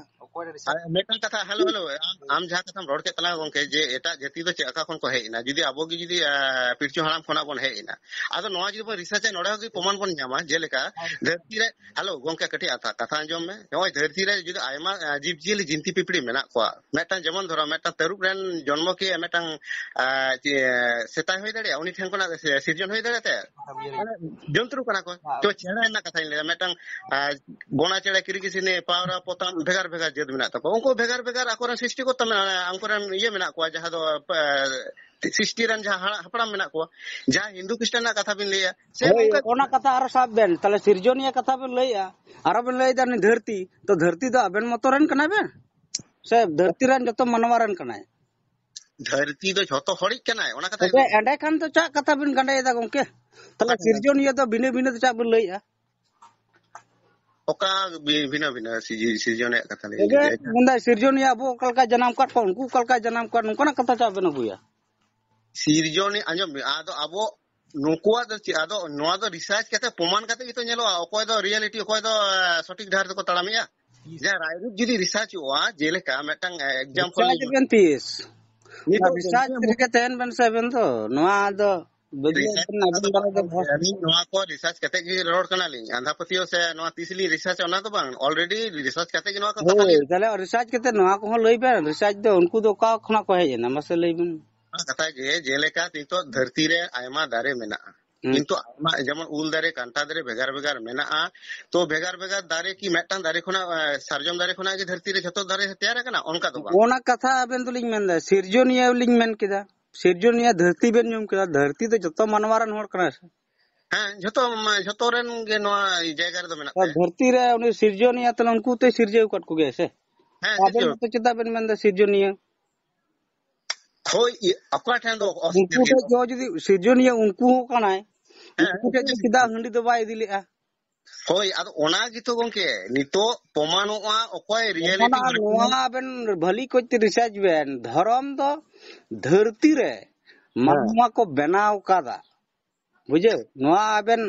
ᱟᱨ ᱢᱤᱫᱴᱟᱝ ᱠᱟᱛᱷᱟ, ᱦᱮᱞᱳ, ᱦᱮᱞᱳ, ᱟᱢ, ᱟᱢ ᱡᱟᱦᱟᱸ ᱠᱟᱛᱷᱟᱢ ᱨᱚᱲ ᱠᱮᱫ ᱛᱟᱞᱟᱝᱟ ᱜᱚᱝᱠᱮ, ᱡᱮ ᱮᱴᱟᱜ ᱡᱟᱹᱛᱤ ᱫᱚ ᱪᱮᱫ ᱟᱠᱟ ᱠᱷᱚᱱ ᱠᱚ ᱦᱮᱡ ᱮᱱᱟ, ᱡᱩᱫᱤ ᱟᱵᱚ ᱜᱮ ᱡᱩᱫᱤ, ᱟ, ᱯᱤᱞᱪᱩ ᱦᱟᱲᱟᱢ ᱠᱷᱚᱱᱟᱜ ᱵᱚᱱ ᱦᱮᱡ ᱮᱱᱟ, ᱟᱫᱚ ᱱᱚᱣᱟ ᱡᱩᱫᱤ ᱵᱚᱱ ᱨᱤᱥᱟᱨᱪᱟ, ᱱᱚᱰᱮ ᱦᱚᱸ ᱜᱮ ᱯᱨᱚᱢᱟᱱ ᱵᱚᱱ ᱧᱟᱢᱟ, ᱡᱮᱞᱮᱠᱟ ᱫᱷᱟᱹᱨᱛᱤ ᱨᱮ, ᱦᱮᱞᱳ ᱜᱚᱝᱠᱮ, ᱠᱟᱹᱴᱤᱡ ᱠᱟᱛᱷᱟ, ᱠᱟᱛᱷᱟ ᱟᱸᱡᱚᱢ ᱢᱮ᱾ ᱱᱚᱜᱼᱚᱭ ᱫᱷᱟᱹᱨᱛᱤ ᱨᱮ ᱡᱩᱫᱤ ᱟᱭᱢᱟ, ᱟ, ᱡᱤᱵᱽ ᱡᱤᱭᱟᱹᱞᱤ ᱡᱤᱱᱛᱤ ᱯᱤᱯᱤᱲᱤ ᱢᱮᱱᱟᱜ ᱠᱚᱣᱟ, ᱢᱤᱫᱴᱟᱝ ᱡᱮᱢᱚᱱ ᱫᱷᱚᱨᱚ, ᱢᱤᱫᱴᱟᱝ ᱛᱟᱹᱨᱩᱵ ᱨᱮᱱ ᱡᱚᱱᱢᱚ ᱠᱤ ᱢᱤᱫᱴᱟᱝ, ᱟ, ᱪᱮ-, ᱥᱮᱛᱟᱭ ᱦᱩᱭ ᱫᱟᱲᱮᱭᱟᱜᱼᱟ? ᱩᱱᱤ ᱴᱷᱮᱱ ᱠᱷᱚᱱᱟᱜ ᱥᱤ-, ᱥᱤᱨᱡᱚᱱ ᱦᱩᱭ ᱫᱟᱲᱮᱭᱟᱜ ᱛᱟᱭᱟ? ᱢᱟᱱᱮ ᱡᱚᱱᱛᱨᱩ ᱠᱟᱱᱟ ᱠᱚ᱾ ᱛᱚ ᱪᱮᱬᱮ ᱨᱮᱱᱟᱜ ᱠᱟᱛᱷᱟᱧ ᱞᱟᱹᱭᱟ, ᱢᱤᱫᱴᱟᱝ, ᱟ, ᱵᱚᱱᱟ ᱪᱮᱬᱮ, ᱠᱤᱨᱤᱠᱤᱥᱤᱱᱤ, ᱯᱟᱣᱨᱟ, ᱯᱚᱛᱟᱢ, ᱵᱷᱮᱜᱟᱨ ᱵᱷᱮᱜᱟᱨ ᱡᱟᱹᱛ ᱢᱮᱱᱟᱜ ᱛᱟᱠᱚᱣᱟ᱾ ᱩᱱᱠᱩ ᱵᱷᱮᱜᱟᱨ ᱵᱷᱮᱜᱟᱨ ᱟᱠᱚᱨᱮᱱ ᱥᱨᱤᱥᱴᱤ ᱠᱚᱨᱛᱟ ᱢᱮᱱᱟᱜᱼᱟ, ᱩᱱᱠᱩᱨᱮᱱ ᱤᱭᱟᱹ ᱢᱮᱱᱟᱜ ᱠᱚᱣᱟ, ᱡᱟᱦᱟᱸ ᱫᱚ, ᱟ, ᱥᱨᱤᱥᱴᱤ ᱨᱮᱱ ᱡᱟᱦᱟᱸ ᱦᱟᱲᱟᱢ ᱦᱟᱯᱲᱟᱢ ᱢᱮᱱᱟᱜ ᱠᱚᱣᱟ, ᱡᱟᱦᱟᱸ ᱦᱤᱱᱫᱩ ᱠᱷᱨᱤᱥᱴᱟᱱ ᱨᱮᱱᱟᱜ ᱠᱟᱛᱷᱟ ᱵᱤᱱ ᱞᱟᱹᱭᱟ, ᱥᱮ ᱦᱳᱭ, ᱚᱱᱠᱟ ᱚᱱᱟ ᱠᱟᱛᱷᱟ ᱟᱨᱚ ᱥᱟᱵ ᱵᱮᱱ, ᱛᱟᱦᱞᱮ ᱥᱤᱨᱡᱚᱱᱤᱭᱟᱹ ᱠᱟᱛᱷᱟ ᱵᱮᱱ ᱞᱟᱹᱭᱮᱜᱼᱟ, ᱟᱨᱚ ᱵᱮᱱ ᱞᱟᱹᱭᱫᱟ ᱱᱩᱭ ᱫᱷᱟᱹᱨᱛᱤ, ᱛᱚ ᱫᱷᱟᱹᱨᱛᱤ ᱫᱚ ᱟᱵᱮᱱ ᱢᱚᱛᱚ ᱨᱮᱱ ᱠᱟᱱᱟᱭ ᱵᱮᱱ, ᱥᱮ ᱫᱷᱟᱹᱨᱛᱤ ᱨᱮᱱ ᱡᱚᱛᱚ ᱢᱟᱱᱣᱟ ᱨᱮᱱ ᱠᱟᱱᱟᱭ? ᱫᱷᱟᱹᱨᱛᱤ ᱫᱚ ᱡᱷᱚᱛᱚ ᱦᱚᱲᱤᱡ ᱠᱟᱱᱟᱭ, ᱚᱱᱟ ᱠᱟᱛᱷᱟ ᱛᱚᱵᱮ ᱜᱮ᱾ ᱮᱸᱰᱮᱠᱷᱟᱱ ᱫᱚ ᱪᱟᱜ ᱠᱟᱛᱷᱟ ᱵᱮᱱ ᱜᱟᱸᱰᱮᱭᱮᱫᱟ ᱜᱚᱝᱠᱮ? ᱛᱟᱦᱞᱮ ᱚᱠᱟ ᱴᱷᱮᱱ? ᱥᱤᱨᱡᱚᱱᱤᱭᱟᱹ ᱫᱚ ᱵᱷᱤᱱᱟᱹ ᱵᱷᱤᱱᱟᱹ ᱫᱚ ᱪᱟᱜ ᱵᱮᱱ ᱞᱟᱹᱭᱮᱜᱼᱟ? ᱚᱠᱟ ᱵᱷᱤ-, ᱵᱷᱤᱱᱟᱹ ᱵᱷᱤᱱᱟᱹ ᱥᱤᱨᱡᱤ-, ᱥᱤᱨᱡᱚᱱᱤᱭᱟᱹ ᱠᱟᱛᱷᱟ ᱞᱤᱧ ᱛᱚᱵᱮ ᱞᱟᱹᱭ ᱠᱮᱫᱟ? ᱢᱮᱱᱫᱟᱭ ᱥᱤᱨᱡᱚᱱᱤᱭᱟᱹ ᱟᱵᱚ ᱚᱠᱟ ᱞᱮᱠᱟ ᱡᱟᱱᱟᱢ ᱠᱟᱫ ᱠᱚᱣᱟ, ᱩᱱᱠᱩ ᱚᱠᱟ ᱞᱮᱠᱟ ᱡᱟᱱᱟᱢ ᱠᱟᱫ, ᱱᱚᱝᱠᱟᱱᱟᱜ ᱠᱟᱛᱷᱟ ᱪᱟᱜ ᱵᱮᱱ ᱟᱹᱜᱩᱭᱟ? ᱥᱤᱨᱡᱚᱱᱤ, ᱟᱸᱡᱚᱢ ᱵᱤᱱ, ᱟᱫᱚ ᱟᱵᱚ ᱱᱩᱠᱩᱣᱟᱜ ᱫᱚ ᱪᱮᱫ, ᱟᱫᱚ ᱱᱚᱣᱟ ᱫᱚ ᱨᱤᱥᱟᱨᱪ ᱠᱟᱛᱮ ᱯᱨᱚᱢᱟᱱ ᱠᱟᱛᱮ ᱜᱮᱛᱚ ᱧᱮᱞᱚᱜᱼᱟ, ᱚᱠᱚᱭ ᱫᱚ ᱨᱤᱭᱟᱞᱤᱴᱤ, ᱚᱠᱚᱭ ᱫᱚ, ᱮ, ᱥᱚᱴᱷᱤᱠ ᱰᱟᱦᱟᱨ ᱛᱮᱠᱚ ᱛᱟᱲᱟᱢᱮᱜᱼᱟ᱾ ᱡᱟᱦᱟᱸ ᱨᱟᱭᱨᱤᱛ ᱡᱩᱫᱤ ᱨᱤᱥᱟᱨᱪᱚᱜᱼᱟ, ᱡᱮᱞᱮᱠᱟ ᱢᱤᱫᱴᱟᱝ, ᱮ, ᱮᱠᱡᱟᱢᱯᱚᱞ ᱨᱤᱥᱟᱨᱪ ᱞᱤᱧ ᱵᱮᱱ ᱛᱤᱥ? ᱱᱤᱛᱚᱜ ᱚᱱᱟ ᱨᱤᱥᱟᱨᱪ ᱡᱮ ᱨᱮᱜᱮ ᱛᱟᱦᱮᱱ ᱵᱮᱱ ᱥᱮ ᱟᱵᱮᱱ ᱫᱚ᱾ ᱱᱚᱣᱟ ᱫᱚ ᱵᱟᱹᱜᱤᱭᱟᱜ ᱨᱤᱥᱟᱨᱪ ᱵᱮᱱ, ᱟᱵᱮᱱ ᱠᱟᱛᱷᱟ ᱫᱚ ᱵᱟᱨᱟ ᱫᱚ ᱵᱷᱚ- ᱟᱹᱞᱤᱧ ᱱᱚᱣᱟ ᱠᱚ ᱨᱤᱥᱟᱨᱪ ᱠᱟᱛᱮ ᱜᱮ ᱨᱚᱲ ᱠᱟᱱᱟᱞᱤᱧ᱾ ᱟᱸᱫᱷᱟ ᱯᱟᱹᱛᱭᱟᱹᱣ ᱥᱮ ᱱᱚᱣᱟ ᱛᱤᱥ ᱞᱤᱧ ᱨᱤᱥᱟᱨᱪᱟ, ᱚᱱᱟ ᱫᱚ ᱵᱟᱝ, ᱚᱞᱨᱮᱰᱤ ᱨᱤᱥᱟᱨᱪ ᱠᱟᱛᱮ ᱜᱮ ᱱᱚᱣᱟ ᱠᱚ ᱠᱟᱛᱷᱟ ᱦᱳᱭ, ᱞᱤᱧ ᱛᱟᱦᱞᱮ ᱨᱤᱥᱟᱨᱪ ᱠᱟᱛᱮ ᱱᱚᱣᱟ ᱠᱚᱦᱚᱸ ᱞᱟᱹᱭ ᱵᱮᱱ, ᱨᱤᱥᱟᱨᱪ ᱫᱚ ᱩᱱᱠᱩ ᱫᱚ ᱚᱠᱟ ᱠᱷᱚᱱᱟᱜ ᱠᱚ ᱦᱮᱡ ᱮᱱᱟ, ᱢᱟᱥᱮ ᱞᱟᱹᱭ ᱵᱮᱱ? ᱚᱱᱟ ᱠᱟᱛᱷᱟ ᱜᱮ, ᱡᱮᱞᱮᱠᱟ ᱱᱤᱛᱚᱜ ᱫᱷᱟᱹᱨᱛᱤ ᱨᱮ ᱟᱭᱢᱟ ᱫᱟᱨᱮ ᱢᱮᱱᱟᱜᱼᱟ, ᱦᱩᱸ᱾ ᱠᱤᱱᱛᱩ ᱟᱭᱢᱟ, ᱡᱮᱢᱚᱱ ᱩᱞ ᱫᱟᱨᱮ, ᱠᱟᱱᱴᱷᱟ ᱫᱟᱨᱮ ᱵᱷᱮᱜᱟᱨ ᱵᱷᱮᱜᱟᱨ ᱢᱮᱱᱟᱜᱼᱟ᱾ ᱛᱚ ᱵᱷᱮᱜᱟᱨ ᱵᱷᱮᱜᱟᱨ ᱫᱟᱨᱮ ᱠᱤ ᱢᱤᱫᱴᱟᱝ ᱫᱟᱨᱮ ᱠᱷᱚᱱᱟᱜ, ᱮ, ᱥᱟᱨᱡᱚᱢ ᱫᱟᱨᱮ ᱠᱷᱚᱱᱟᱜ ᱜᱮ ᱫᱷᱟᱹᱨᱛᱤ ᱨᱮ ᱡᱷᱚᱛᱚ ᱫᱟᱨᱮ ᱛᱮᱭᱟᱨ ᱟᱠᱟᱱᱟ? ᱚᱱᱠᱟ ᱫᱚ ᱵᱟᱝ᱾ ᱚᱱᱟ ᱠᱟᱛᱷᱟ ᱟᱵᱮᱱ ᱫᱚᱞᱤᱧ ᱢᱮᱱᱫᱟ, ᱥᱤᱨᱡᱚᱱᱤᱭᱟᱹ ᱞᱤᱧ ᱢᱮᱱ ᱠᱮᱫᱟ᱾ ᱥᱤᱨᱡᱚᱱᱤᱭᱟᱹ ᱫᱷᱟᱹᱨᱛᱤ ᱵᱮᱱ ᱧᱩᱢ ᱠᱮᱫᱟ, ᱫᱷᱟᱹᱨᱛᱤ ᱫᱚ ᱡᱚᱛᱚ ᱢᱟᱱᱣᱟ ᱨᱮᱱ ᱦᱚᱲ ᱠᱟᱱᱟ ᱥᱮ? ᱦᱮᱸ, ᱡᱷᱚᱛᱚ, ᱢᱟ, ᱡᱷᱚᱛᱚ ᱨᱮᱱ ᱜᱮ ᱱᱚᱣᱟ ᱡᱟᱭᱜᱟ ᱨᱮᱫᱚ ᱢᱮᱱᱟᱜ ᱟᱨ ᱛᱟᱭᱟ᱾ ᱫᱷᱟᱹᱨᱛᱤ ᱨᱮ ᱩᱱᱤ ᱥᱤᱨᱡᱚᱱᱤᱭᱟᱹ, ᱛᱟᱦᱞᱮ ᱩᱱᱠᱩ ᱛᱚᱭ ᱥᱤᱨᱡᱟᱹᱣ ᱟᱠᱟᱫ ᱠᱚᱜᱮᱭᱟ ᱥᱮ? ᱦᱮᱸ, ᱟᱵᱮᱱ ᱥᱤᱨᱡᱟᱹᱣ᱾ ᱢᱚᱛᱚ ᱪᱮᱫᱟᱜ ᱵᱮᱱ ᱢᱮᱱᱫᱟ ᱥᱤᱨᱡᱚᱱᱤᱭᱟᱹ? ᱦᱳᱭ, ᱤᱭᱟᱹ, ᱚᱠᱟ ᱴᱷᱮᱱ ᱫᱚ ᱩᱱᱠᱩ ᱚᱥᱩᱵᱤᱫᱷᱟ ᱴᱷᱮᱡ ᱫᱚ ᱡᱩᱫᱤ ᱥᱤᱨᱡᱚᱱᱤᱭᱟᱹ ᱩᱱᱠᱩ ᱦᱚᱸ ᱠᱟᱱᱟᱭ, ᱦᱮᱸ, ᱩᱱᱠᱩ ᱴᱷᱮᱡ ᱩᱱᱠᱩ ᱫᱚ ᱪᱮᱫᱟᱜ ᱦᱟᱺᱰᱤ ᱫᱚ ᱵᱟᱭ ᱤᱫᱤ ᱞᱮᱜᱼᱟ? ᱦᱳᱭ, ᱟᱫᱚ ᱚᱱᱟ ᱜᱮᱛᱚ ᱜᱚᱝᱠᱮ, ᱱᱤᱛᱚᱜ ᱯᱨᱚᱢᱟᱱᱚᱜᱼᱟ ᱚᱠᱚᱭ reality ᱚᱱᱟ version᱾ ᱱᱚᱣᱟ ᱟᱵᱮᱱ ᱵᱷᱟᱹᱞᱤ ᱠᱚᱡ ᱛᱮ research ᱵᱮᱱ, ᱫᱷᱚᱨᱚᱢ ᱫᱚ ᱫᱷᱟᱹᱨᱛᱤ ᱨᱮ ᱦᱮᱸ᱾ ᱢᱟᱱᱣᱟ ᱠᱚ ᱵᱮᱱᱟᱣ ᱠᱟᱫᱟ, ᱵᱩᱡᱷᱟᱹᱣ? ᱱᱚᱣᱟ ᱟᱵᱮᱱ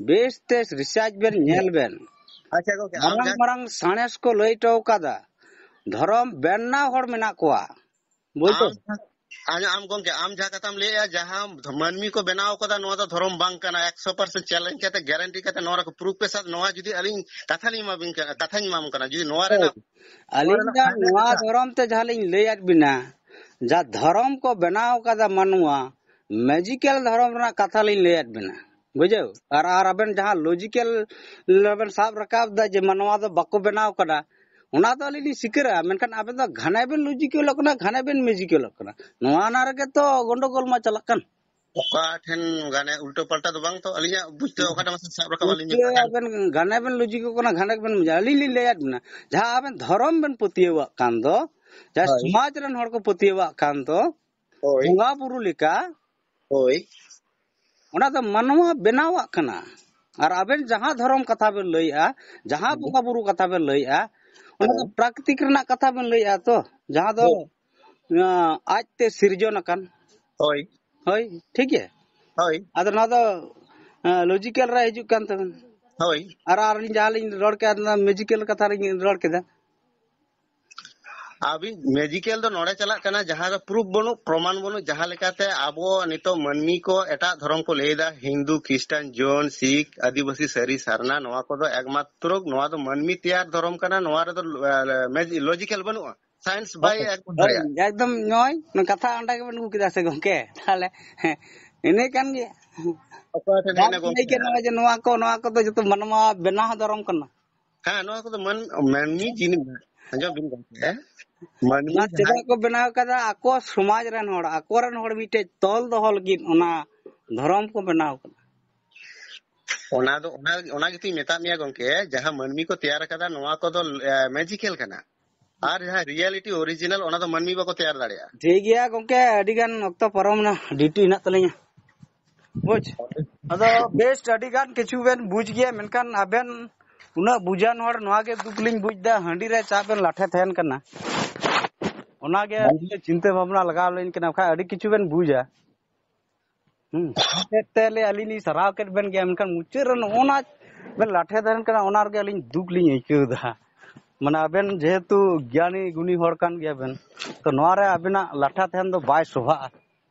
ᱵᱮᱥ ᱛᱮ research ᱵᱮᱱ, ᱧᱮᱞ ᱵᱮᱱ᱾ ᱟᱪᱪᱷᱟ ᱜᱚᱝᱠᱮ, ᱟᱢ ᱢᱟᱨᱟᱝ ᱡᱟᱦᱟᱸ ᱢᱟᱨᱟᱝ ᱥᱟᱬᱮᱥ ᱠᱚ ᱞᱟᱹᱭ ᱦᱚᱴᱚ ᱠᱟᱫᱟ, ᱫᱷᱚᱨᱚᱢ ᱵᱮᱱᱟᱣ ᱦᱚᱲ ᱢᱮᱱᱟᱜ ᱠᱚᱣᱟ, ᱵᱩᱡᱷᱟᱹᱣ? ᱟᱢ, ᱟᱸᱡᱚᱢ, ᱟᱢ ᱜᱚᱝᱠᱮ, ᱟᱢ ᱡᱟᱦᱟᱸ ᱠᱟᱛᱷᱟᱢ ᱞᱟᱹᱭᱮᱜᱼᱟ, ᱡᱟᱦᱟᱸ ᱢᱟᱹᱱᱢᱤ ᱠᱚ ᱵᱮᱱᱟᱣ ᱠᱟᱫᱟ, ᱱᱚᱣᱟ ᱫᱚ ᱫᱷᱚᱨᱚᱢ ᱵᱟᱝ ᱠᱟᱱᱟ, ᱮᱠᱥᱚ percent challenge ᱠᱟᱛᱮ, guarantee ᱠᱟᱛᱮ ᱱᱚᱣᱟ ᱨᱮᱠᱚ proof ᱯᱮ ᱥᱟᱛ, ᱱᱚᱣᱟ ᱡᱩᱫᱤ ᱟᱹᱞᱤᱧ ᱠᱟᱛᱷᱟ ᱞᱤᱧ ᱮᱢᱟ ᱵᱤᱱ ᱠᱟᱱᱟ, ᱠᱟᱛᱷᱟᱧ ᱮᱢᱟᱢ ᱠᱟᱱᱟ, ᱡᱩᱫᱤ ᱱᱚᱣᱟ ᱨᱮᱱᱟᱜ, ᱟᱹᱞᱤᱧ ᱱᱚᱣᱟ ᱫᱚ ᱨᱮᱱᱟᱜ ᱱᱚᱣᱟ ᱠᱟᱛᱷᱟ᱾ ᱫᱷᱚᱨᱚᱢ ᱛᱮ ᱡᱟᱦᱟᱸ ᱞᱤᱧ ᱞᱟᱹᱭᱟᱫ ᱵᱤᱱᱟ, ᱡᱟ ᱫᱷᱚᱨᱚᱢ ᱠᱚ ᱵᱮᱱᱟᱣ ᱠᱟᱫᱟ ᱢᱟᱱᱣᱟ, magical ᱫᱷᱚᱨᱚᱢ ᱨᱮᱱᱟᱜ ᱠᱟᱛᱷᱟ ᱞᱤᱧ ᱞᱟᱹᱭᱟᱫ ᱵᱤᱱᱟ, ᱵᱩᱡᱷᱟᱹᱣ? ᱟᱨ, ᱟᱨ ᱟᱵᱮᱱ ᱡᱟᱦᱟᱸ logical ᱵᱮᱱ ᱥᱟᱵ ᱨᱟᱠᱟᱵ ᱫᱟ ᱡᱮ ᱢᱟᱱᱣᱟ ᱫᱚ ᱵᱟᱠᱚ ᱵᱮᱱᱟᱣ ᱠᱟᱫᱟ, ᱚᱱᱟ ᱫᱚ ᱟᱹᱞᱤᱧ ᱞᱤᱧ ᱥᱤᱠᱟᱹᱨᱟ, ᱢᱮᱱᱠᱷᱟᱱ ᱟᱵᱮᱱ ᱫᱚ ᱜᱷᱟᱱᱮ ᱵᱮᱱ ᱞᱚᱡᱤᱠᱮᱞᱚᱜ ᱠᱟᱱᱟ, ᱜᱷᱟᱱᱮ ᱵᱮᱱ ᱢᱮᱡᱤᱠᱮᱞᱚᱜ ᱠᱟᱱᱟ᱾ ᱱᱚᱣᱟ ᱟᱱᱟ ᱨᱮᱜᱮ ᱛᱚ ᱜᱚᱱᱰᱚᱜᱳᱞ ᱢᱟ ᱪᱟᱞᱟᱜ ᱠᱟᱱ᱾ ᱚᱠᱟ ᱴᱷᱮᱱ ᱜᱷᱟᱱᱮ ᱩᱞᱴᱟᱹ ᱯᱟᱞᱴᱟ ᱫᱚ ᱵᱟᱝ ᱛᱚ, ᱟᱹᱞᱤᱧᱟᱜ ᱵᱩᱡᱽ ᱛᱮ ᱚᱠᱟᱴᱟᱜ ᱢᱟᱥᱮ ᱥᱟᱵ ᱨᱟᱠᱟᱵ ᱟᱹᱞᱤᱧ ᱵᱮᱱ ᱤᱱᱠᱟᱹ ᱜᱷᱟᱱᱮ ᱵᱮᱱ ᱞᱚᱡᱤᱠᱚᱜ ᱠᱟᱱᱟ, ᱜᱷᱟᱱᱮ ᱵᱮᱱ ᱢᱮᱡᱟ-, ᱟᱹᱞᱤᱧ ᱞᱤᱧ ᱞᱟᱹᱭᱟᱫ ᱵᱮᱱᱟ, ᱡᱟᱦᱟᱸ ᱟᱵᱮᱱ ᱫᱷᱚᱨᱚᱢ ᱵᱮᱱ ᱯᱟᱹᱛᱭᱟᱹᱣᱟᱜ ᱠᱟᱱ ᱫᱚ, ᱡᱟᱦᱟᱸ ᱦᱳᱭ᱾ ᱥᱚᱢᱟᱡᱽ ᱨᱮᱱ ᱦᱚᱲ ᱠᱚ ᱯᱟᱹᱛᱭᱟᱹᱣᱟᱜ ᱠᱟᱱ ᱫᱚ, ᱦᱳᱭ᱾ ᱵᱚᱸᱜᱟ ᱵᱩᱨᱩ ᱞᱮᱠᱟ, ᱦᱳᱭ᱾ ᱚᱱᱟ ᱫᱚ ᱢᱟᱱᱣᱟ ᱵᱮᱱᱟᱣᱟᱜ ᱠᱟᱱᱟ᱾ ᱟᱨ ᱟᱵᱮᱱ ᱡᱟᱦᱟᱸ ᱫᱷᱚᱨᱚᱢ ᱠᱟᱛᱷᱟ ᱵᱮᱱ ᱞᱟᱹᱭᱮᱜᱼᱟ, ᱡᱟᱦᱟᱸ ᱦᱮᱸ᱾ ᱵᱚᱸᱜᱟ ᱵᱩᱨᱩ ᱠᱟᱛᱷᱟ ᱵᱮᱱ ᱞᱟᱹᱭᱮᱜᱼᱟ, ᱚᱱᱟ ᱫᱚ ᱦᱮᱸ᱾ ᱯᱨᱟᱠᱨᱤᱛᱤᱠ ᱨᱮᱱᱟᱜ ᱠᱟᱛᱷᱟ ᱵᱮᱱ ᱞᱟᱹᱭᱮᱜᱼᱟ ᱛᱚ, ᱡᱟᱦᱟᱸ ᱫᱚ, ᱦᱳᱭ᱾ ᱟᱸ, ᱟᱡᱛᱮ ᱥᱤᱨᱡᱚᱱ ᱟᱠᱟᱱ᱾ ᱦᱳᱭ᱾ ᱦᱳᱭ, ᱴᱷᱤᱠ ᱜᱮᱭᱟ? ᱦᱳᱭ᱾ ᱟᱫᱚ ᱱᱚᱣᱟ ᱫᱚ, ᱟᱸ, ᱞᱚᱡᱤᱠᱮᱞ ᱨᱮ ᱦᱤᱡᱩᱜ ᱠᱟᱱ ᱛᱟᱵᱮᱱ᱾ ᱦᱳᱭ᱾ ᱟᱨ, ᱟᱨ ᱟᱹᱞᱤᱧ ᱡᱟᱦᱟᱸ ᱞᱤᱧ ᱨᱚᱲ ᱠᱮᱫᱟ, ᱚᱱᱟ ᱢᱮᱡᱤᱠᱮᱞ ᱠᱟᱛᱷᱟ ᱞᱤᱧ ᱨᱚᱲ ᱠᱮᱫᱟ᱾ ᱟᱹᱵᱤᱱ ᱢᱮᱡᱤᱠᱮᱞ ᱫᱚ ᱱᱚᱰᱮ ᱪᱟᱞᱟᱜ ᱠᱟᱱᱟ, ᱡᱟᱦᱟᱸ ᱫᱚ ᱯᱨᱩᱯ ᱵᱟᱹᱱᱩᱜ, ᱯᱨᱚᱢᱟᱱ ᱵᱟᱹᱱᱩᱜ, ᱡᱟᱦᱟᱸ ᱞᱮᱠᱟᱛᱮ ᱟᱵᱚ ᱱᱤᱛᱚᱜ ᱢᱟᱹᱱᱢᱤ ᱠᱚ ᱮᱴᱟᱜ ᱫᱷᱚᱨᱚᱢ ᱠᱚ ᱞᱟᱹᱭ ᱮᱫᱟ, ᱦᱤᱱᱫᱩ, ᱠᱷᱨᱤᱥᱴᱟᱱ, ᱡᱳᱱ, ᱥᱤᱠᱷ, ᱟᱹᱫᱤᱵᱟᱹᱥᱤ, ᱥᱟᱹᱨᱤ, ᱥᱟᱨᱱᱟ, ᱱᱚᱣᱟ ᱠᱚᱫᱚ ᱮᱠᱢᱟᱛᱨᱚ ᱱᱚᱣᱟ ᱫᱚ ᱢᱟᱹᱱᱢᱤ ᱛᱮᱭᱟᱨ ᱫᱷᱚᱨᱚᱢ ᱠᱟᱱᱟ, ᱱᱚᱣᱟ ᱨᱮᱫᱚ, ᱮ, ᱢᱮᱡ-, ᱞᱚᱡᱤᱠᱮᱞ ᱵᱟᱹᱱᱩᱜᱼᱟ, ᱥᱟᱭᱮᱱᱥ ᱵᱟᱭ ᱦᱳᱭ, ᱮᱠ ᱦᱳᱭ, ᱫᱟᱲᱮᱭᱟᱜᱼᱟ᱾ ᱮᱠᱫᱚᱢ ᱱᱚᱜᱼᱚᱭ ᱱᱚᱣᱟ ᱠᱟᱛᱷᱟ ᱚᱸᱰᱮ ᱜᱮᱵᱮᱱ ᱟᱹᱜᱩ ᱠᱮᱫᱟ ᱥᱮ ᱜᱚᱝᱠᱮ? ᱛᱟᱦᱞᱮ, ᱦᱮᱸ, ᱤᱱᱟᱹ ᱠᱟᱱ ᱜᱮᱭᱟ᱾ ᱚᱠᱚᱭ ᱴᱷᱮᱱ ᱡᱟᱦᱟᱸ ᱦᱮᱡ ᱮᱱᱟ ᱵᱮᱱ ᱞᱟᱹᱭ ᱜᱚᱝᱠᱮ? ᱠᱮᱫ ᱱᱚᱜᱼᱚᱭ ᱡᱮ ᱱᱚᱣᱟ ᱠᱚ, ᱱᱚᱣᱟ ᱠᱚᱫᱚ ᱡᱚᱛᱚ ᱢᱟᱱᱣᱟ ᱵᱮᱱᱟᱣ ᱫᱷᱚᱨᱚᱢ ᱠᱟᱱᱟ᱾ ᱦᱮᱸ, ᱱᱚᱣᱟ ᱠᱚᱫᱚ ᱢᱟᱹᱱ-, ᱢᱟᱹᱱᱢᱤ ᱡᱤᱱᱤᱥ, ᱟᱸᱡᱚᱢ ᱵᱤᱱ ᱜᱚᱢᱠᱮ, ᱢᱟᱹᱱᱢᱤ ᱚᱱᱟ ᱡᱟᱦᱟᱸᱭ ᱪᱮᱫᱟᱜ ᱠᱚ ᱵᱮᱱᱟᱣ ᱠᱟᱫᱟ? ᱟᱠᱚ ᱥᱚᱢᱟᱡᱽ ᱨᱮᱱ ᱦᱚᱲ, ᱟᱠᱚ ᱨᱮᱱ ᱦᱚᱲ ᱢᱤᱫᱴᱮᱡ ᱛᱚᱞ ᱫᱚᱦᱚ ᱞᱟᱹᱜᱤᱫ ᱚᱱᱟ ᱫᱷᱚᱨᱚᱢ ᱠᱚ ᱵᱮᱱᱟᱣ ᱠᱟᱫᱟ᱾ ᱚᱱᱟ ᱫᱚ, ᱚᱱᱟ, ᱚᱱᱟ ᱜᱮᱛᱚᱧ ᱢᱮᱛᱟᱫ ᱢᱮᱭᱟ ᱜᱚᱢᱠᱮ, ᱡᱟᱦᱟᱸ ᱢᱟᱹᱱᱢᱤ ᱠᱚ ᱛᱮᱭᱟᱨ ᱠᱟᱫᱟ, ᱱᱚᱣᱟ ᱠᱚᱫᱚ, ᱮ, ᱢᱮᱡᱤᱠᱮᱞ ᱠᱟᱱᱟ᱾ ᱟᱨ ᱡᱟᱦᱟᱸ ᱨᱤᱭᱮᱞᱤᱴᱤ ᱚᱨᱤᱡᱤᱱᱟᱞ, ᱚᱱᱟ ᱫᱚ ᱢᱟᱹᱱᱢᱤ ᱵᱟᱠᱚ ᱛᱮᱭᱟᱨ ᱫᱟᱲᱮᱭᱟᱜᱼᱟ᱾ ᱴᱷᱤᱠ ᱜᱮᱭᱟ ᱜᱚᱢᱠᱮ, ᱟᱹᱰᱤ ᱜᱟᱱ ᱚᱠᱛᱚ ᱯᱟᱨᱚᱢ ᱮᱱᱟ, ᱰᱤᱭᱩᱴᱤ ᱦᱮᱱᱟᱜ ᱛᱟᱹᱞᱤᱧᱟ, ᱵᱩᱡᱽ? ᱟᱫᱚ ᱵᱮᱥ, ᱟᱹᱰᱤ ᱜᱟᱱ ᱠᱤᱪᱷᱩ ᱵᱮᱱ ᱵᱩᱡᱽ ᱜᱮᱭᱟ, ᱢᱮᱱᱠᱷᱟᱱ ᱟᱵᱮᱱ ᱩᱱᱟᱹᱜ ᱵᱩᱡᱟᱱ ᱦᱚᱲ, ᱱᱚᱣᱟ ᱜᱮ ᱫᱩᱠ ᱞᱤᱧ ᱵᱩᱡᱽ ᱮᱫᱟ, ᱦᱟᱺᱰᱤ ᱨᱮ ᱪᱟ ᱵᱮᱱ ᱞᱟᱴᱷᱮ ᱛᱟᱦᱮᱱ ᱠᱟᱱᱟ᱾ ᱚᱱᱟ ᱜᱮ ᱪᱤᱱᱛᱟᱹ ᱵᱷᱟᱵᱽᱱᱟ ᱞᱟᱜᱟᱣ ᱞᱤᱧ ᱠᱟᱱᱟ, ᱵᱟᱠᱷᱟᱡ ᱟᱹᱰᱤ ᱠᱤᱪᱷᱩ ᱵᱮᱱ ᱵᱩᱡᱟ᱾ ᱦᱩᱸ᱾ ᱪᱮᱫ ᱛᱮ ᱞᱟᱹᱭ ᱟᱹᱞᱤᱧ ᱞᱤᱧ ᱥᱟᱨᱦᱟᱣ ᱠᱮᱫ ᱵᱮᱱ ᱜᱮᱭᱟ, ᱢᱮᱱᱠᱷᱟᱱ ᱢᱩᱪᱟᱹᱫ ᱨᱮ ᱱᱚᱜᱼᱚ ᱱᱟ ᱵᱮᱱ ᱞᱟᱴᱷᱮ ᱛᱟᱦᱮᱱ ᱠᱟᱱᱟ, ᱚᱱᱟ ᱨᱮᱜᱮ ᱟᱹᱞᱤᱧ ᱫᱩᱠ ᱞᱤᱧ ᱟᱹᱭᱠᱟᱹᱣ ᱮᱫᱟ᱾ ᱢᱟᱱᱮ ᱟᱵᱮᱱ ᱡᱮᱦᱮᱛᱩ ᱜᱮᱭᱟᱱᱤ ᱜᱩᱱᱤ ᱦᱚᱲ ᱠᱟᱱ ᱜᱮᱭᱟ ᱵᱮᱱ, ᱛᱚ ᱱᱚᱣᱟ ᱨᱮ ᱟᱵᱮᱱᱟᱜ ᱞᱟᱴᱷᱟ ᱛᱟᱦᱮᱱ ᱫᱚ ᱵᱟᱭ ᱥᱚᱵᱷᱟᱜᱼᱟ,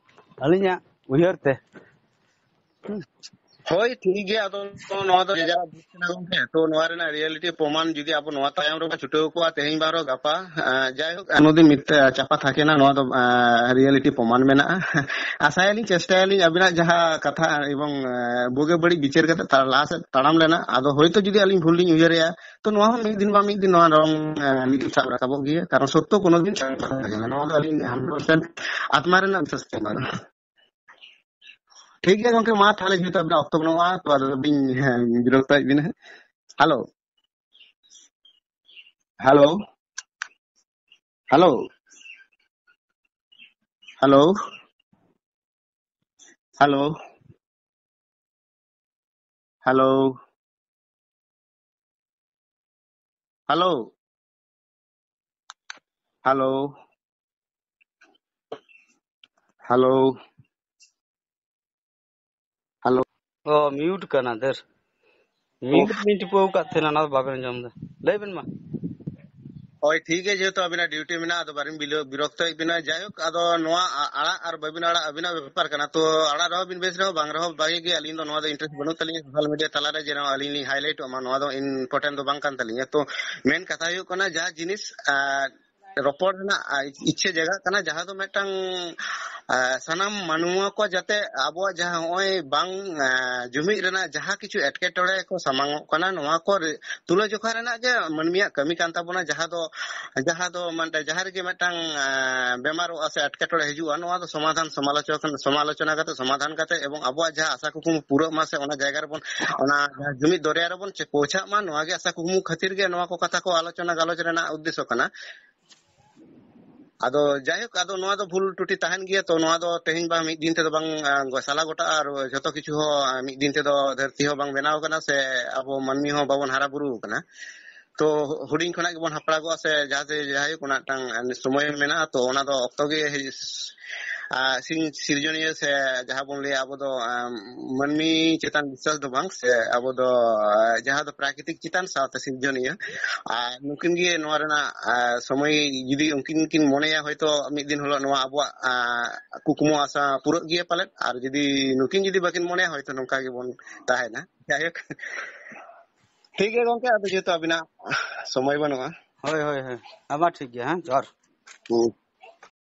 ᱟᱹᱞᱤᱧᱟᱜ ᱩᱭᱦᱟᱹᱨ ᱛᱮ᱾ ᱦᱳᱭ, ᱴᱷᱤᱠ ᱜᱮᱭᱟ᱾ ᱟᱫᱚ ᱱᱚᱣᱟ ᱫᱚ ᱡᱮ ᱡᱟᱨᱟᱜ ᱵᱩᱡᱽ ᱠᱟᱱᱟ ᱜᱚᱝᱠᱮ᱾ ᱛᱚ ᱱᱚᱣᱟ ᱨᱮᱱᱟᱜ ᱨᱤᱭᱮᱞᱤᱴᱤ ᱯᱨᱚᱢᱟᱱ ᱡᱩᱫᱤ ᱟᱵᱚ ᱱᱚᱣᱟ ᱛᱟᱭᱚᱢ ᱨᱮᱵᱚᱱ ᱪᱷᱩᱴᱟᱹᱣ ᱠᱚᱜᱼᱟ, ᱛᱮᱦᱮᱧ ᱵᱟᱝ ᱨᱮᱦᱚᱸ ᱜᱟᱯᱟ, ᱟᱸ, ᱡᱟᱭᱦᱳᱠ, ᱱᱚᱣᱟ ᱫᱚ ᱢᱤᱫ, ᱟᱸ, ᱪᱟᱯᱟ ᱛᱷᱟᱠᱮᱱᱟ, ᱱᱚᱣᱟ ᱫᱚ, ᱟᱸ, ᱨᱤᱭᱮᱞᱤᱴᱤ ᱯᱨᱚᱢᱟᱱ ᱢᱮᱱᱟᱜᱼᱟ᱾ ᱟᱥᱟᱭᱟᱞᱤᱧ, ᱪᱮᱥᱴᱟᱭᱟᱞᱤᱧ ᱟᱹᱵᱤᱱᱟᱜ ᱡᱟᱦᱟᱸ ᱠᱟᱛᱷᱟ ᱮᱵᱚᱝ, ᱟᱸ, ᱵᱩᱜᱤ ᱵᱟᱹᱲᱤᱡ ᱵᱤᱪᱟᱹᱨ ᱠᱟᱛᱮ ᱛᱟ-, ᱞᱟᱦᱟ ᱥᱮᱫ ᱛᱟᱲᱟᱢ ᱨᱮᱱᱟᱜ᱾ ᱟᱫᱚ ᱦᱳᱭᱛᱳ ᱡᱩᱫᱤ ᱟᱹᱞᱤᱧ ᱵᱷᱩᱞ ᱞᱤᱧ ᱩᱭᱦᱟᱹᱨᱮᱜᱼᱟ, ᱛᱚ ᱱᱚᱣᱟ ᱦᱚᱸ ᱢᱤᱫ ᱫᱤᱱ ᱵᱟᱝ ᱢᱤᱫ ᱫᱤᱱ ᱱᱚᱣᱟ ᱨᱚᱝ, ᱟᱸ, ᱢᱤᱫ ᱫᱤᱱ ᱥᱟᱵ ᱨᱟᱠᱟᱵᱚᱜ ᱜᱮᱭᱟ, ᱠᱟᱨᱚᱱ ᱥᱚᱛᱛᱚ ᱠᱳᱱᱳ ᱫᱤᱱ ᱪᱟᱵᱟ ᱵᱟᱝ ᱛᱟᱦᱮᱱᱟ᱾ ᱱᱚᱣᱟ ᱫᱚ ᱟᱹᱞᱤᱧ ᱦᱟᱱᱰᱨᱮᱰ ᱯᱟᱨᱥᱮᱱᱴ ᱟᱛᱢᱟ ᱨᱮᱱᱟᱜ ᱵᱤᱥᱣᱟᱥ ᱛᱟᱦᱮᱱᱟ᱾ ᱴᱷᱤᱠ ᱜᱮᱭᱟ ᱜᱚᱝᱠᱮ, ᱢᱟ ᱛᱟᱦᱞᱮ ᱡᱮᱦᱮᱛᱩ ᱟᱵᱤᱱᱟᱜ ᱚᱠᱛᱚ ᱵᱟᱹᱱᱩᱜᱼᱟ, ᱛᱚ ᱟᱫᱚ ᱵᱤᱱ, ᱦᱮᱸ, ᱵᱤᱨᱚᱠᱛᱚᱭᱮᱫ ᱵᱤᱱᱟ᱾ Hello, hello, hello, hello, hello, hello, hello, hello, hello, hello. ᱚ, ᱢᱤᱭᱩᱴ ᱠᱟᱱᱟ ᱫᱮᱨ᱾ ᱢᱤᱭᱩᱴ ᱞᱤᱧ ᱴᱤᱯᱟᱹᱣ ᱟᱠᱟᱫ ᱛᱟᱦᱮᱱᱟ, ᱚᱱᱟ ᱫᱚ ᱵᱟᱵᱮᱱ ᱟᱸᱡᱚᱢ ᱮᱫᱟ᱾ ᱞᱟᱹᱭ ᱵᱮᱱ ᱢᱟ᱾ ᱦᱳᱭ, ᱴᱷᱤᱠ ᱜᱮᱭᱟ, ᱡᱮᱦᱮᱛᱩ ᱟᱵᱤᱱᱟᱜ ᱰᱤᱭᱩᱴᱤ ᱢᱮᱱᱟᱜᱼᱟ, ᱟᱫᱚ ᱵᱟᱞᱤᱧ ᱵᱤᱞᱚ-, ᱵᱤᱨᱚᱠᱛᱚᱭᱮᱫ ᱵᱤᱱᱟ᱾ ᱡᱟᱭᱦᱳᱠ, ᱟᱫᱚ ᱱᱚᱣᱟ ᱟ-, ᱟᱲᱟᱜ ᱟᱨ ᱵᱟᱹᱵᱤᱱ ᱟᱲᱟᱜ ᱟᱵᱤᱱᱟᱜ ᱵᱮᱯᱟᱨ ᱠᱟᱱᱟ᱾ ᱛᱚ ᱟᱲᱟᱜ ᱨᱮᱦᱚᱸ ᱵᱤᱱ ᱵᱮᱥ ᱨᱮᱦᱚᱸ ᱵᱟᱝ ᱨᱮᱦᱚᱸ ᱵᱷᱟᱜᱤ ᱜᱮ᱾ ᱟᱹᱞᱤᱧ ᱫᱚ ᱱᱚᱣᱟ ᱫᱚ ᱤᱱᱴᱟᱨᱮᱥᱴ ᱵᱟᱹᱱᱩᱜ ᱛᱟᱹᱞᱤᱧᱟ ᱥᱳᱥᱟᱞ ᱢᱤᱰᱤᱭᱟ ᱛᱟᱞᱟᱨᱮ ᱡᱮ ᱱᱚᱣᱟ ᱟᱹᱞᱤᱧ ᱞᱤᱧ ᱦᱟᱭᱞᱟᱭᱤᱴᱚᱜ ᱢᱟ, ᱱᱚᱣᱟ ᱫᱚ ᱤᱢᱯᱚᱨᱴᱮᱱᱴ ᱫᱚ ᱵᱟᱝ ᱠᱟᱱ ᱛᱟᱹᱞᱤᱧᱟ᱾ ᱛᱚ ᱢᱮᱱ ᱠᱟᱛᱷᱟ ᱦᱩᱭᱩᱜ ᱠᱟᱱᱟ, ᱡᱟᱦᱟᱸ ᱡᱤᱱᱤᱥ, ᱟ, ᱨᱚᱯᱚᱲ ᱨᱮᱱᱟᱜ, ᱟ, ᱤᱪᱪᱷᱟᱹ ᱡᱟᱜᱟᱜ ᱠᱟᱱᱟ, ᱡᱟᱦᱟᱸ ᱫᱚ ᱢᱤᱫᱴᱟᱝ, ᱟ, ᱥᱟᱱᱟᱢ ᱢᱟᱱᱣᱟ ᱠᱚ ᱡᱟᱛᱮ ᱟᱵᱚᱣᱟᱜ ᱡᱟᱦᱟᱸ ᱱᱚᱜᱼᱚᱭ ᱵᱟᱝ, ᱟ, ᱡᱩᱢᱤᱫ ᱨᱮᱱᱟᱜ ᱡᱟᱦᱟᱸ ᱠᱤᱪᱷᱩ ᱮᱴᱠᱮᱴᱚᱬᱮ ᱠᱚ ᱥᱟᱢᱟᱝᱚᱜ ᱠᱟᱱᱟ, ᱱᱚᱣᱟ ᱠᱚ ᱨᱮ-, ᱛᱩᱞᱟᱹ ᱡᱚᱠᱷᱟ ᱨᱮᱱᱟᱜ ᱜᱮ ᱢᱟᱹᱱᱢᱤᱭᱟᱜ ᱠᱟᱹᱢᱤ ᱠᱟᱱ ᱛᱟᱵᱚᱱᱟ᱾ ᱡᱟᱦᱟᱸ ᱫᱚ, ᱡᱟᱦᱟᱸ ᱫᱚ ᱢᱟᱱᱮ ᱡᱟᱦᱟᱸ ᱨᱮᱜᱮ ᱢᱤᱫᱴᱟᱝ, ᱟ, ᱵᱮᱢᱟᱨᱚᱜᱼᱟ ᱥᱮ ᱮᱴᱠᱮᱴᱚᱬᱮ ᱦᱤᱡᱩᱜᱼᱟ, ᱱᱚᱣᱟ ᱫᱚ ᱥᱚᱢᱟᱫᱷᱟᱱ, ᱥᱚᱢᱟᱞᱳᱪᱚᱱᱟ, ᱥᱚᱢᱟᱞᱳᱪᱚᱱᱟ ᱠᱟᱛᱮ, ᱥᱚᱢᱟᱫᱷᱟᱱ ᱠᱟᱛᱮ ᱮᱵᱚᱝ ᱟᱵᱚᱣᱟᱜ ᱡᱟᱦᱟᱸ ᱟᱥᱟ ᱠᱩᱠᱢᱩ ᱯᱩᱨᱟᱹᱜ ᱢᱟ ᱥᱮ ᱚᱱᱟ ᱡᱟᱭᱜᱟ ᱨᱮᱵᱚᱱ, ᱚᱱᱟ ᱡᱟᱦᱟᱸ ᱡᱩᱢᱤᱫ ᱫᱚᱨᱭᱟ ᱨᱮᱵᱚᱱ ᱪᱮ-, ᱯᱳᱣᱪᱷᱟᱜ ᱢᱟ, ᱱᱚᱣᱟ ᱜᱮ ᱟᱥᱟ ᱠᱩᱠᱢᱩ ᱠᱷᱟᱹᱛᱤᱨ ᱜᱮ ᱱᱚᱣᱟ ᱠᱚ ᱠᱟᱛᱷᱟ ᱠᱚ ᱟᱞᱳᱪᱚᱱᱟ ᱜᱟᱞᱚᱪ ᱨᱮᱱᱟᱜ ᱩᱫᱽᱫᱮᱥᱥᱚ ᱠᱟᱱᱟ᱾ ᱟᱫᱚ ᱡᱟᱭᱦᱳᱠ, ᱟᱫᱚ ᱱᱚᱣᱟ ᱫᱚ ᱵᱷᱩᱞ ᱴᱩᱴᱤ ᱛᱟᱦᱮᱱ ᱜᱮᱭᱟ᱾ ᱛᱚ ᱱᱚᱣᱟ ᱫᱚ ᱛᱮᱦᱮᱧ ᱵᱟᱝ ᱢᱤᱫ ᱫᱤᱱ ᱛᱮᱫᱚ ᱵᱟᱝ, ᱟ, ᱜᱚ-, ᱥᱟᱞᱟ ᱜᱚᱴᱟᱜᱼᱟ, ᱟᱨ ᱡᱷᱚᱛᱚ ᱠᱤᱪᱷᱩ ᱦᱚᱸ, ᱟ, ᱢᱤᱫ ᱫᱤᱱ ᱛᱮᱫᱚ ᱫᱷᱟᱹᱨᱛᱤ ᱦᱚᱸ ᱵᱟᱝ ᱵᱮᱱᱟᱣ ᱟᱠᱟᱱᱟ, ᱥᱮ ᱟᱵᱚ ᱢᱟᱹᱱᱢᱤ ᱦᱚᱸ ᱵᱟᱵᱚᱱ ᱦᱟᱨᱟ ᱵᱩᱨᱩ ᱟᱠᱟᱱᱟ᱾ ᱛᱚ ᱦᱩᱰᱤᱧ ᱠᱷᱚᱱᱟᱜ ᱜᱮᱵᱚᱱ ᱦᱟᱯᱲᱟᱜᱚᱜᱼᱟ, ᱥᱮ ᱡᱟᱦᱟᱸ ᱛᱮ ᱡᱟᱦᱟᱸ ᱦᱩᱭᱩᱜ ᱚᱱᱟ ᱢᱤᱫᱴᱟᱝ ᱥᱚᱢᱚᱭ ᱢᱮᱱᱟᱜᱼᱟ᱾ ᱛᱚ ᱚᱱᱟ ᱫᱚ ᱚᱠᱛᱚ ᱜᱮ ᱦᱤᱡᱩᱜ, ᱟ, ᱥᱤᱧ ᱥᱤᱨᱡᱚᱱᱤᱭᱟᱹ, ᱥᱮ ᱡᱟᱦᱟᱸ ᱵᱚᱱ ᱞᱟᱹᱭᱟ ᱟᱵᱚ ᱫᱚ, ᱟ, ᱢᱟᱹᱱᱢᱤ ᱪᱮᱛᱟᱱ ᱵᱤᱥᱣᱟᱥ ᱫᱚ ᱵᱟᱝ, ᱥᱮ ᱟᱵᱚ ᱫᱚ, ᱟ, ᱡᱟᱦᱟᱸ ᱫᱚ ᱯᱨᱟᱠᱨᱤᱛᱤᱠ ᱪᱮᱛᱟᱱ ᱥᱟᱶᱛᱮ ᱥᱤᱨᱡᱚᱱᱤᱭᱟᱹ, ᱟᱨ ᱱᱩᱠᱤᱱ ᱜᱮ ᱱᱚᱣᱟ ᱨᱮᱱᱟᱜ, ᱟ, ᱥᱚᱢᱚᱭ ᱡᱩᱫᱤ ᱩᱱᱠᱤᱱ ᱠᱤᱱ ᱢᱚᱱᱮᱭᱟ, ᱦᱚᱭᱛᱚ ᱢᱤᱫ ᱫᱤᱱ ᱦᱤᱞᱳᱜ ᱱᱚᱣᱟ ᱟᱵᱚᱣᱟᱜ, ᱟ, ᱠᱩᱠᱢᱩ ᱟᱥᱟ ᱯᱩᱨᱟᱹᱜ ᱜᱮᱭᱟ ᱯᱟᱞᱮᱫ᱾ ᱟᱨ ᱡᱩᱫᱤ ᱱᱩᱠᱤᱱ ᱡᱩᱫᱤ ᱵᱟᱹᱠᱤᱱ ᱢᱚᱱᱮᱭᱟ, ᱦᱚᱭᱛᱚ ᱱᱚᱝᱠᱟ ᱜᱮᱵᱚᱱ ᱛᱟᱦᱮᱱᱟ᱾ ᱡᱟᱭᱦᱳᱠ, ᱴᱷᱤᱠ ᱜᱮᱭᱟ ᱜᱚᱝᱠᱮ, ᱟᱫᱚ ᱡᱮᱦᱮᱛᱩ ᱟᱵᱤᱱᱟᱜ ᱥᱚᱢᱚᱭ ᱵᱟᱹᱱᱩᱜᱼᱟ᱾ ᱦᱳᱭ, ᱦᱳᱭ, ᱦᱳᱭ᱾ ᱟᱢᱟ ᱴᱷᱤᱠ ᱜᱮᱭᱟ, ᱦᱮᱸ, ᱡᱚᱦᱟᱨ᱾ ᱦᱩᱸ᱾